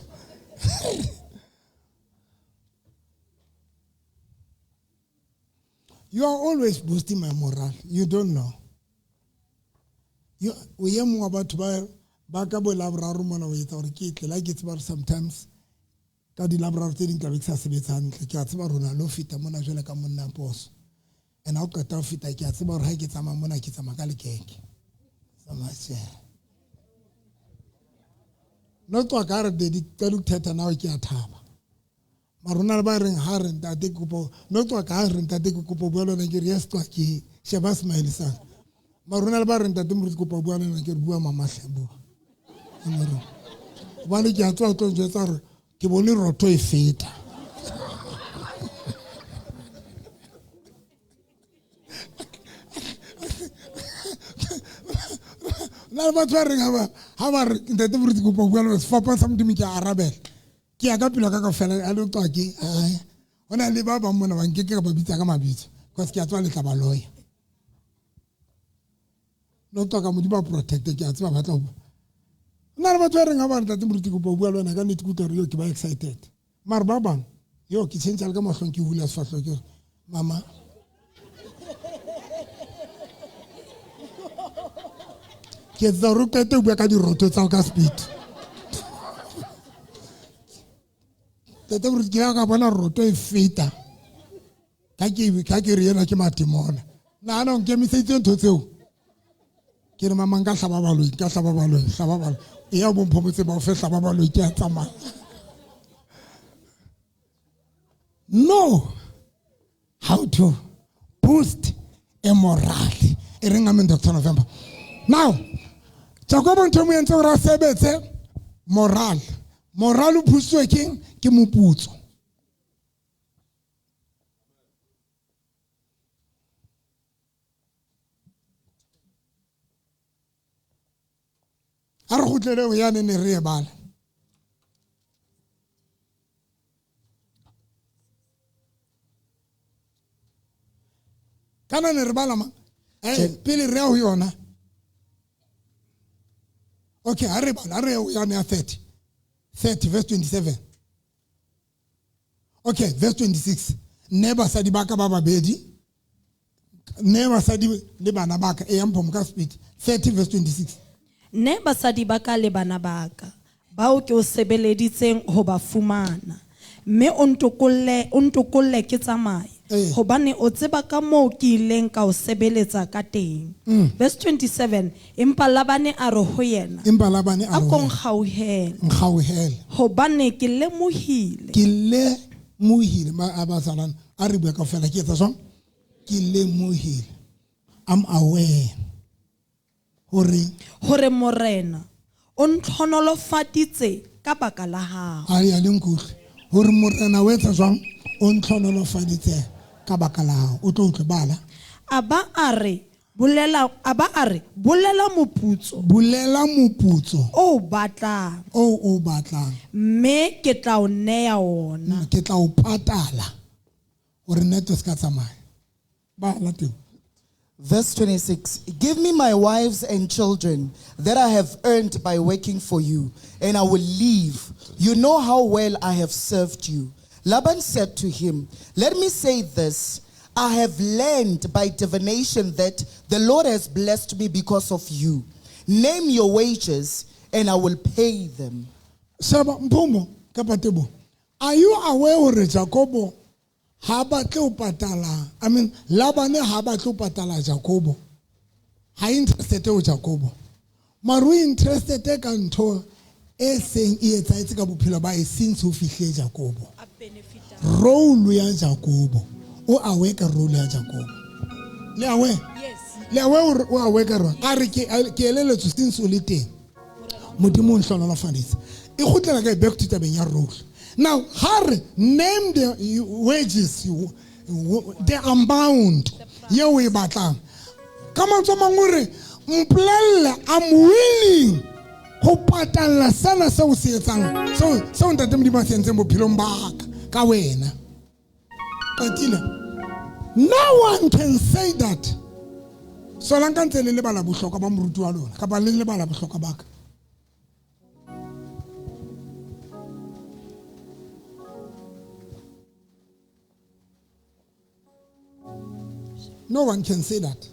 You are always boosting my morale. You don't know. You, o ye mongwe wa batho ba ka bo laboraro mona o etsa gore ke tle, la ke tseba gore sometimes ka di laboraro tse ding tla be ke sa sebetse hantle. Ke a tseba rona lo feta mona jwale ka monna poso. And ha o qeta ho feta ke a tseba hore ha ke tsamaya mona ke tsamaya ka lekeke. Tsamaya tjhe. No tswa ka re dedi qela ukuthetha nawe ke a thaba. Mara hona le ba reng ha re ntate ke kopo, no tswa ka re ntate ke kopo bua le wena, ke re yes tswa ke sheba smile sa. Mara hona le ba reng ntate moruti kopo bua le wena, ke re bua mama hle bua. Hobane ke a tswa tlo njwetsa hore ke bone rotho e feta. Na le batho ba reng ha ba re ntate moruti kopo bua le wena, sefapano sa Modimo ke a arabela. Ke ya ka pelo ka kaofela, a le tswa ke, ai. Ho na le ba bang mona ba nkeke ka ba bitsa ka mabitso, because ke a tswa letla ba loya. No tswa ka Modimo a protect, ke a tseba ba tla bua. Ho na le batho ba reng ha ba re ntate moruti kopa ho bua le wena, ka nnete ke utlwa hore yo ke ba excited. Mara ba bang, yo ke tjhentjha le ka mahlong ke hula sefahleho ke re, mama. Ke etsetsa hore o qete ho bua ka dirotho tsa hao ka speed. Tata moruti ke ya ka bona roto e feta. Ka ke re ena ke matimona. Nahana o nkemiseditse ntho tseo. Ke re mama nka hlaba baloi, nka hlaba baloi, hlaba baloi. E ya bo mphomotse ba o fe hlaba baloi ke a tsamaya. Know how to boost a morale. E reng amen Doctor November. Now, Jakobo ntho e mo entse hore a sebetse morale. Morale o phusitswe keng? Ke moputso. A re kgutlele ho yane ne re e bala. Kana ne re bala ma? Pele re ya ho yona. Okay, ha re bala, ha re ya ho yane ya 30. 30 verse 27. Okay, verse 26. Ne basadi ba ka ba babedi, ne basadi le bana ba ka, e yang phomo ka speed. 30 verse 26. Ne basadi ba ka le bana ba ka, bao ke o sebeleditseng ho ba fumana. Mme o ntokolle ke tsamaye. Hobane o tseba ka moo ke ileng ka o sebeletsa ka teng. Verse 27, empa Labane a re ho yena, Empa Labane a re A ho ko yena. nkgauhele. Nkgauhele. Hobane ke lemohile. Ke lemohile. Ma, a ba salana, a re bua kaofela, ke etsa jwang? Ke lemohile. I'm aware. Hore Hore Morena o ntlhonolofaditse ka baka la hao. A ya le nkutlwe. Hore Morena o etsa jwang? O ntlhonolofaditse ka baka la hao. O tlo utlwe bala. A ba a re, bolela, a ba a re, bolela moputso. Bolela moputso. O batlang. O o batlang. Mme ke tla o neya ona. Ke tla o patala. Hore nete o se ka tsamaya. Bala teng. Verse 26, give me my wives and children that I have earned by working for you, and I will leave. You know how well I have served you. Laban said to him, let me say this. I have learned by divination that the Lord has blessed me because of you. Name your wages, and I will pay them. Sheba, Mphumo, kapa Tebo, are you aware hore Jakobo ha batle ho patala? I mean, Labane ha batle ho patala Jakobo. Ha interested ho Jakobo. Mara o interested ka ntho e seng e etsahetse ka bophelo ba hae since ho fihle Jakobo. Role ya Jakobo. O aware ka role ya Jakobo. Le aware? Yes. Le aware hore o aware ka rona? A re ke eleletswe since o le teng. Modimo o ntlhonolofaditse. E kgutlela kae back to tabeng ya role. Now, ha re name the wages, the amount ye o e batlang. Ka mantswe a mangwe o re, Mpolelle, I'm willing ho patalla sena seo se etsang, seo ntate Modimo a se entseng bophelong ba ka, ka wena. Qetile. No one can say that. Solanka ntse le lebala bohlokwa ba moruti wa lona, kapa le lebala bohlokwa ba ka. No one can say that.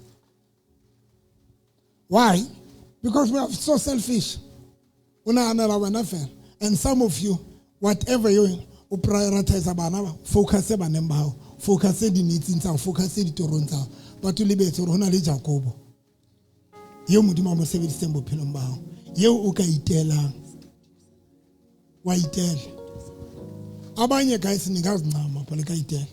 Why? Because we are so selfish. And some of you, whatever you prioritize bana ba, focus baneng ba hao, focus di-needs tsa hao, focus ditorong tsa hao. Batho lebetse hore ho na le Jakobo eo Modimo a mo sebedisitseng bophelong ba hao, eo o ka itelang, wa itela. Abanye guys ningazincama phela ka itela.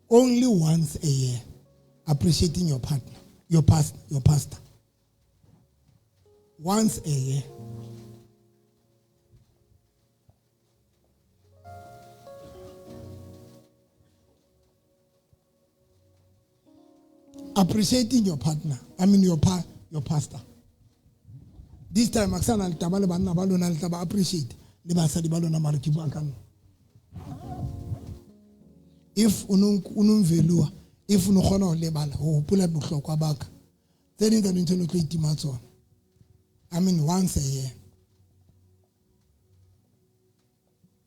Only once a year, appreciating your partner, your pastor. Once a year. Appreciating your partner, I mean your pastor. This time, aksana le taba le banna ba lona le taba appreciate le basadi ba lona mara ke bua ka nna. If o no mvelua, if o no kgona ho lebala, ho hopola bohlokwa ba ka, tse ding tsa dintho le tlo itima tsona. I mean once a year.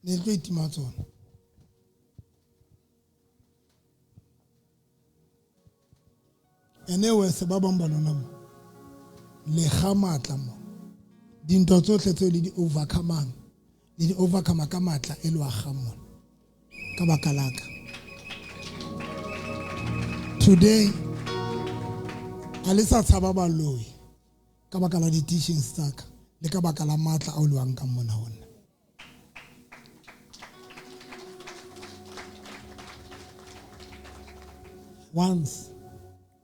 Le tlo itima tsona. Ene se ba bang ba lona mo, le kga matla mo. Dintho tsohle tseo le di overcome-ang, le di overcome ka matla e le wa kgang mona. Ka baka la ka. Today, ha le sa tshaba baloi ka baka la di-teachings tsa ka le ka baka la matla ao le wa nkang mona ho nna. Once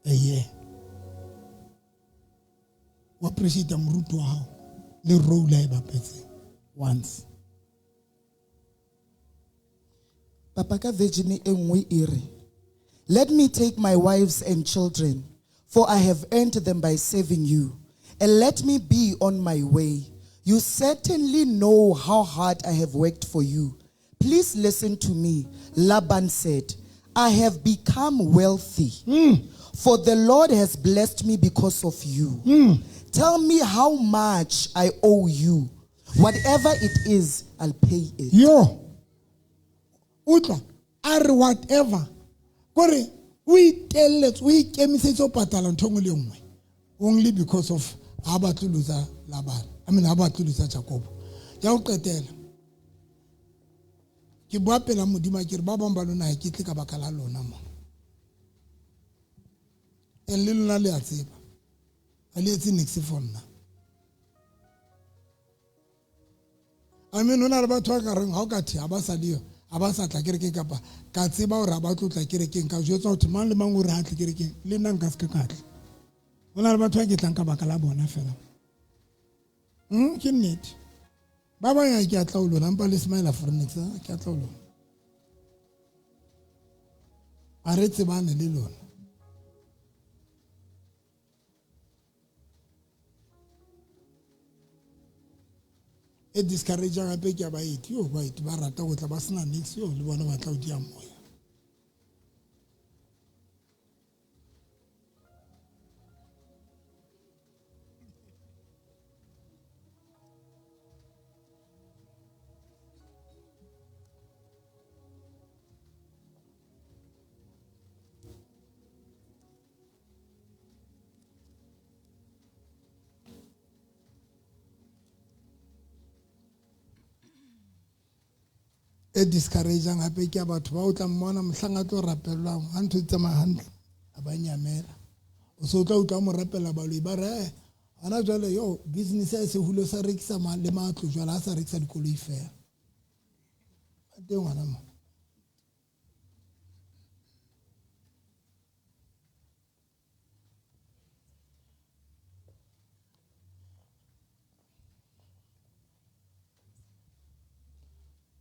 a year, o appreciate moruti wa hao le role a e bapetseng. Once. Papa ka virgin e nngwe e re, let me take my wives and children, for I have earned them by serving you, and let me be on my way. You certainly know how hard I have worked for you. Please listen to me. Laban said, I have become wealthy, for the Lord has blessed me because of you. Tell me how much I owe you. Whatever it is, I'll pay it. Yo. Utlwa, a re whatever. Kore o itelletse, o ikemisetse ho patala ntho e nngwe le e nngwe. Only because of ha ba tlo loser Laban. I mean, ha ba tlo loser Jakobo. Ya ho qetela. Ke bua pela Modimo ke re ba bang ba lona ha ke tle ka baka la lona mo. And le lona le a tseba. Ha le etse niks for nna. I mean, hona le batho ba ka reng ha o ka thi ha ba sa le yo, ha ba sa tla kerekeng kapa ka tseba hore ha ba tlo tla kerekeng, ka jwetsa hore mang le mang o re ha tle kerekeng, le nna nka se ke ka tla. Hona le batho ba ke tlang ka baka la bona fela. Ke nnete. Ba bang ha ke a tla ho lona, empa le smile for niks, ha ke a tla ho lona. A re tsebane le lona. E discourage gape ke a baeti, yo baeti ba rata go tla ba sena niks, yo le bona ba tla o dia moya. E discourageang hape ke ya batho ba o tla mmona mohlang a tlo rapellwang, ha ntho di tsamaya hantle, a ba nyamela. O se o tla utlwa mo rapella baloi ba re, hona jwale yo business ya e se hule sa rekisa le matlo jwale, ha sa rekisa dikoloi fela. Ba teng hona mo.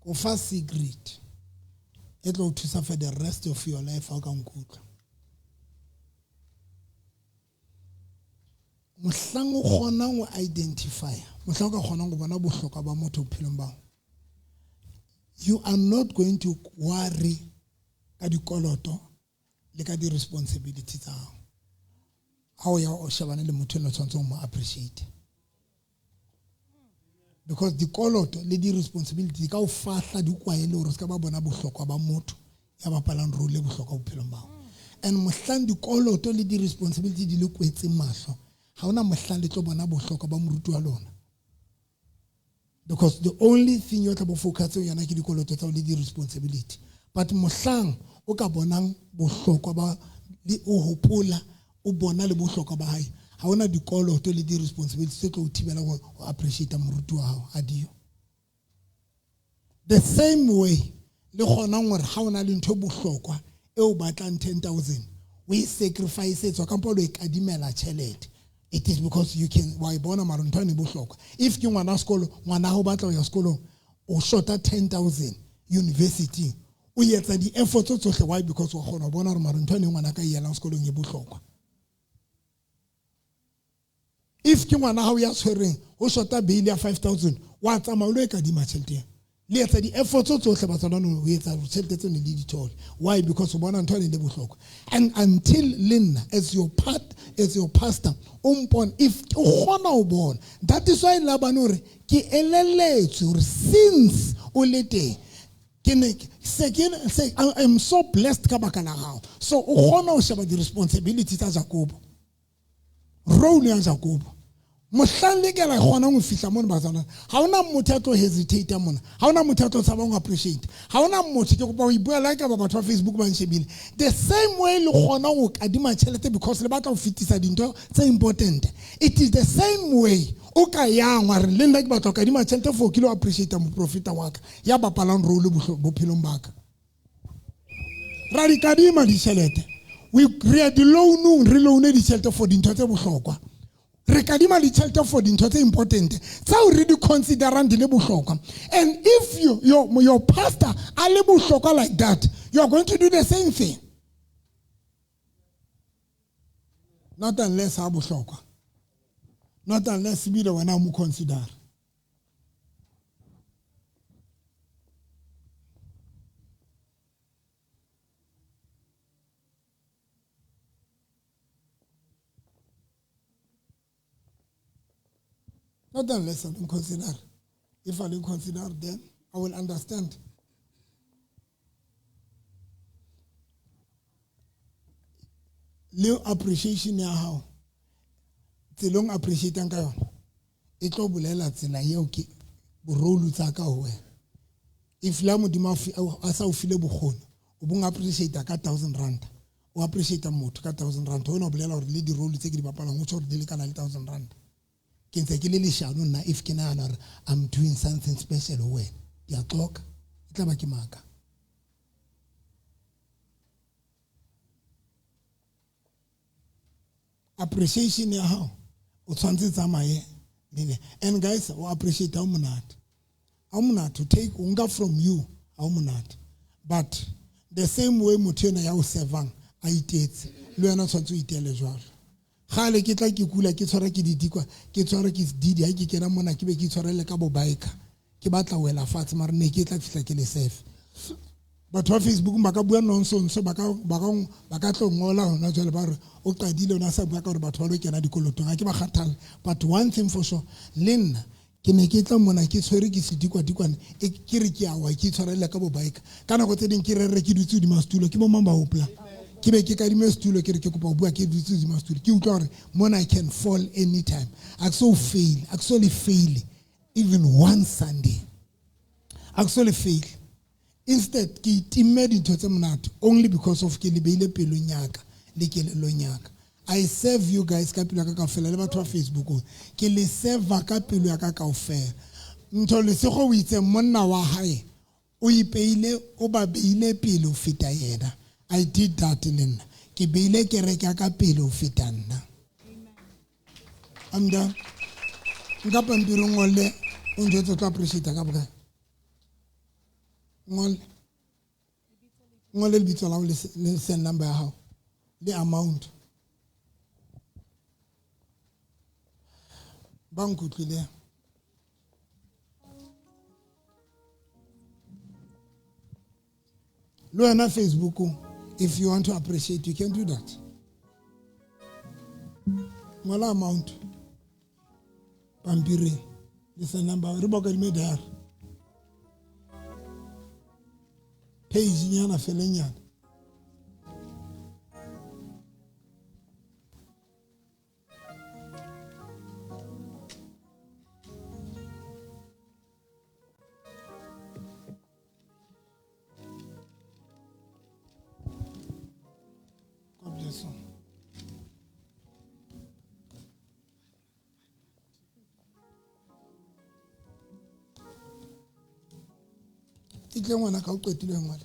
Ko fa secret. E tlo o thusa for the rest of your life ha o ka nkutlwa. Mohlang o kgonang ho identify, mohlang o ka kgonang ho bona bohlokwa ba motho bophelong ba hao, you are not going to worry ka dikoloto le ka di-responsibility tsa hao. Ha o ya o shebane le motho enwa o tshwanetseng ho mo appreciate. Because dikoloto le di-responsibility di ka o fahla di kwaele hore o ska ba bona bohlokwa ba motho ya bapalang role e bohlokwa bophelong ba hao. And mohlang dikoloto le di-responsibility di le kwetseng mahlo, ha hona mohlang le tlo bona bohlokwa ba moruti wa lona. Because the only thing you tla bo focus yona ke dikoloto tsa le di-responsibility. But mohlang o ka bonang bohlokwa ba le o hopola o bona le bohlokwa ba hae, ha hona dikoloto le di-responsibility tse tlo o thibela hore o appreciate moruti wa hao. Adio. The same way le kgonang hore ha ona le ntho e bohlokwa e o batlang 10,000 o e sacrifice etswa kampo o e kadimela tjhelete. It is because you can wa e bona mara ntho ene e bohlokwa. If ke ngwana sekolo, ngwana hao o batla ho ya sekolong, o shota 10,000 university, o etsa di-efforts tsohle. Why? Because wa kgona ho bona hore mara ntho ene ngwana ka e yelang sekolong e bohlokwa. If ke ngwana hao ya tshwereng, o shota bail ya 5,000, wa tsamaya o lo e kadima tjhelete eo. Le etsa di-efforts tsohle batswadi ho etsa tjhelete tseo ne le di thole. Why? Because o bona ntho ene le bohlokwa. And until le nna as your part, as your pastor, o mpone, if o kgona ho bona, that is why Labane o re ke elelletswe hore since o le teng, ke ne se ke se, I am so blessed ka baka la hao. So o kgona ho sheba di-responsibility tsa Jakobo, role ya Jakobo. Mohlang le ke la kgonang ho fihla mono batswana, ha hona motho ya tlo hesitate mona, ha hona motho ya tlo tshabang ho appreciate, ha hona motho. Ke kopa ho ipuela ka ba batho ba Facebook ba nshebile. The same way le kgonang ho kadima tjhelete because le batla ho fetisa dintho tse important, it is the same way o ka yang wa re le nna ke batla ho kadima tjhelete for ke lo appreciate moprofeta wa ka ya bapalang role bophelong ba ka. Ra di kadima ditjhelete, we re ya di-loanong, re loane ditjhelete for dintho tse bohlokwa. Re kadima ditjhelete for dintho tse important tseo re di considerang di le bohlokwa. And if your pastor a le bohlokwa like that, you are going to do the same thing. Not unless ha bohlokwa, not unless ebile wena o mo consider. Not unless I don't consider. If I don't consider, then I will understand. Le appreciation ya hao, tselong appreciate ka yona, e tlo bolela tsela eo ke borolo tsa ka ho wena. If la Modimo a sa o file bokgoni, o bong appreciate ka 1,000 rand, o appreciate motho ka 1,000 rand, hona o bolela hore le di-role tse ke di bapalang, o tjho hore di lekana le 1,000 rand. Ke ntse ke le leshano nna if ke nahana hore I'm doing something special ho wena. Ke a tloka, e tla ba ke maka. Appreciation ya hao o tshwanetse tsamaye le le. And guys, o appreciate ha monate. Ha monate to take o nka from you ha monate. But the same way motho ena ya o servang a itetse, le wena o tshwanetse o itele jwalo. Kgale ke tla ke kula, ke tshwara ke didikwa, ke tshwara ke sedidi, ha ke kena mona ke be ke itshwarele ka bo biker. Ke batla ho wela fatshe, mara ne ke tla fihla ke le safe. Batho ba Facebook ba ka bua nonsense, ba ka tlo ngola hona jwale ba re o qadile ona sa bua ka hore batho ba lo kena dikolotong. Ha ke ba kgathalle. But one thing for sure, le nna ke ne ke tla mona ke tshwere ke sedikwadikwane, e ke re ke a wa, ke itshwarele ka bo biker. Ka nako tse ding ke rere ke dutse hodima setulo, ke bo mang ba hopolang? Ke be ke kadime setulo, ke re ke kopa ho bua ke dutse hodima setulo. Ke utlwa hore mona I can fall anytime. A ke so fail, a ke so le fail even one Sunday. A ke so le fail. Instead, ke itimme dintho tse monate only because of ke le beile pelong ya ka le kelellong ya ka. I serve you guys ka pelo ya ka kaofela, le batho ba Facebook ke le serve ka pelo ya ka kaofela. Ntho Lesego o itse monna wa hae o ipeile, o ba beile pele ho feta yena. I did that le nna. Ke beile kereke ya ka pele ho feta nna. I'm done. Nka pampiri o ngolle, o njwetse o tlo appreciate ka bokae. Ngolle. Ngole lebitso la hao le cell number ya hao le amount. Ba nkutlwile. Le wena Facebook, if you want to appreciate, you can do that. Ngola amount pampiring le cell number, re ba kadime diary page nyana felenyana. God bless you. Ke ngwana ka o qetile ngwana.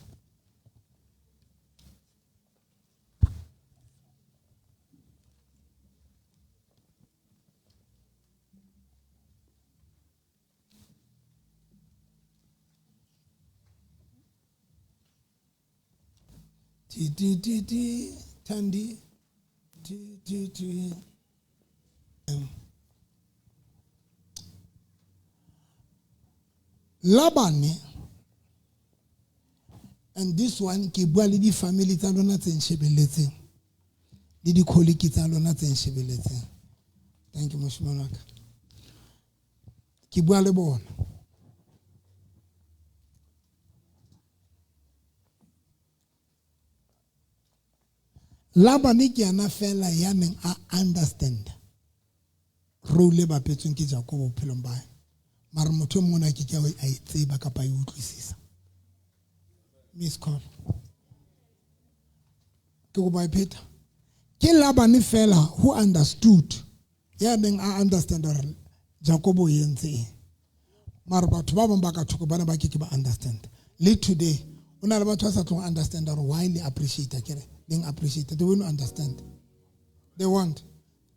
Ti ti ti ti Thandi ti ti ti. Labane. And this one ke bua le di family tsa lona tse nshebeletseng le di colleague tsa lona tse nshebeletseng. Thank you moshimane wa ka. Ke bua le bona. Labane ke yena fela ya neng a understand role e bapetsweng ke Jakobo bophelong ba hae. Mara motho e mong a ke ke a e tseba kapa a e utlwisisa. Miss call. Ke kopa e pheta. Ke Labane fela who understood. Ya neng a understand hore Jakobo o entse eng. Mara batho ba bang ba ka thoko bana ba ke ke ba understand. Le today o na le batho ba sa tlong understand hore why le appreciate akere. Leng appreciate. They won't understand. They won't.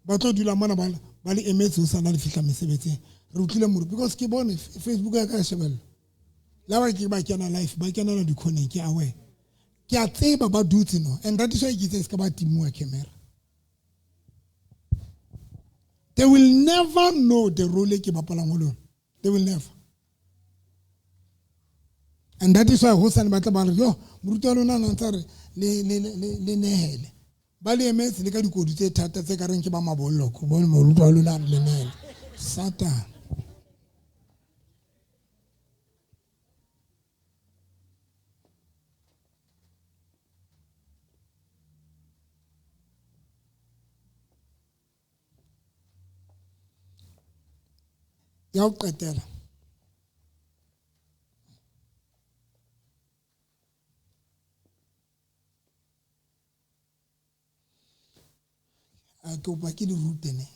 Ba tlo dula mona ba le emetse ho sana le fihla mesebetsing. Re utlwile moru because ke bone Facebook ya ka e shebella. La ba ke ba kena life, ba kena la dikhoneng, ke aware. Ke a tseba ba dutse no. And that is why ke itse se ka ba timuwa camera. They will never know the role ke bapalang ho lona. They will never. And that is why ho sane ba tla ba re yo moruti wa lona a ntse re le le le le nehele. Ba le emetse le ka dikodu tse thata tse ka reng ke ba mabollo ko bone moruti wa lona a re le nehele. Satan. Ya ho qetela. A ke kopa ke di rute ne.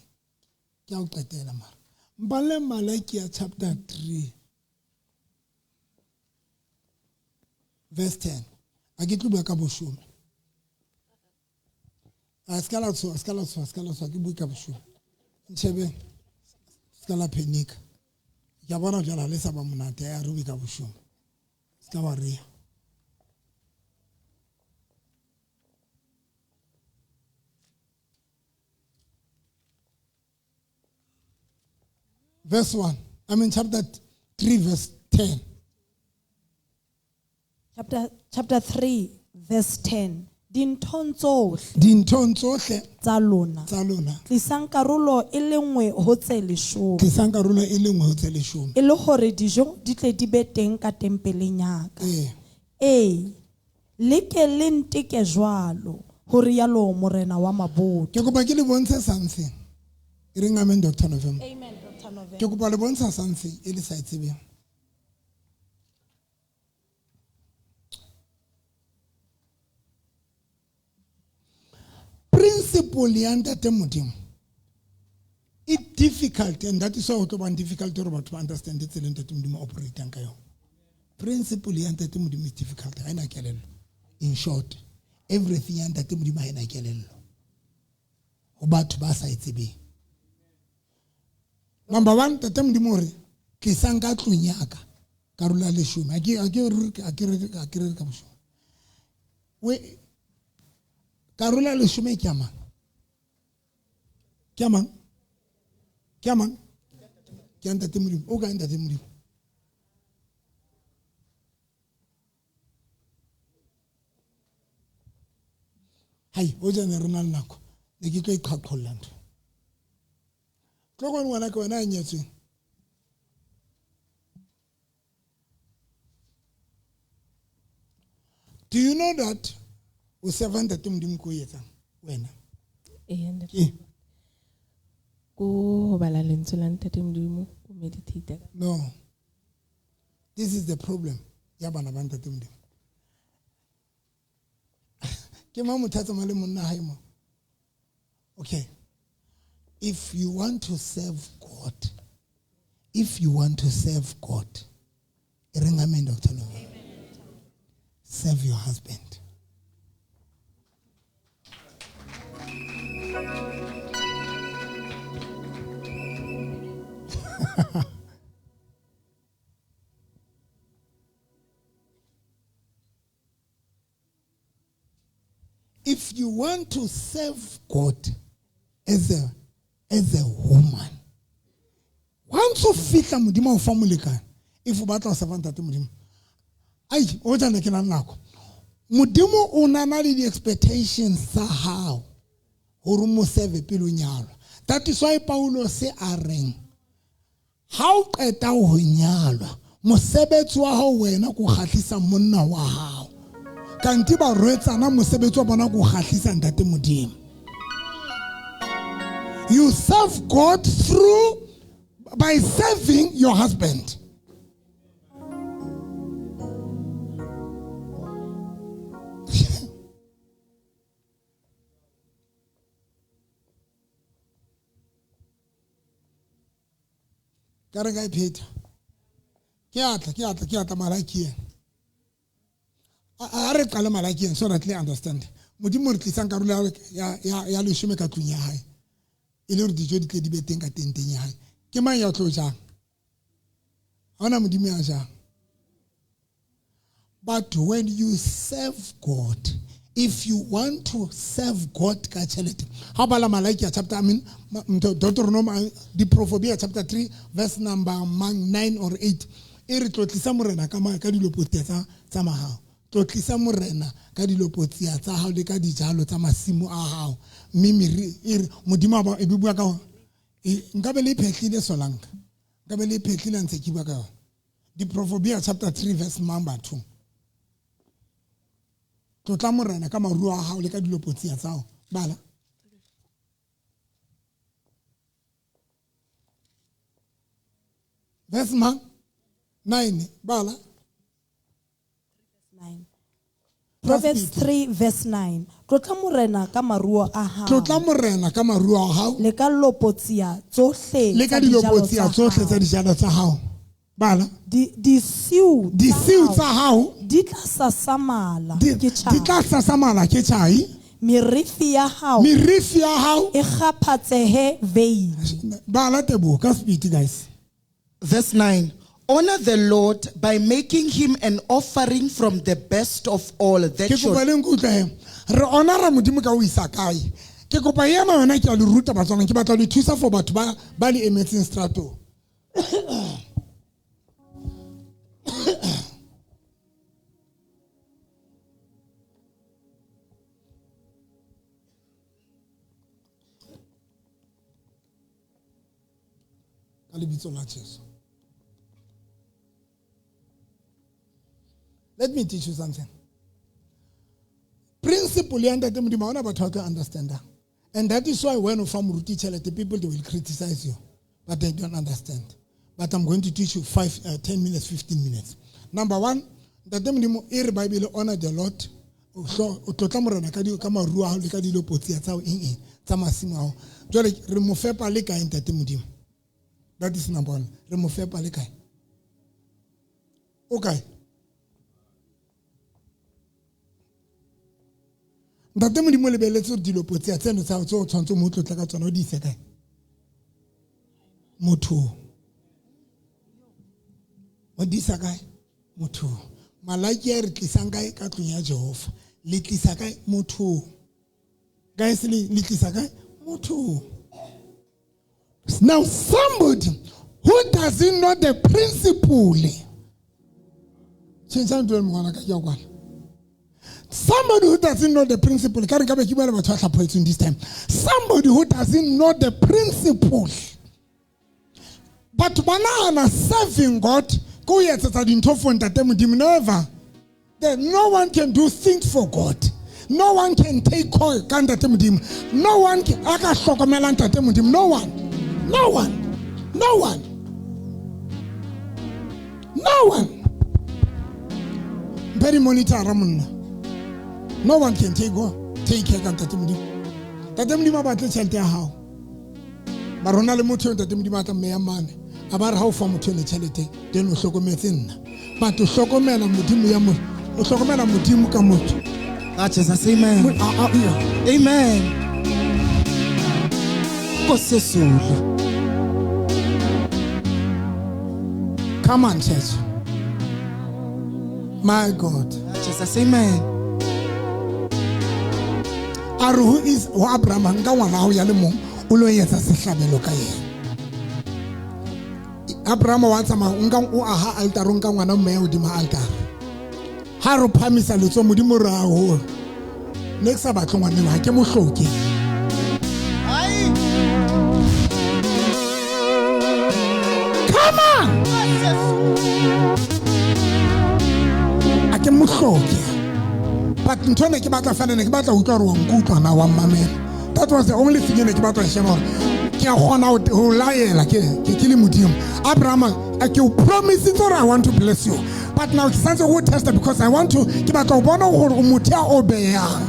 Ke ya ho qetela mara. Mpale Malakia chapter 3 verse 10. A ke tlo bua ka boshome. A ska la tswa, ska la tswa, ska la tswa ke bua ka boshome. Ntshebe. Ska la panic. Ke a bona jwale le sa ba monate ya re bue ka boshome. Ska wa rea. Verse 1. I mean chapter 3 verse 10. Chapter 3 verse 10. Dinthong tsohle. Dinthong tsohle. Tsa lona. Tsa lona. Tlisang karolo e le nngwe ho tse leshome. Tlisang karolo e le nngwe ho tse leshome. E le hore dijo di tle di be teng ka tempeleng ya ka. Ee. Le ke le nteke jwalo, ho rialo Morena wa mabotho. Ke kopa ke le bontshe something. E reng amen Dr. November. Amen Dr. November. Ke kopa le bontsha something e le sa e tsebeng. Principle ya Ntate Modimo it difficult, and that is why o tlo bang difficult hore batho ba understand tsela e Ntate Modimo operate-ang ka yona. Principle ya Ntate Modimo is difficult, ha ena kelello. In short, everything ya Ntate Modimo ha ena kelello ho batho ba sa e tsebeng. Number 1, Ntate Modimo o re tlisang ka tlung ya ka karolo ya leshome. A ke re ka boshome. Karolo ya leshome ke ya mang? Ke ya mang? Ke ya mang? Ke ya Ntate Modimo. O kae Ntate Modimo? Hai, o jane re na le nako. Ne ke tlo iqhaqholla ntho. Tlo kwano ngwana ke wena ya nyetsweng. Do you know that o serva Ntate Modimo ko o etsang wena? Ee, ntate. Ke? Ko ho bala lentswe la Ntate Modimo, o meditate. No. This is the problem ya bana ba Ntate Modimo. Ke mang motho a tsamaya le monna hae mo? Okay. If you want to serve God, if you want to serve God, e reng amen, Doctor Lobo. Serve your husband. If you want to serve God as a woman, once o fihla Modimo o fa molekane, if o batla ho serve Ntate Modimo, ai, o tla ne ke na le nako. Modimo o na na le di-expectations tsa hao hore o mo serve pele o nyalwa. That is why Paulus a reng, ha o qeta ho nyalwa, mosebetsi wa hao wena ke ho kgahlisa monna wa hao. Kanti barwetsana mosebetsi wa bona ke ho kgahlisa Ntate Modimo. You serve God through by serving your husband. Ka re ka e phetha. Ke atla Malakieng. A re qale Malakieng so that le understand. Modimo re tlisang karolo ya leshome ka tlung ya hae. E le hore dijo di tle di be teng ka tenteng ya hae. Ke mang ya tlo jang? Ha hona Modimo ya jang. But when you serve God, if you want to serve God ka tjhelete, ha bala Malakia chapter, I mean, Deuteronomy, the Proverbia chapter 3, verse number 9 or 8. E re tlotlisa morena ka dilopotsia tsa mahao. Tlotlisa morena ka dilopotsia tsa hao le ka dijalo tsa masimo a hao. Mme mere e re Modimo a ba e bua ka hona. Nka be le phetlile solanka. Nka be le phetlile ntse ke bua ka yona. The Proverbia chapter 3 verse number 2. Tlotla morena ka maruo a hao le ka dilopotsia tsa hao. Bala. Verse 9. Bala. 9. Proverbs 3 verse 9. Tlotla morena ka maruo a hao. Tlotla morena ka maruo a hao. Le ka lopotsia tsohle. Le ka dilopotsia tsohle tsa dijalo tsa hao. Bala. Disiu tsa hao di tla sasamala ke tjhai. Di tla sasamala ke tjhai. Merifi ya hao. Merifi ya hao e kgaphatsehe veine. Bala tebo ka speed guys. Verse 9. Honor the Lord by making him an offering from the best of all that Ke kopa le nkutlwe. Re honora Modimo ka o isa kae? Ke kopa yena yona ke a le ruta Batswana, ke batla le thusa for batho ba le emetseng strato. Ka lebitso la Jesu. Let me teach you something. Principle ya Ntate Modimo ha hona batho ba tlo understand. And that is why when o fa moruti tjhelete, people they will criticize you, but they don't understand. But I'm going to teach you 5, 10 minutes, 15 minutes. Number one, Ntate Modimo e re Bible honor the Lord. O tlotla morena ka di ka maruo a hao le ka dilopotsia tsa hao eng tsa masimo a hao. Jwale re mo fepa le kae Ntate Modimo? That is number one. Re mo fepa le kae? Okay. Ntate Modimo lebeletse hore dilopotsia tseno tsa hao tse o tshwanetseng mo tlotla ka tsona o di ise kae? Motho. O di isa kae? Motho. Malakia re tlisang kae ka tlung ya Jehova. Le tlisa kae motho? Guys, le tlisa kae motho? Now somebody who doesn't know the principle. Somebody who doesn't know the principle. This time. Somebody who doesn't know the principle. But banana serving God, go never. Then no one can do things for God. No one can take call. No one can. No one. No one. No one. No one. Very monitor. No one can take go. Take care of Tate Modimo. Tate Modimo ba batle tjhelete ya hao. Ba rona le motho eo Tate Modimo a tla mmeya mane. A ba re ha o fa motho ene tjhelete, then o hlokometse nna. But o hlokomela Modimo ya motho. O hlokomela Modimo ka motho. Ah, Jesus, amen. Amen. Nkosi Yesulu. Come on, church. My God. Jesus, amen. A re who is wa Abraham nka ngwana hao ya le mong o lo etsa sehlabelo ka yena. Abraham wa tsamaya nka o aha altar nka ngwana mme ya hodima altar. Ha re phamisa letso Modimo re a ho. Ne ke sa batle ngwana ha ke mo hloke. Come on. A ke mo hloke. But ntho ne ke batla fela ne ke batla utlwa hore wa nkutlwa na wa mmamela. That was the only thing ne ke batla sheba hore ke a kgona ho laela ke le Modimo. Abraham, I ke o promise hore I want to bless you. But now ke santse go test because I want to ke batla ho bona hore o motho ya obeyang.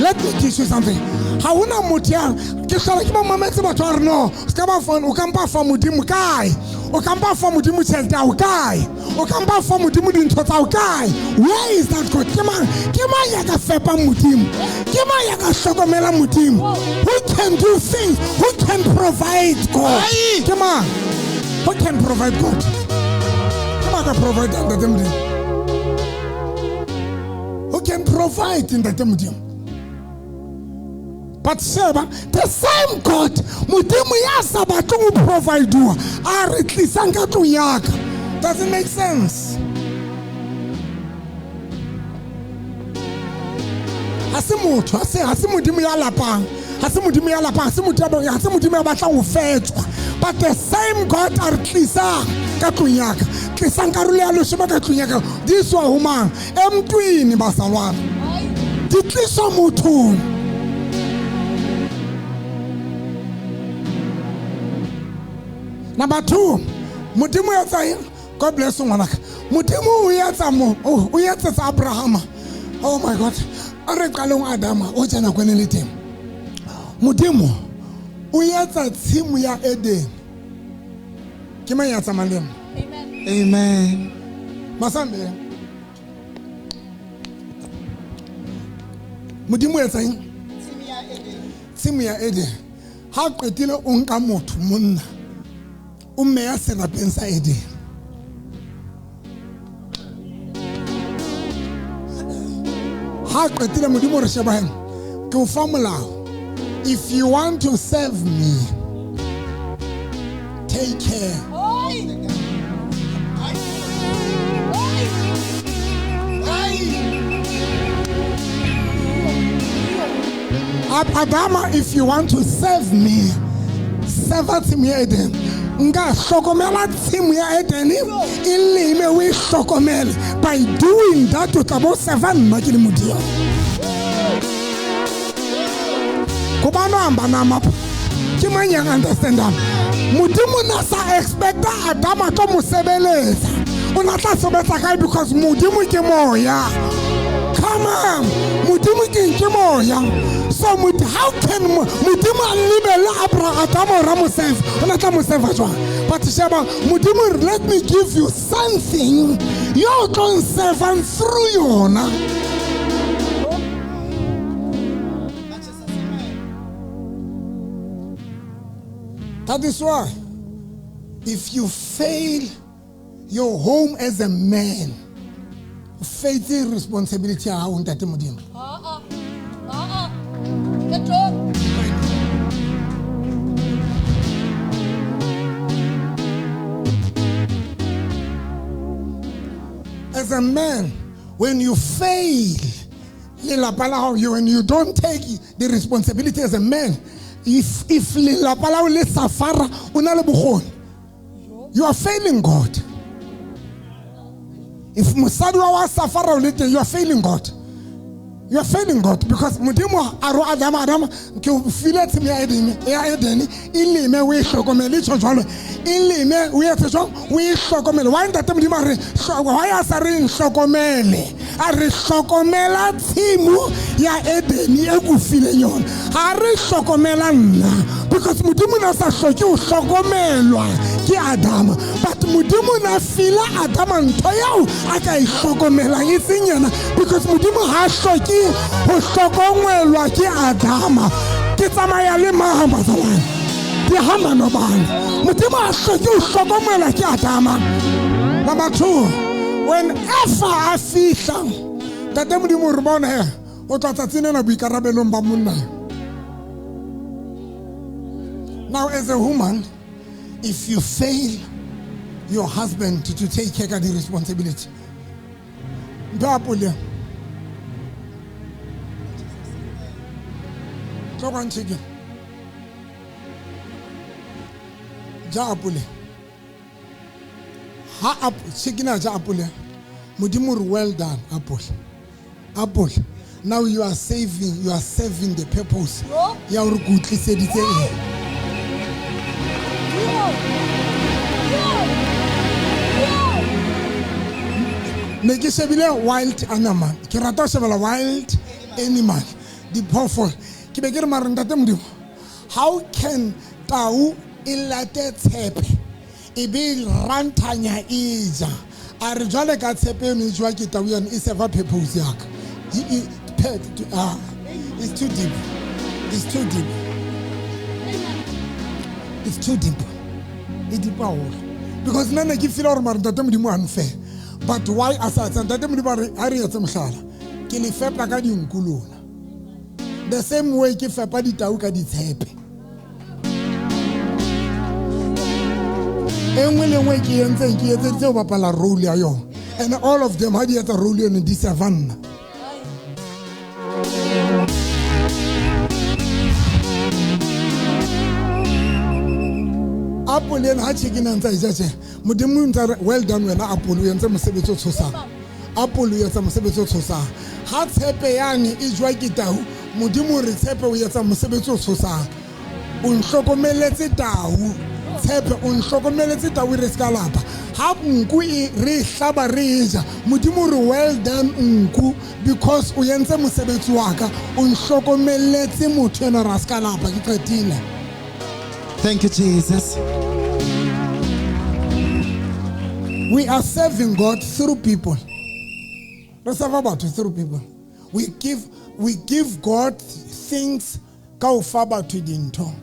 Let me teach you something. Ha hona motho ya ke hlola ke ba mametse batho ba re no, ska ba fa o ka mpa fa Modimo kae? O ka mpa fa Modimo tjhelete ya o kae? O ka mpa fa Modimo dintho tsa o kae? Where is that God? Ke mang ya ka fepang Modimo? Ke mang ya ka hlokomelang Modimo? Who can do things? Who can provide God? Ke mang? Who can provide God? Ke mang ka provide Ntate Modimo? Who can provide Ntate Modimo? But Sheba, the same God, Modimo ya sa batle ho provide a re tlisang ka tlung ya ka. Doesn't make sense. Ha se motho, ha se Modimo ya lapang, ha se Modimo ya lapang, ha se Modimo ya batlang ho fetswa. But the same God a re tlisang ka tlung ya ka. Tlisang karolo ya leshome ka tlung ya ka. Di iswa ho mang? Emntwini bazalwane. Di tliswa mothong. Number 2, Modimo etsa eng? God bless you ngwanaka. Modimo o etsa mo, o etsetsa Abraham. Oh my God. A re qalong Adama o tsena kwene le teng. Modimo o etsa tshimo ya Eden. Ke mang ya tsamayang le nna? Amen. Amen. Masambe. Modimo etsa eng? Tshimo ya Eden. Tshimo ya Eden. Ha qetile o nka motho monna. O mmeya serapeng sa Eden. Ha qetile Modimo re sheba heng. Ke o fa molao. If you want to serve me, take care. Adama, if you want to serve me, serve tshimo ya Eden. Nka hlokomela tshimo ya Eden e leme o e hlokomele. By doing that o tla bo serve nna ke le Modimo. Ko bana hamba nama ke mang ya understandang? Modimo na sa expecta Adama tlo mo sebeletsa. O na tla sebetsa kae because Modimo ke moya. Come on, Modimo ke moya. So how can Modimo a lebelle Adama hore a mo serve? O na tla mo serve jwang? But sheba, Modimo, let me give you something yo tlo serve through yona. That is why if you fail your home as a man, O faitse responsibility ya hao ntate Modimo. As a man, when you fail, lelapa la hao, when you don't take the responsibility as a man, if lelapa la hao le safara, o na le bokgoni, you are failing God. If mosadi wa safara o le teng, you are failing God. You are failing God because Modimo a re Adama, Adama ke o file tshimo ya Edene, ya Edene, e leme o e hlokomele, e tjho jwalo, e leme o etse jwang, o e hlokomele. Why ntate Modimo a re, why a sa re nhlokomele? A re hlokomela tshimo ya Edene e ko fileng yona. Ha re hlokomela nna because Modimo na sa hloke ho hlokomelwa ke Adama, but Modimo na fila Adama ntho eo a ka e hlokomelang e seng yena, because Modimo ha hloke ho hlokomelwa ke Adama. Ke tsamaya le mang bazalwane? Ke hamba nobani. Modimo ha hloke ho hlokomelwa ke Adama. Number 2, whenever a fihla, ntate Modimo re bona he o tla tsatsing lena boikarabelong ba monna. Now as a woman, if you fail your husband to take care of the responsibility, mphe apole. Tlo chicken. Ja apole. Ha chicken ja apole. Modimo re well done apole. Apole. Now you are saving the purpose. Ya hore ke utliseditse eng. Ne ke shebile wild animal. Ke rata ho shebela wild animal. Diphoofolo. Ke be ke re mare ntate Modimo, how can tau e late tshepe e be ranthanya e ja? A re jwale ka tshepe eno e jewa ke tau yone e serve purpose ya ka. It's too deep. It's too deep. It's too deep. E deep haholo. Because nna ne ke feel hore mare ntate Modimo unfair. But why a sa ntate Modimo a re etse mohlala? Ke le fepa ka dinku lona. The same way ke fepa ditau ka ditshepe. E nngwe le nngwe ke entseng ke etseditse ho bapala role ya yona. And all of them ha di etsa role yone di serve nna. Apole ena ha chicken a ntsa e ja tje, Modimo o ntsa re well done wena apole, o entse mosebetsi o tshosang. Apole o etsa mosebetsi o tshosang. Ha tshepe yane e jwa ke tau, Modimo re tshepe o etsa mosebetsi o tshosang. O nhlokomeletse tau. Tshepe o nhlokomeletse tau e re ska lapa. Ha nku e re hlaba re e ja, Modimo re well done nku because o entse mosebetsi wa ka, o nhlokomeletse motho ena ra ska lapa. Ke qetile. Thank you, Jesus. We are serving God through people. Let's talk about it through people. We give God things ka ho fa batho dintho.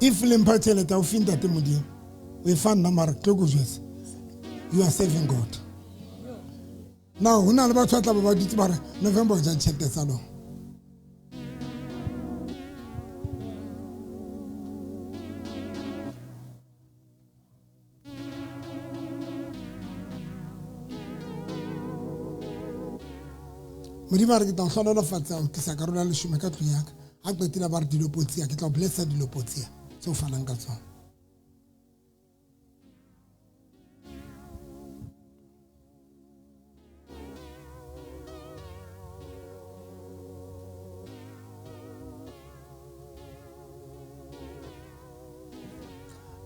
If le mpha tjhelete ha o fe ntate Modimo, o e fa nna mara ke tlo ko jwetsa. You are serving God. Now ho na le batho ba tla ba dutse ba re November o ja tjhelete tsa lona. Modimo a re ke tla o hlohonolofatsa ho tlisa karolo ya leshome ka tlung ya ka. Ha qetile ba re dilopotsia, ke tla o blessa dilopotsia tse o fanang ka tsona.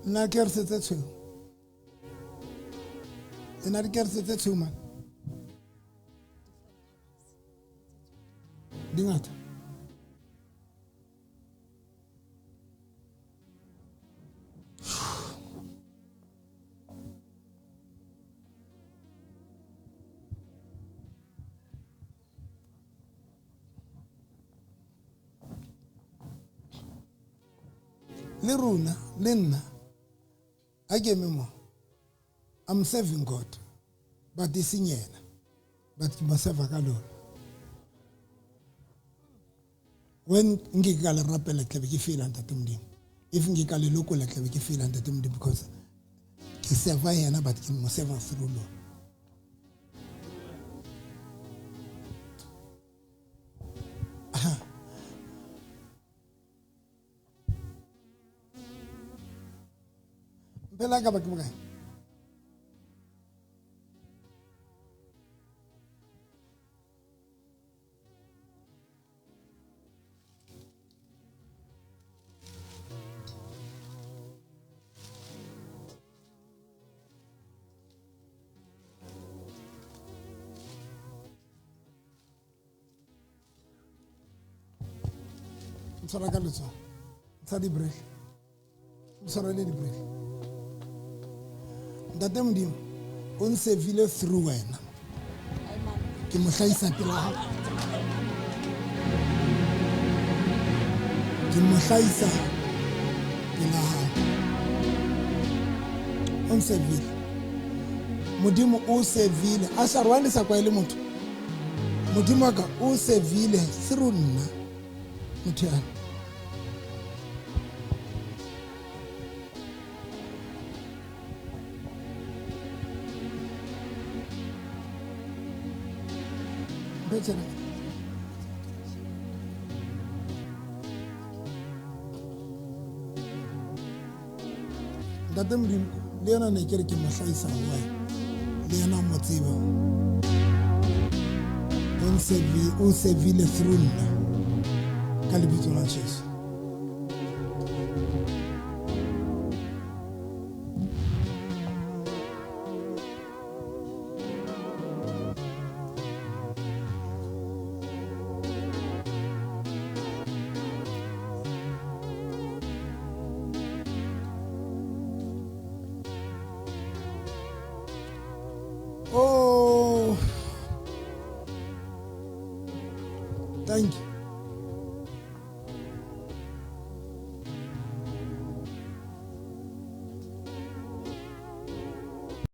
Nna kerese tse tshweu. Le na dikerese tse tshweu mane? Di ngata. Le rona, le nna, a ke eme mo. I'm serving God. But e seng yena, but ke mo serva ka lona. When nke ke ka le rapela tlabe ke feela ntate Modimo. If nke ka le lokola tlabe ke feela ntate Modimo, because ke serva yena but ke mo serva through lona. Mpela ka ba ke mokae? Ntshwara ka letsogo, ntsha dibrele, ntshwarele dibrele. Ntate Modimo o nsevile through wena, ke mo hlahisa pela hao, ke mo hlahisa pela hao. O nsevile Modimo, o sevile. A sa rwale sa kwaele motho, Modimo wa ka o sevile through nna motho yana. Ntate Modimo le yena ne ke re ke mo hlahisa ho wena, le yena o mo tseba, o servile through nna ka lebitso la Jesu.